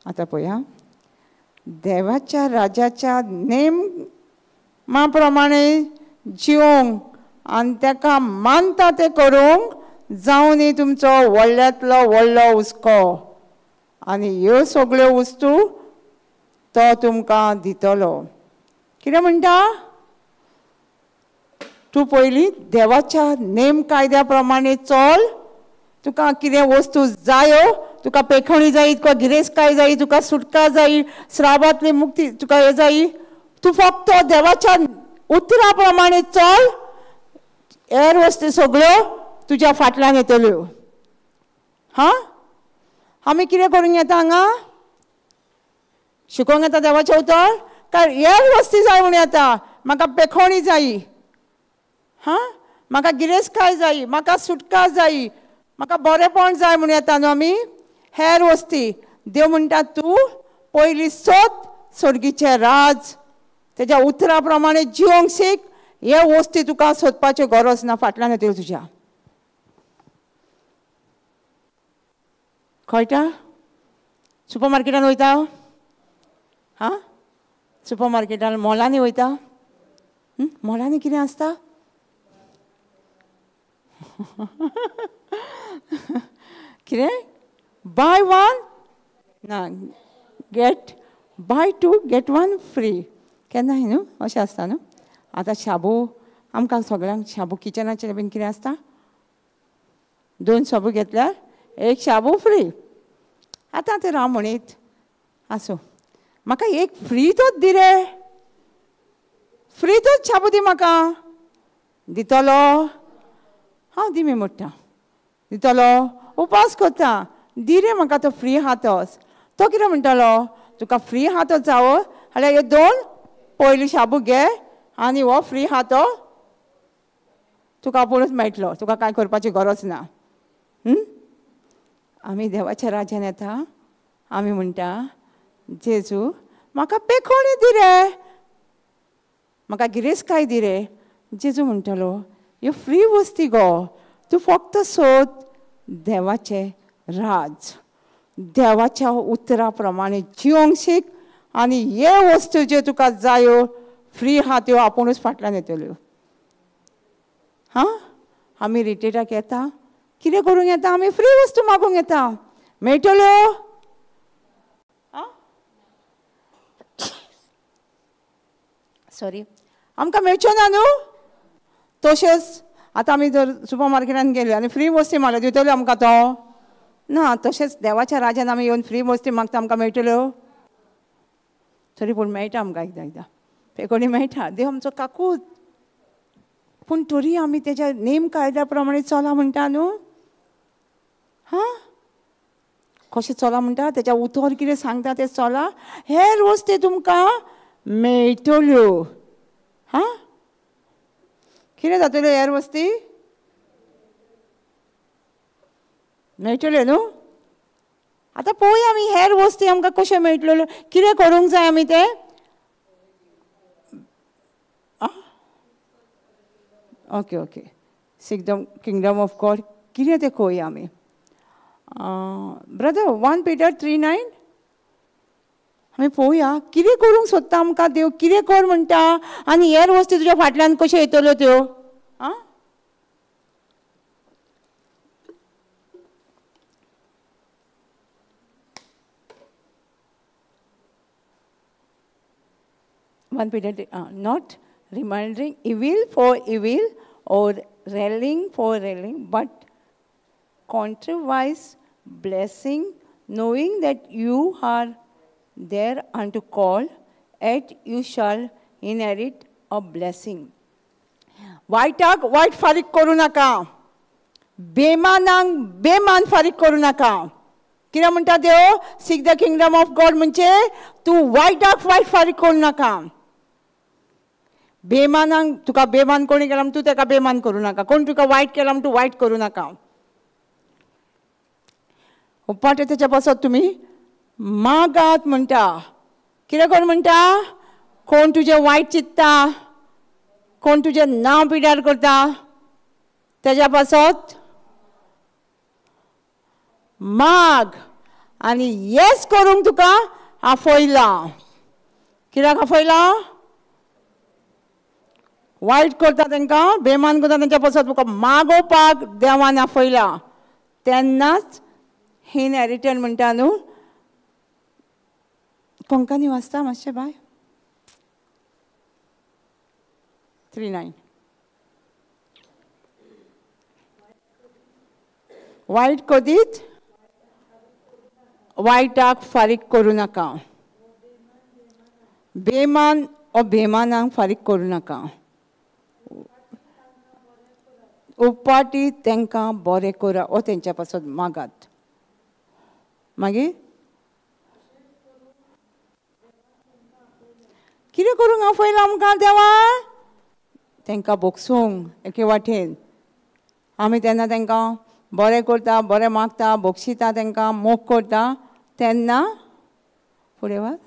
आतां पळया, देवाच्या राजाच्या नेमा प्रमाणे जिवंक आनी तेका मानता तें करूंक जावनी तुमचो व्हडल्यांतलो व्हडलो हुस्को, आनी ह्यो सगळ्यो वस्तू तो तुमकां दितलो. कितें म्हणटा? तूं पयलीं देवाच्या नेम कायद्या प्रमाणे चल. तुका कितें वस्तू जायो, तुका पेखणी जाय, तुका गिरेस्तकाय जाय, तुका सुटका जाय, श्रापांतली मुक्ती तुका हें जाय, तूं फक्त देवाच्या उतरा प्रमाणे चल, हेर वस्तू सगळ्यो तुज्या फाटल्यान येतल्यो. हां, आमी कितें करूंक येता हांगा? शिकोवंक येता देवाचें उतर? काय हेर वस्ती जाय म्हूण येता? म्हाका पेखोणी जायी, हां, म्हाका गिरेस्तकाय जायी, म्हाका सुटका जायी, म्हाका बरेंपण जाय म्हूण येता न्हू आमी हेर वस्ती. देव म्हणटा तूं पयलीं सोद स्वर्गीचें राज, तेज्या उतरा प्रमाणे जिवंक शीक, हे वस्ती तुका सोदपाच्यो गरज ना, फाटल्यान येतल्यो तुज्या. कळटा? सुपर मार्केटान वयता? हां, सुपर मार्केटान मॉलांनी वयता? मॉलांनी कितें आसता? कितें? बाय वन ना get, buy two get one free, केन्नाय न्हू अशें आसता न्हू. आतां शाबू आमकां सगळ्यांक शाबू किचनाचेर बीन कितें आसता, 2 शाबू घेतल्यार 1 शाबू फ्री. आतां तर हांव म्हणीत आसूं, म्हाका एक फ्री तोच दी रे, फ्री तोच शाबू दी म्हाका. दितलो? हांव दी मी म्हणटा, दितलो? उपास करता, दी रे म्हाका तो फ्री हातोच. तो कितें म्हणटलो? तुका फ्री हातो जावो जाल्यार ह्यो 2 पयलीं शाबू घे आनी हो फ्री हातो तुका आपुणूच मेळटलो, तुका कांय करपाची गरज ना. आमी देवाच्या राज्यान येता, आमी म्हणटा जेजू म्हाका पेखोणी दी रे, म्हाका गिरेस्तकाय दी रे. जेजू म्हणटलो ह्यो फ्री वस्ती गो, तूं फक्त सोद देवाचें राज, देवाच्या उतरा प्रमाणे जिवंक शीक आनी हे वस्तू ज्यो तुका जायो फ्री आहा त्यो आपुणूच फाटल्यान येतल्यो. हां, आमी रिट्रीटाक येता, कितें करूंक येता? आमी फ्री वस्तू मागूंक येता, मेळटल्यो? सॉरी, आमकां मेळच्यो ना न्हू. तशेंच आतां आमी जर सुपर मार्केटान गेले आनी फ्री वस्ती मागल्यो, दितल्यो आमकां तो? ना. तशेंच देवाच्या राजान आमी येवन फ्री वस्ती मागता, आमकां मेळटल्यो? तरी पूण मेळटा आमकां, एकदां एकदां पेकोणी मेळटा. देव आमचो काकूत, पूण तरी आमी तेज्या नेम कायद्या प्रमाणे चला म्हणटा न्हू. हां, कशें चला म्हणटा? तेज्या उतर कितें सांगता तें चला, हेर वस्ती तुमकां मेळटल्यो. हां, कितें जातल्यो हेर वस्ती? मेळटल्यो न्हू. आतां पळोवया आमी हेर वस्ती आमकां कश्यो मेळटल्यो, कितें करूंक जाय आमी तें. Okay okay, seek the kingdom of God, कितें तें पळोवया आमी. ब्रदर 1 Peter 3:9 आमी पळोवया कितें करूंक सोदता आमकां देव, कितें कर म्हणटा आनी हेर वस्ती तुज्या फाटल्यान कश्यो येतल्यो त्यो. आं, 1 Peter, not reminding evil for evil or railing for railing, but contrariwise blessing, knowing that you are there unto call, at you shall inherit a blessing. वायटाक वायट फारीक करूं नाका, बेमानांक बेमान फारीक करूं नाका. कितें म्हणटा देव? Seek the kingdom of God म्हणजे तूं वायटाक वायट फारीक करूं नाका. बेमानांक, तुका बेमान कोणी केला तूं ताका बेमान करूं नाका, कोण तुका वायट केला तूं वायट करूं नाका. उपाट तेच्या पासत तुमी मागात म्हणटा. कितें कर म्हणटा? कोण तुजें वायट चिंतता, कोण तुजें नांव पिड्यार करता, तेज्या पासत माग आनी येस करूंक तुका आफयलां. कित्याक आफयलां? वायट करता तांकां, बेमान करता तेंच्या पासत तुका मागोवपाक देवान आफयलां. तेन्नाच इनहेरिटन्स म्हणटा न्हू. कोंकणी वाचता मातशें बाय? 3:9. वायट कदीच वायटाक फारीक करूं नाका, बेमान ओ बेमानांक फारीक करूं नाका, उपाटी तांकां बरें करा ओ तेंच्या पासत मागात. मागीर कितें करूंक आफयलां आमकां देवा? तांकां भोगसूंक एके वाटेन. आमी तेन्ना तांकां बरें करता, बरें मागता, भोगशिता, तांकां मोग करता, तेन्ना फुडें वाच.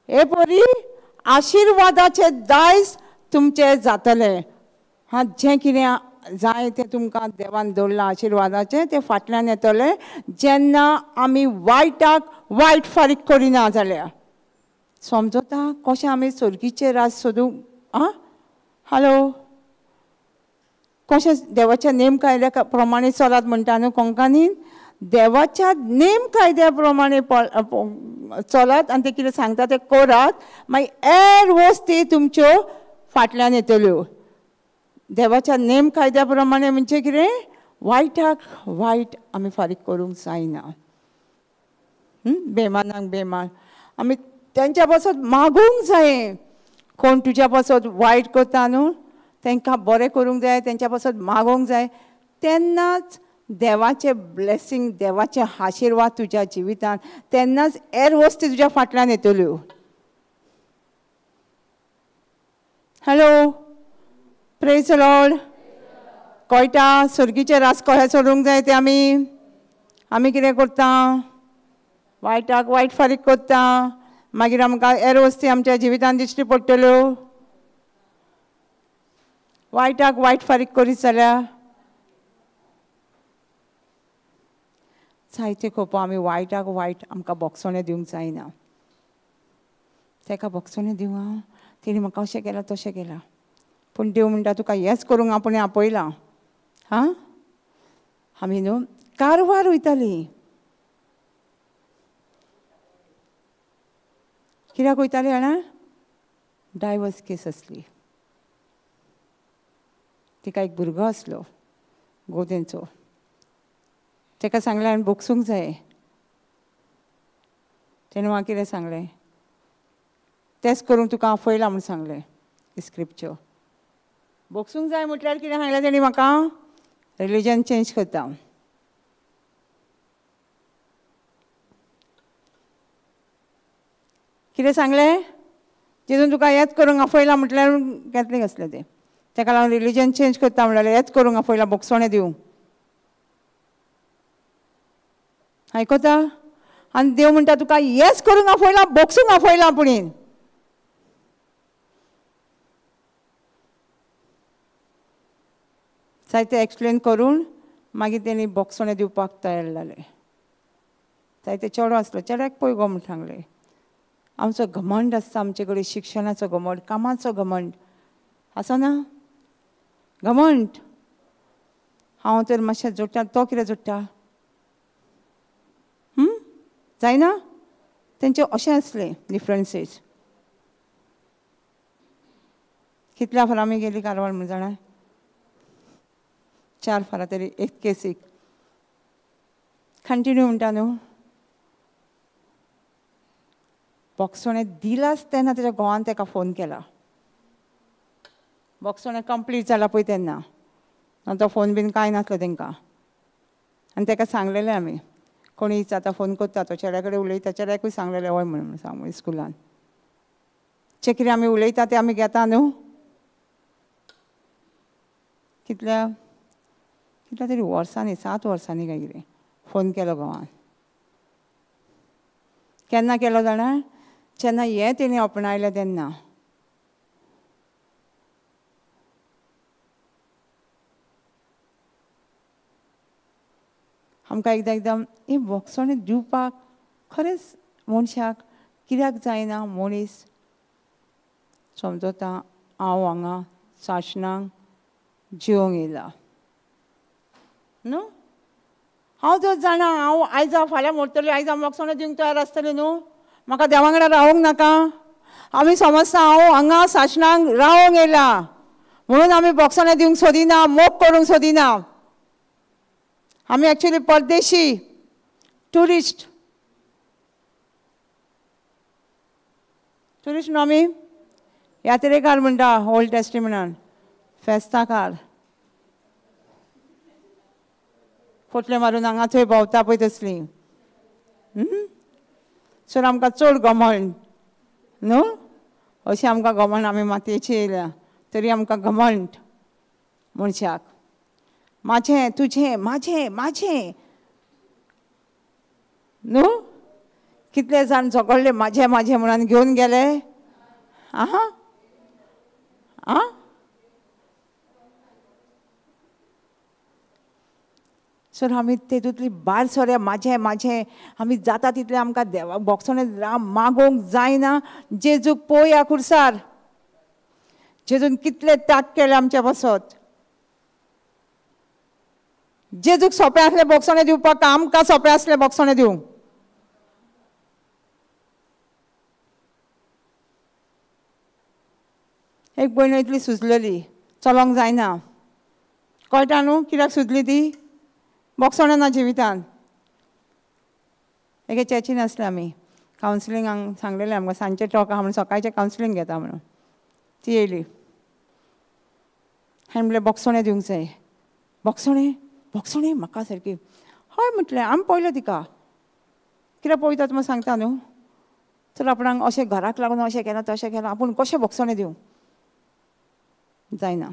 हे परी आशिर्वादाचे दायज तुमचें जातलें. हां, जें कितें जाय तें तुमकां देवान दवरलां आशिर्वादाचें, तें फाटल्यान येतलें जेन्ना आमी वायटाक वायट फारीक करिना जाल्यार. समजता कशें आमी सर्गीचें राज सोदूंक? आं, हॅलो, कशें देवाच्या नेम कायद्या प्रमाणे चलात म्हणटा न्हू कोंकणीन? देवाच्या नेम कायद्या प्रमाणे चलात आनी ते कितें सांगता तें करात, मागीर हेर वस्ती तुमच्यो फाटल्यान येतल्यो. देवाच्या नेम कायद्या प्रमाणे म्हणजे कितें? वायटाक वायट आमी फारीक करूंक जायना, बेमानाक बेमान आमी तेंच्या पासत मागूंक जाय. कोण तुज्या पासत वायट करता न्हू, तांकां बरें करूंक जाय, तेंच्या पासत मागूंक जाय, तेन्नाच देवाचें ब्लेसींग, देवाचे आशिर्वाद तुज्या जिवितान, तेन्नाच हेर वस्ती तुज्या फाटल्यान येतल्यो. हॅलो, प्रेज लॉर्ड. कळटा सर्गीचें राज कशें सोडूंक जाय तें? आमी आमी कितें करता? वायटाक वायट फारीक करता, मागीर आमकां हेर वस्ती आमच्या जिवितान दिश्टी पडटल्यो. वायटाक वायट फारीक करीत जाल्यार जायते खोपो आमी वायटाक वायट आमकां बोगसणें दिवंक जायना. ताका बोगसणें दिवं हांव, तेणी म्हाका अशें केलां तशें केलां, पूण देव म्हणटा तुका हेंच करूंक आपूण आपयलां. हां, आमी न्हू कारवार वयतालीं. कित्याक वयतालीं जाणा? डायवर्स केस आसली. तिका एक भुरगो आसलो गोदेंचो. ताका सांगलें हांवें बोगसूंक जाय. तेणें म्हाका कितें सांगलें, तेंच करूंक तुका आफयलां म्हूण सांगलें. स्क्रिप्चर बोगसूंक जाय म्हटल्यार कितें सांगलें तेणी म्हाका? रिलीजन चेंज करता. कितें सांगलें? जितून तुका हेंच करूंक आफयलां म्हटल्यार कॅथलीक आसलें तें, ताका लागून रिलीजन चेंज करता म्हणल्यार हेंच करूंक आफयलां, बोगसणें दिवंक. आयकता? आनी देव म्हणटा तुका हेंच करूंक आफयलां, बोगसूंक आफयलां. पुणीन जायते एक्सप्लेन करून मागीर तेणी बोगसणें दिवपाक तयार जालें. जायते चेडो आसलो, चेड्याक पळय गो म्हूण सांगलें. आमचो घमंड आसता आमचे कडेन, शिक्षणाचो घमंड, कामाचो घमंड आसा ना घमंड. हांव तर मातशें जोडटा, तो कितें जोडटा जायना. तेंचे अशें आसलें डिफरन्सीस. कितल्या फारां आमी गेली कारवार म्हूण जाणा? 4 फारां तरी एक केसीक कंटिन्यू म्हणटा न्हू. बोगसणें दिलाच तेन्ना तेज्या घोवान ताका फोन केला. बोगसणें कंप्लीट जाला पळय तेन्ना, तो फोन बीन कांय नासलो तांकां. आनी ताका सांगलेलें आमी, कोणी आतां फोन करता तो चेड्या कडेन उलयता, चेड्याकूय सांगलेलें हय म्हणून सांग स्कुलान. जे कितें आमी उलयता तें आमी घेता न्हू. कितल्या कितल्या तरी वर्सांनी, 7 वर्सांनी काय कितें फोन केलो घोवान. केन्ना केलो जाणा? जेन्ना हें तेणी आपणायलें तेन्ना. आमकां एकदां एकदम हें बोगसणें दिवपाक खरेंच मनशाक कित्याक जायना. मनीस समजता हांव हांगा सासणाक जिवंक येयला न्हू. हांव जर जाणा हांव आयज हांव फाल्यां मरतलें, आयज हांव बोगसणें दिवंक तयार आसतलें न्हू, म्हाका देवा वांगडा रावंक नाका. आमी समजता हांव हांगा सासणाक रावंक येयला म्हणून आमी बोगसणें दिवंक सोदिना, मोग करूंक सोदिना. आमी एक्चुअली परदेशी, ट्युरिस्ट. ट्युरिस्ट न्हू आमी, यात्रेकार म्हणटा ओल्ड टेस्टिमेंटान, फेस्ताकार, पोटले मारून हांगा थंय भोंवता पळय तसलीं. सर आमकां चड घमंड न्हू, अशें आमकां घमंड. आमी मातयेची येयल्या तरी आमकां घमंड मनशाक, माझें तुजें माझें माझें न्हू. कितले जाण झगडले माझें माझें म्हणून घेवन गेले. आहा आं, सर आमी तेतूंतली भायर सरया, माझें माझें. आमी जाता तितलें आमकां देवा बोगसणें मागोवंक जायना. जेजूक पळोवया खुर्सार, जेजून कितले त्याग केले आमचे पासत. जेजूक सोंपें आसलें बोगसणें दिवपाक, आमकां सोंपें आसलें बोगसणें दिवंक? एक भयण इतली सुजलेली, चलोंक जायना. कळटा न्हू कित्याक सुजली ती? बोगसणें ना जिवितान. एके चर्चीन आसले आमी, कावन्सिलिंगाक सांगलेलें आमकां सांजचें टॉक आहा म्हणून, सकाळचें कावन्सिलींग घेता म्हणून. ती येयली, हांवें म्हणलें बोगसणें दिवंक जाय. बोगसणें बोगसणें म्हाका सारकी हय म्हटलें. आमी पळयलें तिका, कित्याक पळयता तुमकां सांगता न्हू. तर आपणाक अशें घराक लागून अशें केलां तशें केलां, आपूण कशें बोगसणें दिवं? जायना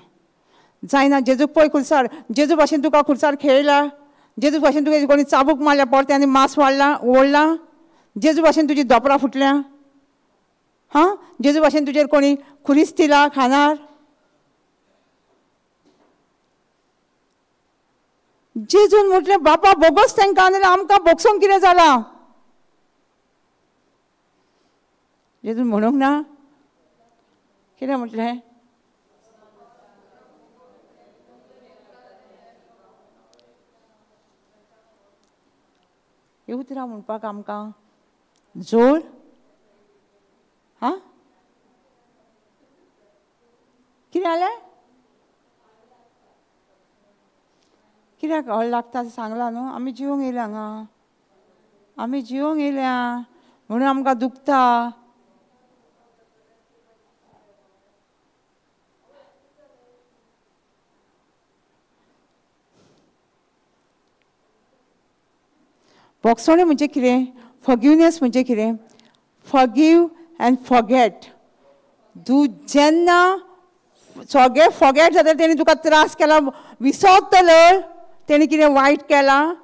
जायना. जेजूक पळय खुर्सार, जेजू भाशेन तुका खुर्सार खेळयला, जेजू भाशेन तुका कोणी चाबूक मारल्या परतें आनी मांस वाडला ओडला, जेजू भाशेन तुजी दोपरां फुटल्या, हां, जेजू भाशेन तुजेर कोणी खुरीस दिला खानार. जेजून म्हटलें बापा बोगोस तांकां नाल्यार आमकां बोगसूंक कितें जालां. जेजून म्हणूंक ना कितें म्हटलें? ही उतरां म्हणपाक आमकां जोर हां कितें जालें? कित्याक हळ लागता सांगलां न्हू. आमी जिवंक येयल्या हांगा, आमी जिवंक येयल्या म्हणून आमकां दुखता. बोगसोणें म्हणजे कितें? फॉरगिवनेस म्हणजे कितें? Forgive and forget. तूं जेन्ना सगळें फॉरगेट जाता, तेणी तुका त्रास केला विसरतलो, तेणी कितें वायट केलां,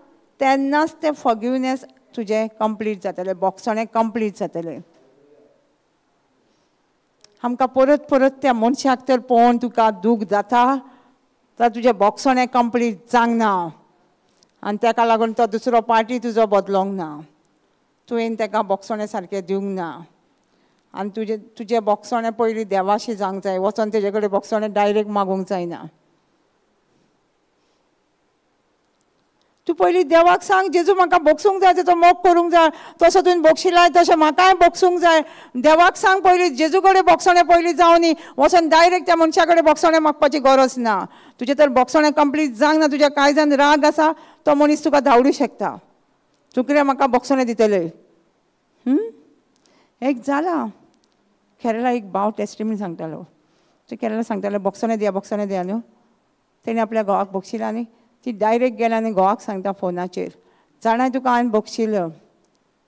तेन्नाच तें फॉरगिवनेस तुजें कंप्लीट जातलें, बोगसोणें कंप्लीट जातलें. आमकां परत परत त्या मनशाक तर पळोवन तुका दूख जाता तर तुजें बोगसोणें कंप्लीट जावंक ना आनी ताका लागून तो दुसरो पार्टी तुजो बदलोंक ना, तुवें ताका बोगसोणें सारकें दिवंक ना. आनी तुजें तुजें बोगसोणें पयलीं देवाशी जावंक जाय, वचोन तेजे कडेन बोगसोणें डायरेक्ट मागूंक जायना. तूं पयलीं देवाक सांग, जेजू म्हाका बोगसूंक जाय, तेजो मोग करूंक जाय, तसो तुवें बोगशिलाय तशें म्हाकाय बोगसूंक जाय. देवाक सांग पयलीं, जेजू कडेन बोगसोणें पयलीं जावनी, वचोन डायरेक्ट त्या मनशा कडेन बोगसोणें मागपाची गरज ना. तुजें तर बोगसोणें कंप्लीट जावंक ना, तुज्या काळजान राग आसा, तो मनीस तुका धांवडूं शकता, तूं कितें म्हाका बोगसोणें दितलें. एक जालां केरला एक भाव टेस्टिमनी सांगतालो, तो केरला सांगतालो बोगसोणें दिया बोगसोणें दिया न्हू. तेणें आपल्या घोवाक बोगशिलें आनी ती डायरेक्ट गेल्या आनी घोवाक सांगता फोनाचेर, जाणाय तुका हांवें बोगशिलो.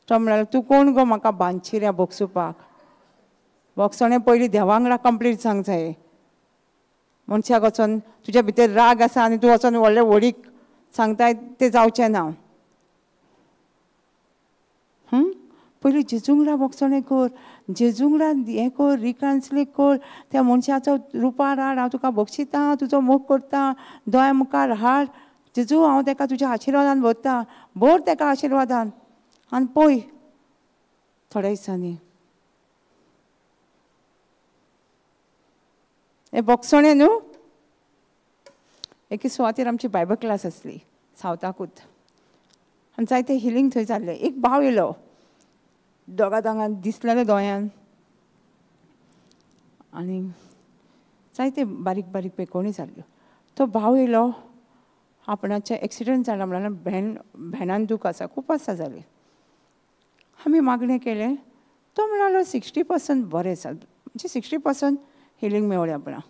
तो म्हणलो तूं कोण गो म्हाका बांदशिऱ्या बोगसुपाक? बोगसोणें पयलीं देवा वांगडा कंप्लीट जावंक जाय. मनशाक वचोन तुज्या भितर राग आसा आनी तूं वचोन व्हडले व्हडीक सांगताय तें जावचें ना. पयलीं जेजुंगडा बोगसोणें कर, जेजुंगडा हें कर, रिकन्सिलेट कर, त्या मनशाचो रुपार हाड, हांव तुका बोगशिता, तुजो मोग करता, दोळ्या मुखार हाड जेजू, हांव ताका तुज्या आशिर्वादान भरता, भर ताका आशिर्वादान. आनी पळय थोड्या दिसांनी हें बोगसोणें न्हू. एके सुवातेर आमची बायबल क्लास आसली सावथाकूच, आनी जायते हिलींग थंय जाल्लें. एक भाव येयलो, दोगा दोगां दिसलेलें दोळ्यान, आनी जायते बारीक बारीक पेकोणी जाल्ल्यो. तो भाव येयलो, आपणाचें एक्सिडंट जाला म्हणल्यार भेण भेणान दूख आसा, खूब आसा जाली. आमी मागणें केलें, तो म्हणालो 60% बरें आसा, म्हणजे 60% हिलींग मेवलें आपणाक.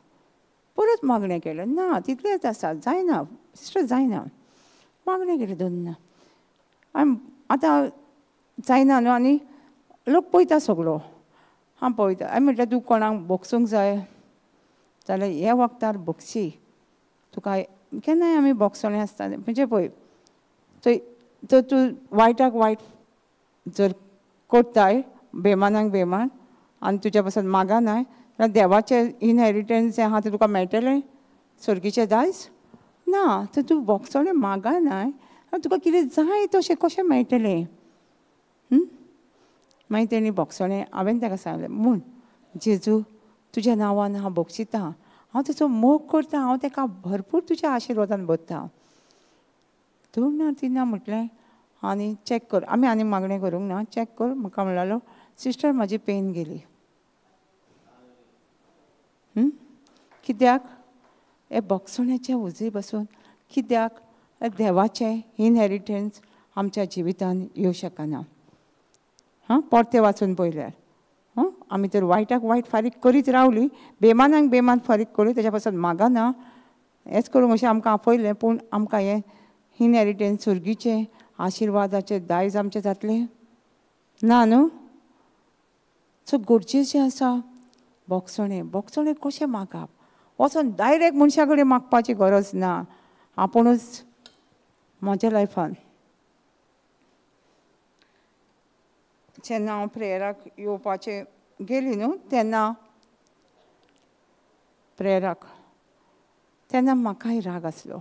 परत मागणें केलें, ना तितलेंच आसा, जायना सिस्टर जायना. मागणें केलें दोन ना, आनी आतां जायना न्हू. आनी लोक पळयता सगळो, हांव पळयता. हांवें म्हटलें तूं कोणाक बोगसूंक जाय जाल्यार ह्या वखदार बोगशी तुका. केन्नाय आमी बोगसोणें आसता म्हणजे पळय थंय तर तूं वायटाक वायट जर करताय, बेमानाक बेमान, आनी तुज्या पासून मागनाय जाल्यार देवाचें इनहेरिटन्स जें आहा तें तुका मेळटलें सर्गीचें दायज ना. तर तूं बोगसोणें मागनाय तुका कितें जाय तशें कशें मेळटलें? मागीर तेणी बोगसोणें, हांवें ताका सांगलें म्हूण जेजू तुज्या नांवान हांव बोगशिता, हांव ताचो मोग करता, हांव ताका भरपूर तुज्या आशिर्वादान भरता. दोन ना तीन ना म्हटलें आनी चॅक कर, आमी आनी मागणें करूंक ना, चॅक कर. म्हाका म्हणलो सिस्टर म्हाजी पेन गेली. कित्याक? हे बोगसोण्याच्या उजवी बसून कित्याक देवाचें इनहेरिटन्स आमच्या जिवितान येवं शकना. हां, परतें वाचून पळयल्यार हां, आमी तर वायटाक वायट फारीक करीत रावली, बेमानाक बेमान फारीक करी, तेज्या पासून मागना, हेंच करूंक अशें आमकां आपयलें. पूण आमकां हें इनहेरिटन्स सुर्गीचें आशिर्वादाचें दायज आमचें जातलें ना न्हू. सो गरजेचें आसा बोगसोणें. बोगसोणें कशें मागप? वचोन डायरेक्ट मनशा कडेन मागपाची गरज ना. आपुणूच म्हज्या लायफान जेन्ना हांव प्रेयराक येवपाचें गेली न्हू तेन्ना प्रेयराक, तेन्ना म्हाकाय राग आसलो.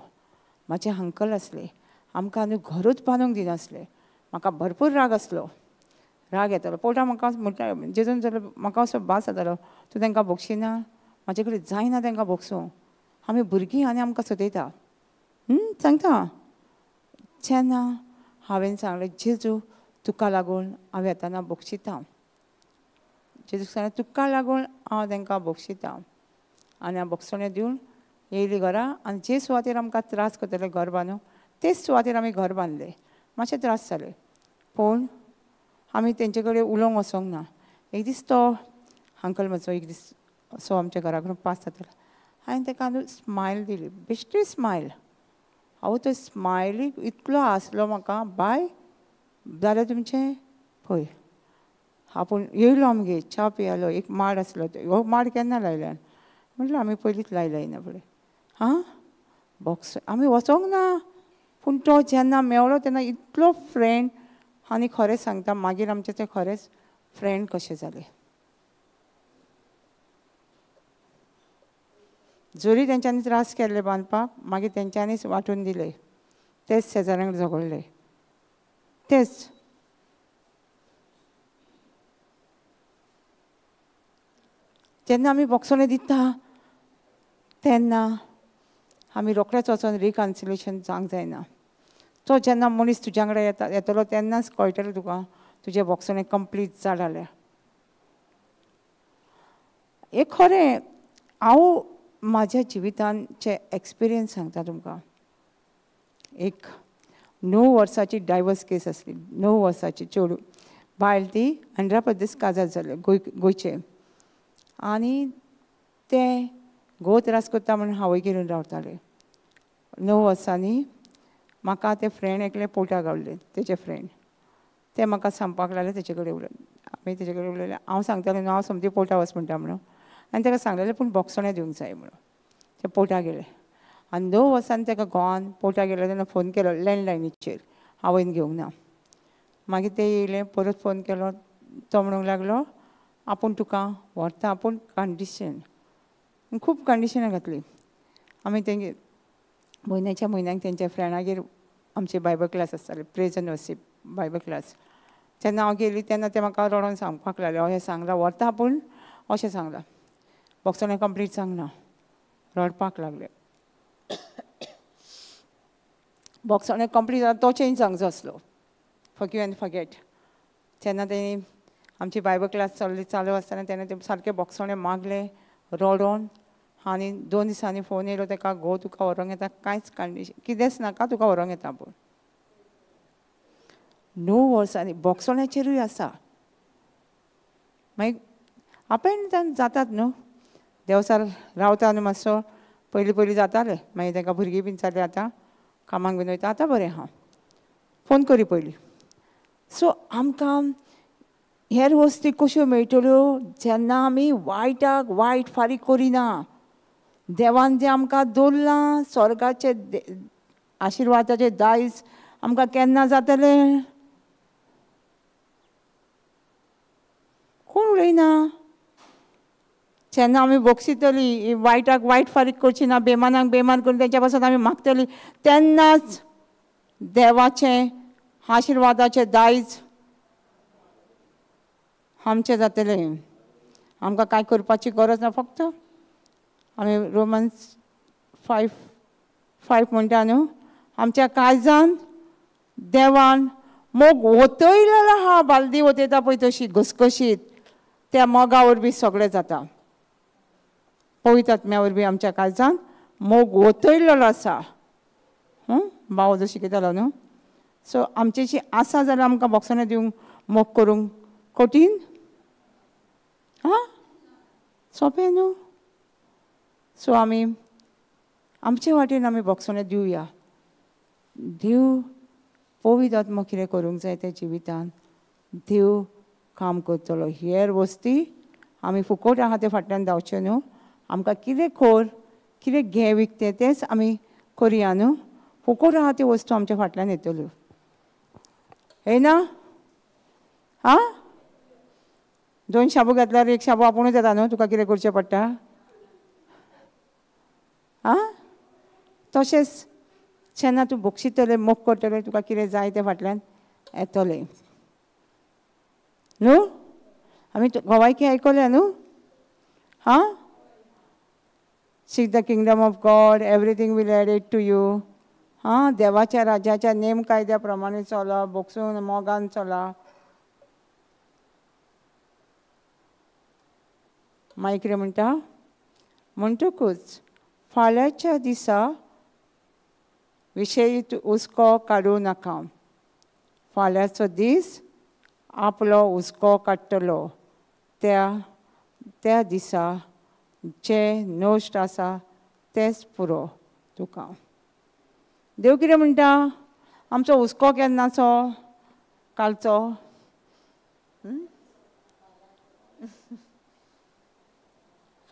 म्हाजे अंकल आसले, आमकां न्हू घरूच बांदूंक दिनासले. म्हाका भरपूर राग आसलो, राग येतालो. पोटा म्हाका म्हणटा जेजून जाल्यार म्हाका असो भास जातालो, तूं तांकां भोगशिना, म्हाजे कडेन जायना तांकां भोगसूं, आमी भुरगीं आनी आमकां सतयता. सांगता जेन्ना हांवें सांगलें, जेजू तुका लागून हांव येताना भोगशिता, जेजूक सांगलें तुका लागून हांव तांकां भोगशिता. आनी हांव भोगसणें दिवन येयली घरा. आनी जे सुवातेर आमकां त्रास करतले घर बांदूंक, तेच सुवातेर आमी घर बांदले. मातशे त्रास जाले पूण आमी तेंचे कडेन उलोवंक वचोंक ना. एक दीस तो अंकल म्हजो एक दीस असो आमच्या घरा कडेन पास जातालो, हांवें ताका न्हू स्मायल दिली, बेश्टी स्मायल. हांव तो स्मायलीक इतलो आसलो म्हाका, बाय जालें तुमचें पळय. आपूण येयलो आमगेर, च्या पियालो. एक माड आसलो, हो माड केन्ना लायल्यान म्हटलें आमी पयलींच लायला येना फुडें. हां बॉक्स आमी वचोंक ना, पूण तो जेन्ना मेवलो तेन्ना इतलो फ्रेंड. आनी खरें सांगता मागीर आमचें तें खरेंच फ्रेंड कशें जालें. जरी तेंच्यांनी त्रास केल्ले बांदपाक, मागीर तेंच्यांनीच वांटून दिले, तेच शेजाऱ्यांक झगडले, तेच. जेन्ना आमी बोगसणें दिता तेन्ना आमी रोखडेच वचोन रिकन्सिलेशन जावंक जायना. तो जेन्ना मनीस तुज्या वांगडा येता येतलो तेन्नाच कळटलें तुका तुजें बोगसणें कंप्लीट जालें. एक खरें हांव म्हाज्या जिवितांचे एक्सपिरियन्स सांगता तुमकां. एक 9 वर्साची डायवर्स केस आसली, 9 वर्साची चेडूं बायल, ती आंध्र प्रदेश काजार जालें, गोंयचें. आनी तें घोव त्रास करता म्हणून हांवूय घेवन रावतालें. 9 वर्सांनी म्हाका ते फ्रेंड एकले पोटा गावले, तेजे फ्रेंड, ते म्हाका सांगपाक लागले तेजे कडेन उलय, आमी तेजे कडेन उलयले. हांव सांगतालें न्हू हांव सोमती पोटा वच म्हणटा म्हणून, आनी ताका सांगलेलें पूण बोगसणें दिवंक जाय म्हणून. ते पोटा गेले आनी 9 वर्सांनी ताका घोवान पोटा गेले तेन्ना फोन केलो लँडलायनीचेर, आवयन घेवंक ना. मागीर ते येयले, परत फोन केलो, तो म्हणूंक लागलो आपूण तुका व्हरता, आपूण कंडिशन, खूब कंडिशनां घातली. आमी तेंगे म्हयन्याच्या म्हयन्याक तेंच्या फ्रेंडागेर आमचे बायबल क्लास आसताले, praise and worship Bible class. तेन्ना हांव गेली तेन्ना ते म्हाका रडोन सांगपाक लागले, अशें सांगलां व्हरता आपूण अशें सांगलां, बोगसणें कंप्लीट सांगना. रडपाक लागले. बोगसणें कंप्लीट जाता तो चेंज सांगचो आसलो, फॉरगिव एंड फॉरगेट. तेन्ना तेणी आमची बायबल क्लास चल्ली चालू आसतना तेन्ना ते सारकें बोगसणें मागलें रडोन. आनी 2 दिसांनी फोन येयलो ताका, घोव तुका व्हरोंक येता, कांयच कंडिशन कितेंच नाका, तुका व्हरोंक येता. पूण 9 वर्सांनी बोगसण्याचेरूय आसा. मागीर आपेन जातात न्हू, देवसार रावता न्हू मातसो, पयलीं पयलीं जातालें, मागीर तांकां भुरगीं बीन जालीं, आतां कामाक बीन वयता, आतां बरें आहा, फोन करी पयलीं. सो आमकां हेर वस्ती कश्यो मेळटल्यो जेन्ना आमी वायटाक वायट फारीक करिना. देवान जें आमकां दवरलां स्वर्गाचे आशिर्वादाचे दायज आमकां केन्ना जातलें? कोण उलयना? जेन्ना आमी भोगशितली, वायटाक वायट फारीक करची ना, बेमानाक बेमान करून तेंच्या पासून आमी मागतली, तेन्नाच देवाचें आशिर्वादाचें दायज आमचें जातलें. आमकां कांय करपाची गरज ना, फक्त आमी रोमन्स 5:5 म्हणटा न्हू, आमच्या काळजान देवान मोग ओतयलेलो आहा, बालदी ओतयता पळय तशी घसघशीत, त्या मोगा वरवीं सगळें जाता. पवित्र आत्म्या वरवीं आमच्या काळजान मोग ओतयलेलो आसा. भाव जो शिकयतालो न्हू, सो आमची आसा जाल्यार आमकां बोगसणें दिवंक मोग करूंक कठीण आं, सोंपें न्हू. सो आमी आमचे वाटेन आमी बोगसणें दिवया. देव पवित्र आत्मो कितें करूंक जाय त्या जिवितान देव काम करतलो. हेर वस्ती आमी फुकट आहा ते फाटल्यान धांवचें न्हू. आमकां कितें खोर कितें घे विकतें तेंच आमी करुया न्हू. फुकट आहा त्यो वस्तू आमच्या फाटल्यान येतल्यो, येना? आं, 2 शाबू घेतल्यार 1 शाबू आपुणूच येता न्हू, तुका कितें करचें पडटा? आं, तशेंच जेन्ना तूं बक्षितलें, मोग करतलें, तुका कितें जाय तें फाटल्यान येतलें न्हू. आमी गोवायकी आयकल्या न्हू. हां, seek the kingdom of God, everything will added to you. हां, देवाच्या राज्याच्या नेम कायद्या प्रमाणे चला, बक्षून मोगान चला. मागीर कितें म्हणटा, म्हणटकूच फाल्यांच्या दिसा विशयी तूं हुस्को काडूं नाका. फाल्यांचो दीस आपलो हुस्को काडटलो. त्या त्या दिसा जें नश्ट आसा तेंच पुरो तुका. देव कितें म्हणटा, आमचो हुस्को केन्नाचो कालचो.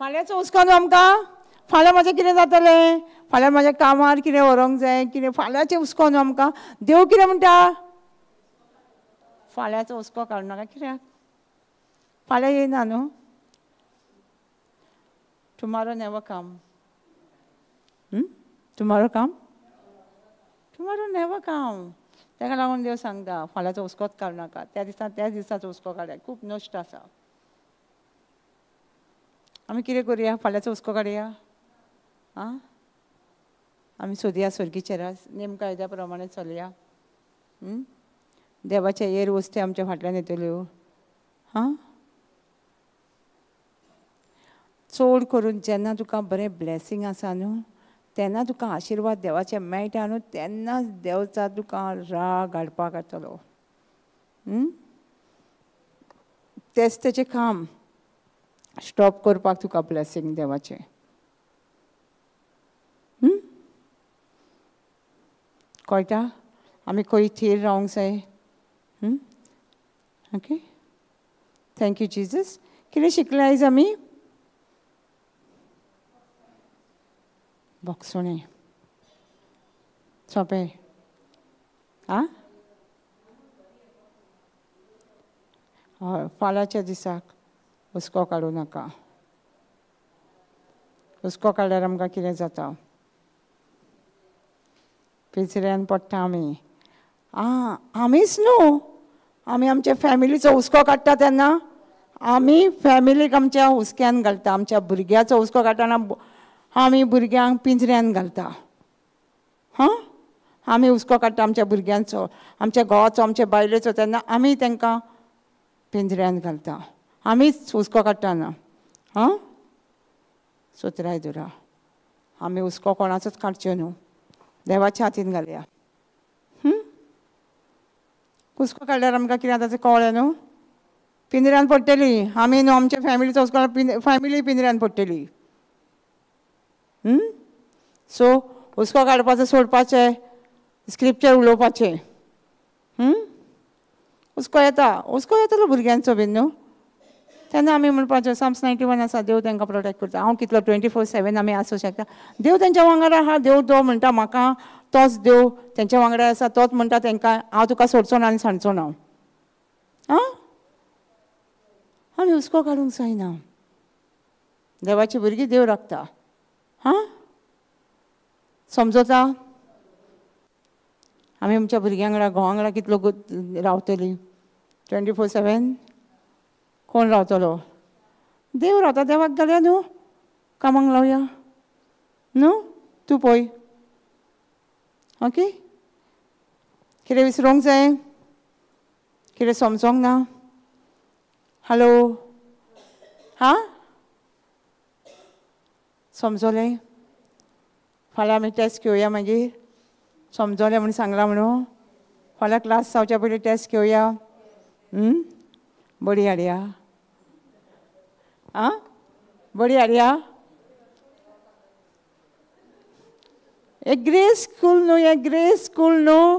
फाल्यांचो हुस्को न्हू आमकां. फाल्यां म्हाजें कितें जातलें, फाल्यां म्हाज्या कामार कितें व्हरूंक जाय, कितें फाल्यांचें हुस्को न्हू आमकां. देव कितें म्हणटा, फाल्यांचो हुस्को काडूं नाका. कित्याक फाल्यां येयना न्हू. Tomorrow never come. Tomorrow come, tomorrow never come. ताका लागून देव सांगता फाल्यांचो हुस्कोच काडूं नाका. त्या दिसा त्याच दिसाचो हुस्को काडया, खूब नश्ट आसा. आमी कितें करुया, फाल्यांचो हुस्को काडया. आं, आमी सोदया स्वर्गीचेर, नेम कायद्या प्रमाणे चलया. देवाचे एर वस्ती आमच्या फाटल्यान येतल्यो. हां, चड करून जेन्ना तुका बरें ब्लेसींग आसा न्हू, तेन्ना तुका आशिर्वाद देवाचे मेळटा न्हू, तेन्नाच देवचा तुका राग हाडपाक येतलो. तेंच तेचें काम, स्टॉप करपाक तुका ब्लेसींग देवाचें. कळटा आमी खंय थीर रावंक जाय. Okay, thank you Jesus. कितें शिकले आयज आमी? बक्षुणें सोंपें. आं, हय, फाल्यांच्या दिसाक हुस्को काडूं नाका. हुस्को काडल्यार आमकां कितें जाता, पिंजऱ्यान पडटा आमी. आं, आमीच न्हू, आमी आमच्या फॅमिलीचो हुस्को काडटा तेन्ना आमी फॅमिलीक आमच्या हुस्क्यान घालता. आमच्या भुरग्याचो हुस्को काडटना आमी भुरग्यांक पिंजऱ्यान घालता. हां, आमी हुस्को काडटा आमच्या भुरग्यांचो, आमच्या घोवाचो, आमच्या बायलेचो, तेन्ना आमी तांकां पिंजऱ्यान घालता. आमीच हुस्को काडटा ना. हां, सोतराय दुरा, आमी हुस्को कोणाचोच काडच्यो न्हू, देवाच्या हातीन घालया. हुस्को काडल्यार आमकां कितें आतां तें कळ्ळें न्हू, पिंजऱ्यान पडटली आमी न्हू, आमच्या फॅमिलीचो हुस्को फॅमिली पिंजऱ्यान पडटली. सो हुस्को काडपाचो सोडपाचें, स्क्रिप्चर उलोवपाचें. हुस्को येता, हुस्को येतलो भुरग्यांचो बीन न्हू, तेन्ना आमी म्हणपाचें साम्स 91 आसा, देव तांकां प्रोटेक्ट करता. हांव कितलो 24/7 आमी आसूं शकता, देव तेंच्या वांगडा आहा. देव तो म्हणटा म्हाका, तोच देव तेंच्या वांगडा आसा, तोच म्हणटा तांकां हांव तुका सोडचो ना आनी सांडचो ना. आं, आमी हुस्को काडूंक जायना. देवाची भुरगीं देव राखता. हां, समजता? आमी आमच्या भुरग्यां वांगडा, घोवा वांगडा कितलो रावतलीं 24/7? कोण रावतलो? देव रावता. देवाक घालया न्हू, कामाक लावया न्हू, तूं पळय. ओके, कितें विसरूंक जाय, कितें समजोंक ना? हॅलो, हां, समजलें? फाल्यां आमी टेस्ट घेवया मागीर. समजलें म्हूण सांगलां म्हणून फाल्यां क्लास जावच्या पयलीं टेस्ट घेवया. बडी हाडया. आं, बडी हाडया. एक ग्रेस स्कूल न्हू, हें ग्रेस स्कूल न्हू,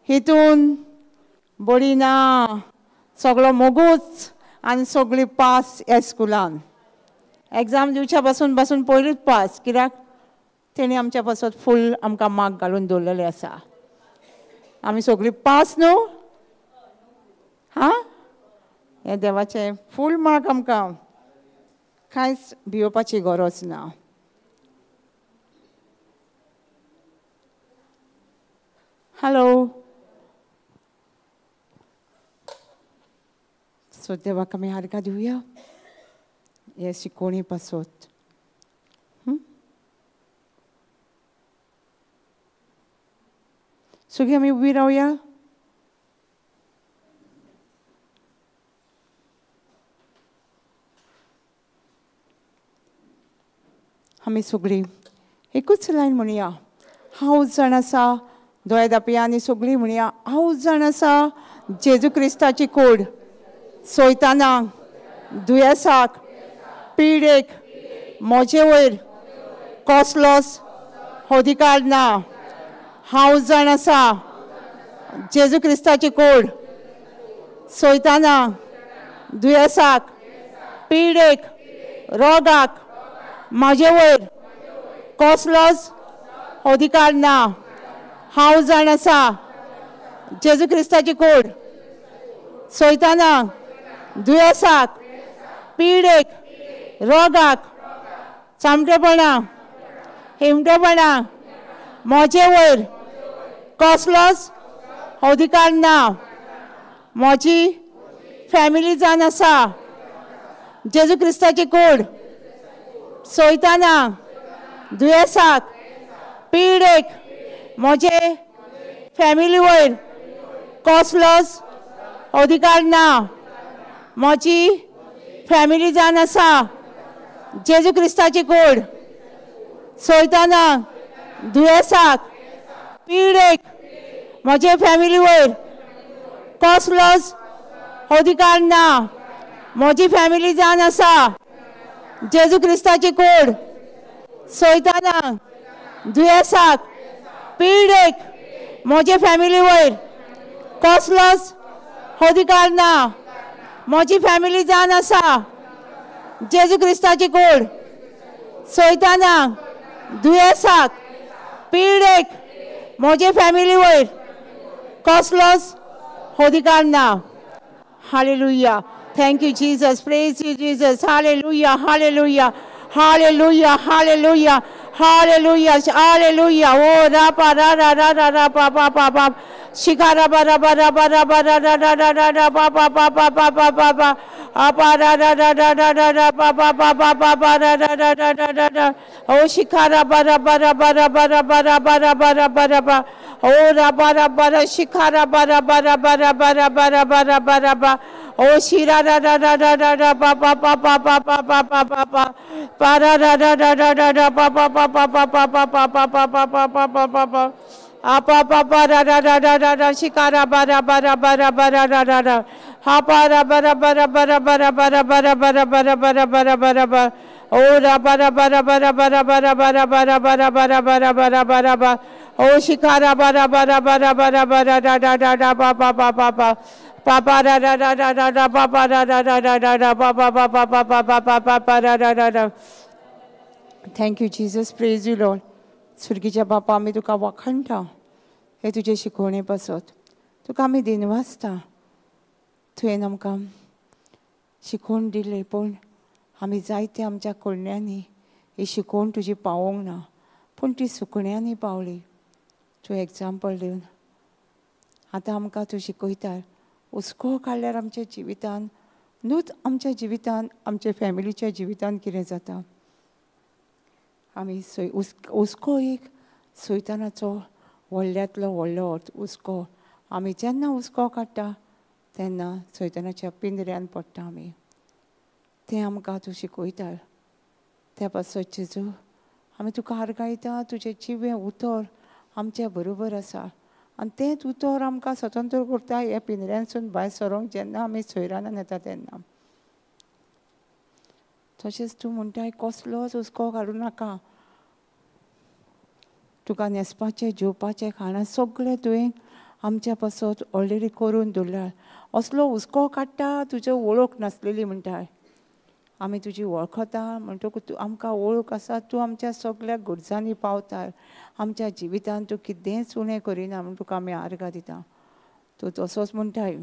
हितून बडी ना, सगळो मोगूच आनी सगळी पास ह्या स्कुलान. एग्जाम दिवच्या पासून पासून पयलींच पास, कित्याक तेणी आमच्या पासत फूल आमकां मार्क घालून दवरलेले आसा. आमी सगळीं पास न्हू. हां, हें देवाचें फूल मार्क आमकां, कांयच भियोवपाची गरज ना. हॅलो. सो देवाक आमी आर्गां दिवया हे शिकोवणी पासत. सगळीं आमी उबी रावया. आमी सगळीं एकूच लायन म्हणया. हांव जाण आसा, दोळे धांपया आनी सगळीं म्हणया, हांव जाण आसा जेजू क्रिस्ताची कोड सोयताना दुयेंसाक पिडेक म्हजे वयर कसलोच अधिकार ना. हांव जाण आसा जेजू क्रिस्ताची कोड सोयताना दुयेंसाक पिडेक रोगाक म्हजे वयर कसलोच अधिकार ना. हांव जाण आसा जेजू क्रिस्ताची कोड सोयताना दुयेंसाक पिडेक रोगाक चामटेपणा हिमटेपणा म्हजे वयर कसलोच अधिकार ना. म्हजी फॅमिली जाण आसा जेजू क्रिस्ताची कोड सोयताना दुयेंसाक पिडेक म्हजे फॅमिली वयर कसलोच अधिकार ना. म्हजी फॅमिली जाण आसा जेजू क्रिस्ताची कोड सोयताना दुयेंसाक पिडेक म्हजे फॅमिली वयर कसलोच अधिकार ना. म्हजी फॅमिली जाण आसा जेजू क्रिस्ताची कोड सोयताना दुयेंसाक पिडेक म्हजे फॅमिली वयर कसलोच अधिकार ना. म्हजी फॅमिली जाण आसा जेजू क्रिस्ताची कोड सोयताना दुयेंसाक पिडेक म्हजे फॅमिली वयर कसलोच अधिकार ना. Hallelujah. Thank you Jesus. Praise you Jesus. Hallelujah, hallelujah, hallelujah, hallelujah, hallelujah, hallelujah. ओ रा पा रा रा रा रा रा पा पा पा पा शिखा रा पा रा पा रा पा रा पा रा रा रा रा रा रा पा पा पा पा पा पा पा पा आपा रा रा रा रा रा रा रा पा पा पा पा पा पा रा रा रा रा रा रा रा ओ शिखा रा पा रा पा रा पा रा पा रा पा रा पा रा पा रा पा रा पा ओ रा पा रा पा रा शिखा रा पा रा पा रा पा रा पा रा पा रा पा रा पा रा पा ओ शिरा रा रा रा रा रा रा पा पा पा पा पा पा पा पा पा पा पा रा रा रा रा रा रा रा पा पा पा पा पा पा पा पा पा पा पा पा पा पा पा आपा पा पा रा रा रा रा रा रा शिखा रा पा रा पा रा पा रा पा रा रा रा रा हा पा रा पा रा पा रा पा रा पा रा पा रा पा रा पा रा पा रा पा रा पा रा पा रा पा ओ रा पा रा पा रा पा रा पा रा पा रा पा रा पा रा पा रा पा रा पा रा पा रा पा रा पा ओ शिखा रा पा रा पा रा पा रा पा रा पा रा रा रा रा रा पा पा पा पा पा पा पा रा रा रा रा रा रा पा पा रा रा रा रा रा रा पा पा पा पा पा पा पा पा पा पा रा रा रा रा. Thank you Jesus. Praise you Lord. सुर्गीच्या बापा आमी तुका वाखाणटा हे तुजे शिकोवणे पासत. तुका आमी दिनवासता. तुवें आमकां शिकोवन दिलें पूण आमी जायते आमच्या कोळण्यांनी ही शिकोवण तुजी पावोंक ना पूण ती सुकण्यांनी पावली. तूं एग्जाम्पल दिवन आतां आमकां तूं शिकयता. हुस्को काडल्यार आमच्या जिवितान न्हूच आमच्या जिवितान आमच्या फॅमिलीच्या जिवितान कितें जाता. आमी हुस्को एक सैतानाचो व्हडल्यांतलो व्हडलो अर्थ हुस्को. आमी जेन्ना हुस्को काडटा तेन्ना सैतानाच्या पिंजऱ्यान पडटा आमी. तें आमकां तूं शिकयता. त्या पासत जेजू आमी तुका आर्गायता. तुजें जिवें उतर आमच्या बरोबर आसा आनी तेंच उतर आमकां स्वतंत्र करता ह्या पिंजऱ्यांसून भायर सरोंक जेन्ना आमी सोयरानान येता तेन्ना. तशेंच तूं म्हणटाय कसलोच हुस्को काडूं नाका. तुका न्हेसपाचें जेवपाचें खाणां सगळें तुवें आमच्या पासत ऑलरेडी करून दवरल्या. असलो हुस्को काडटा तुज्यो वळख नासलेली म्हणटाय. आमी तुजी वळखता म्हणटकूच तूं आमकां वळख आसा. तूं आमच्या सगळ्या गरजांनी पावता. आमच्या जिवितान तूं कितेंच उणें करिना म्हूण तुका आमी आर्गां दिता. तूं तसोच म्हणटाय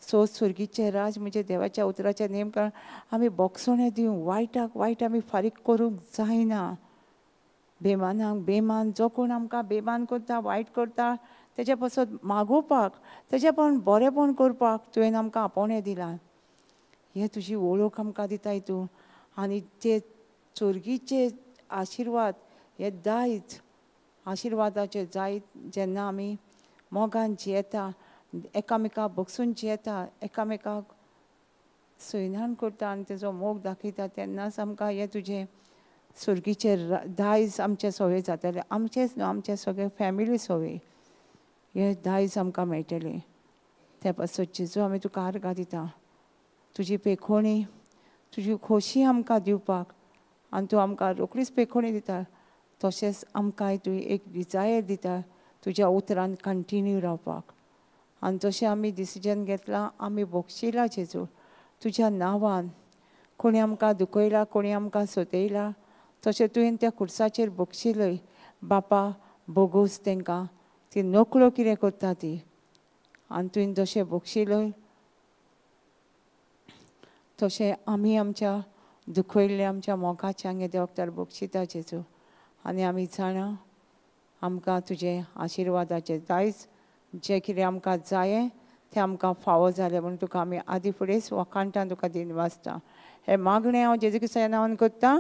सो सुर्गीचें राज म्हणजे देवाच्या उतराच्या नेम कारण आमी बोगसणें दिवंक वायटाक वायट आमी फारीक करूंक जायना. बेमानाक बेमान जो कोण आमकां बेमान करता वायट करता तेज्या पासत मागोवपाक, तेज्या पण बरेंपण करपाक तुवें आमकां आपोवणें दिलां. हे तुजी वळख आमकां दिताय तूं आनी ते चोरगीचे आशिर्वाद हे दायज आशिर्वादाचे जायत जेन्ना आमी मोगान जियेता, एकामेका बगसून जियेता, एकामेकाक सैनान करता आनी तेजो मोग दाखयता तेन्नाच आमकां हे तुजें सुर्गीचे दायज आमचे सवय जातले. आमचेच न्हू, आमचे सगळे फॅमिली सवय हे दायज आमकां मेळटलें. त्या पासत जेजू आमी तुका आर्गां दिता, तुजी पेखोणी तुजी खोशी आमकां दिवपाक आनी तूं आमकां रोखडीच पेखोणी दिता, तशेंच आमकांय तूं एक डिजायर दिता तुज्या उतरान कंटिन्यू रावपाक. आनी जशें आमी डिसिजन घेतलां आमी बक्षिलां जेजू तुज्या नांवान. कोणी आमकां दुखयला, कोणी आमकां सतयला, तशें तुवें त्या खुर्साचेर बक्षिलय. बापा बोगोस तांकां, ती नकळो कितें करता ती, आनी तुवें जशें बक्षिलय तशें आमी आमच्या दुखयल्ल्या आमच्या मोगाच्या हांगे देवकतार बक्षिता जेजू. आनी आमी जाणा आमकां तुजें आशिर्वादाचें दायज जें कितें आमकां जायें तें आमकां फावो जालें म्हूण तुका आमी आदी फुडेंच वखाणटा, तुका दिनवासता. हें मागणें हांव जेजू क्रिस्ताच्या नांवान करतां.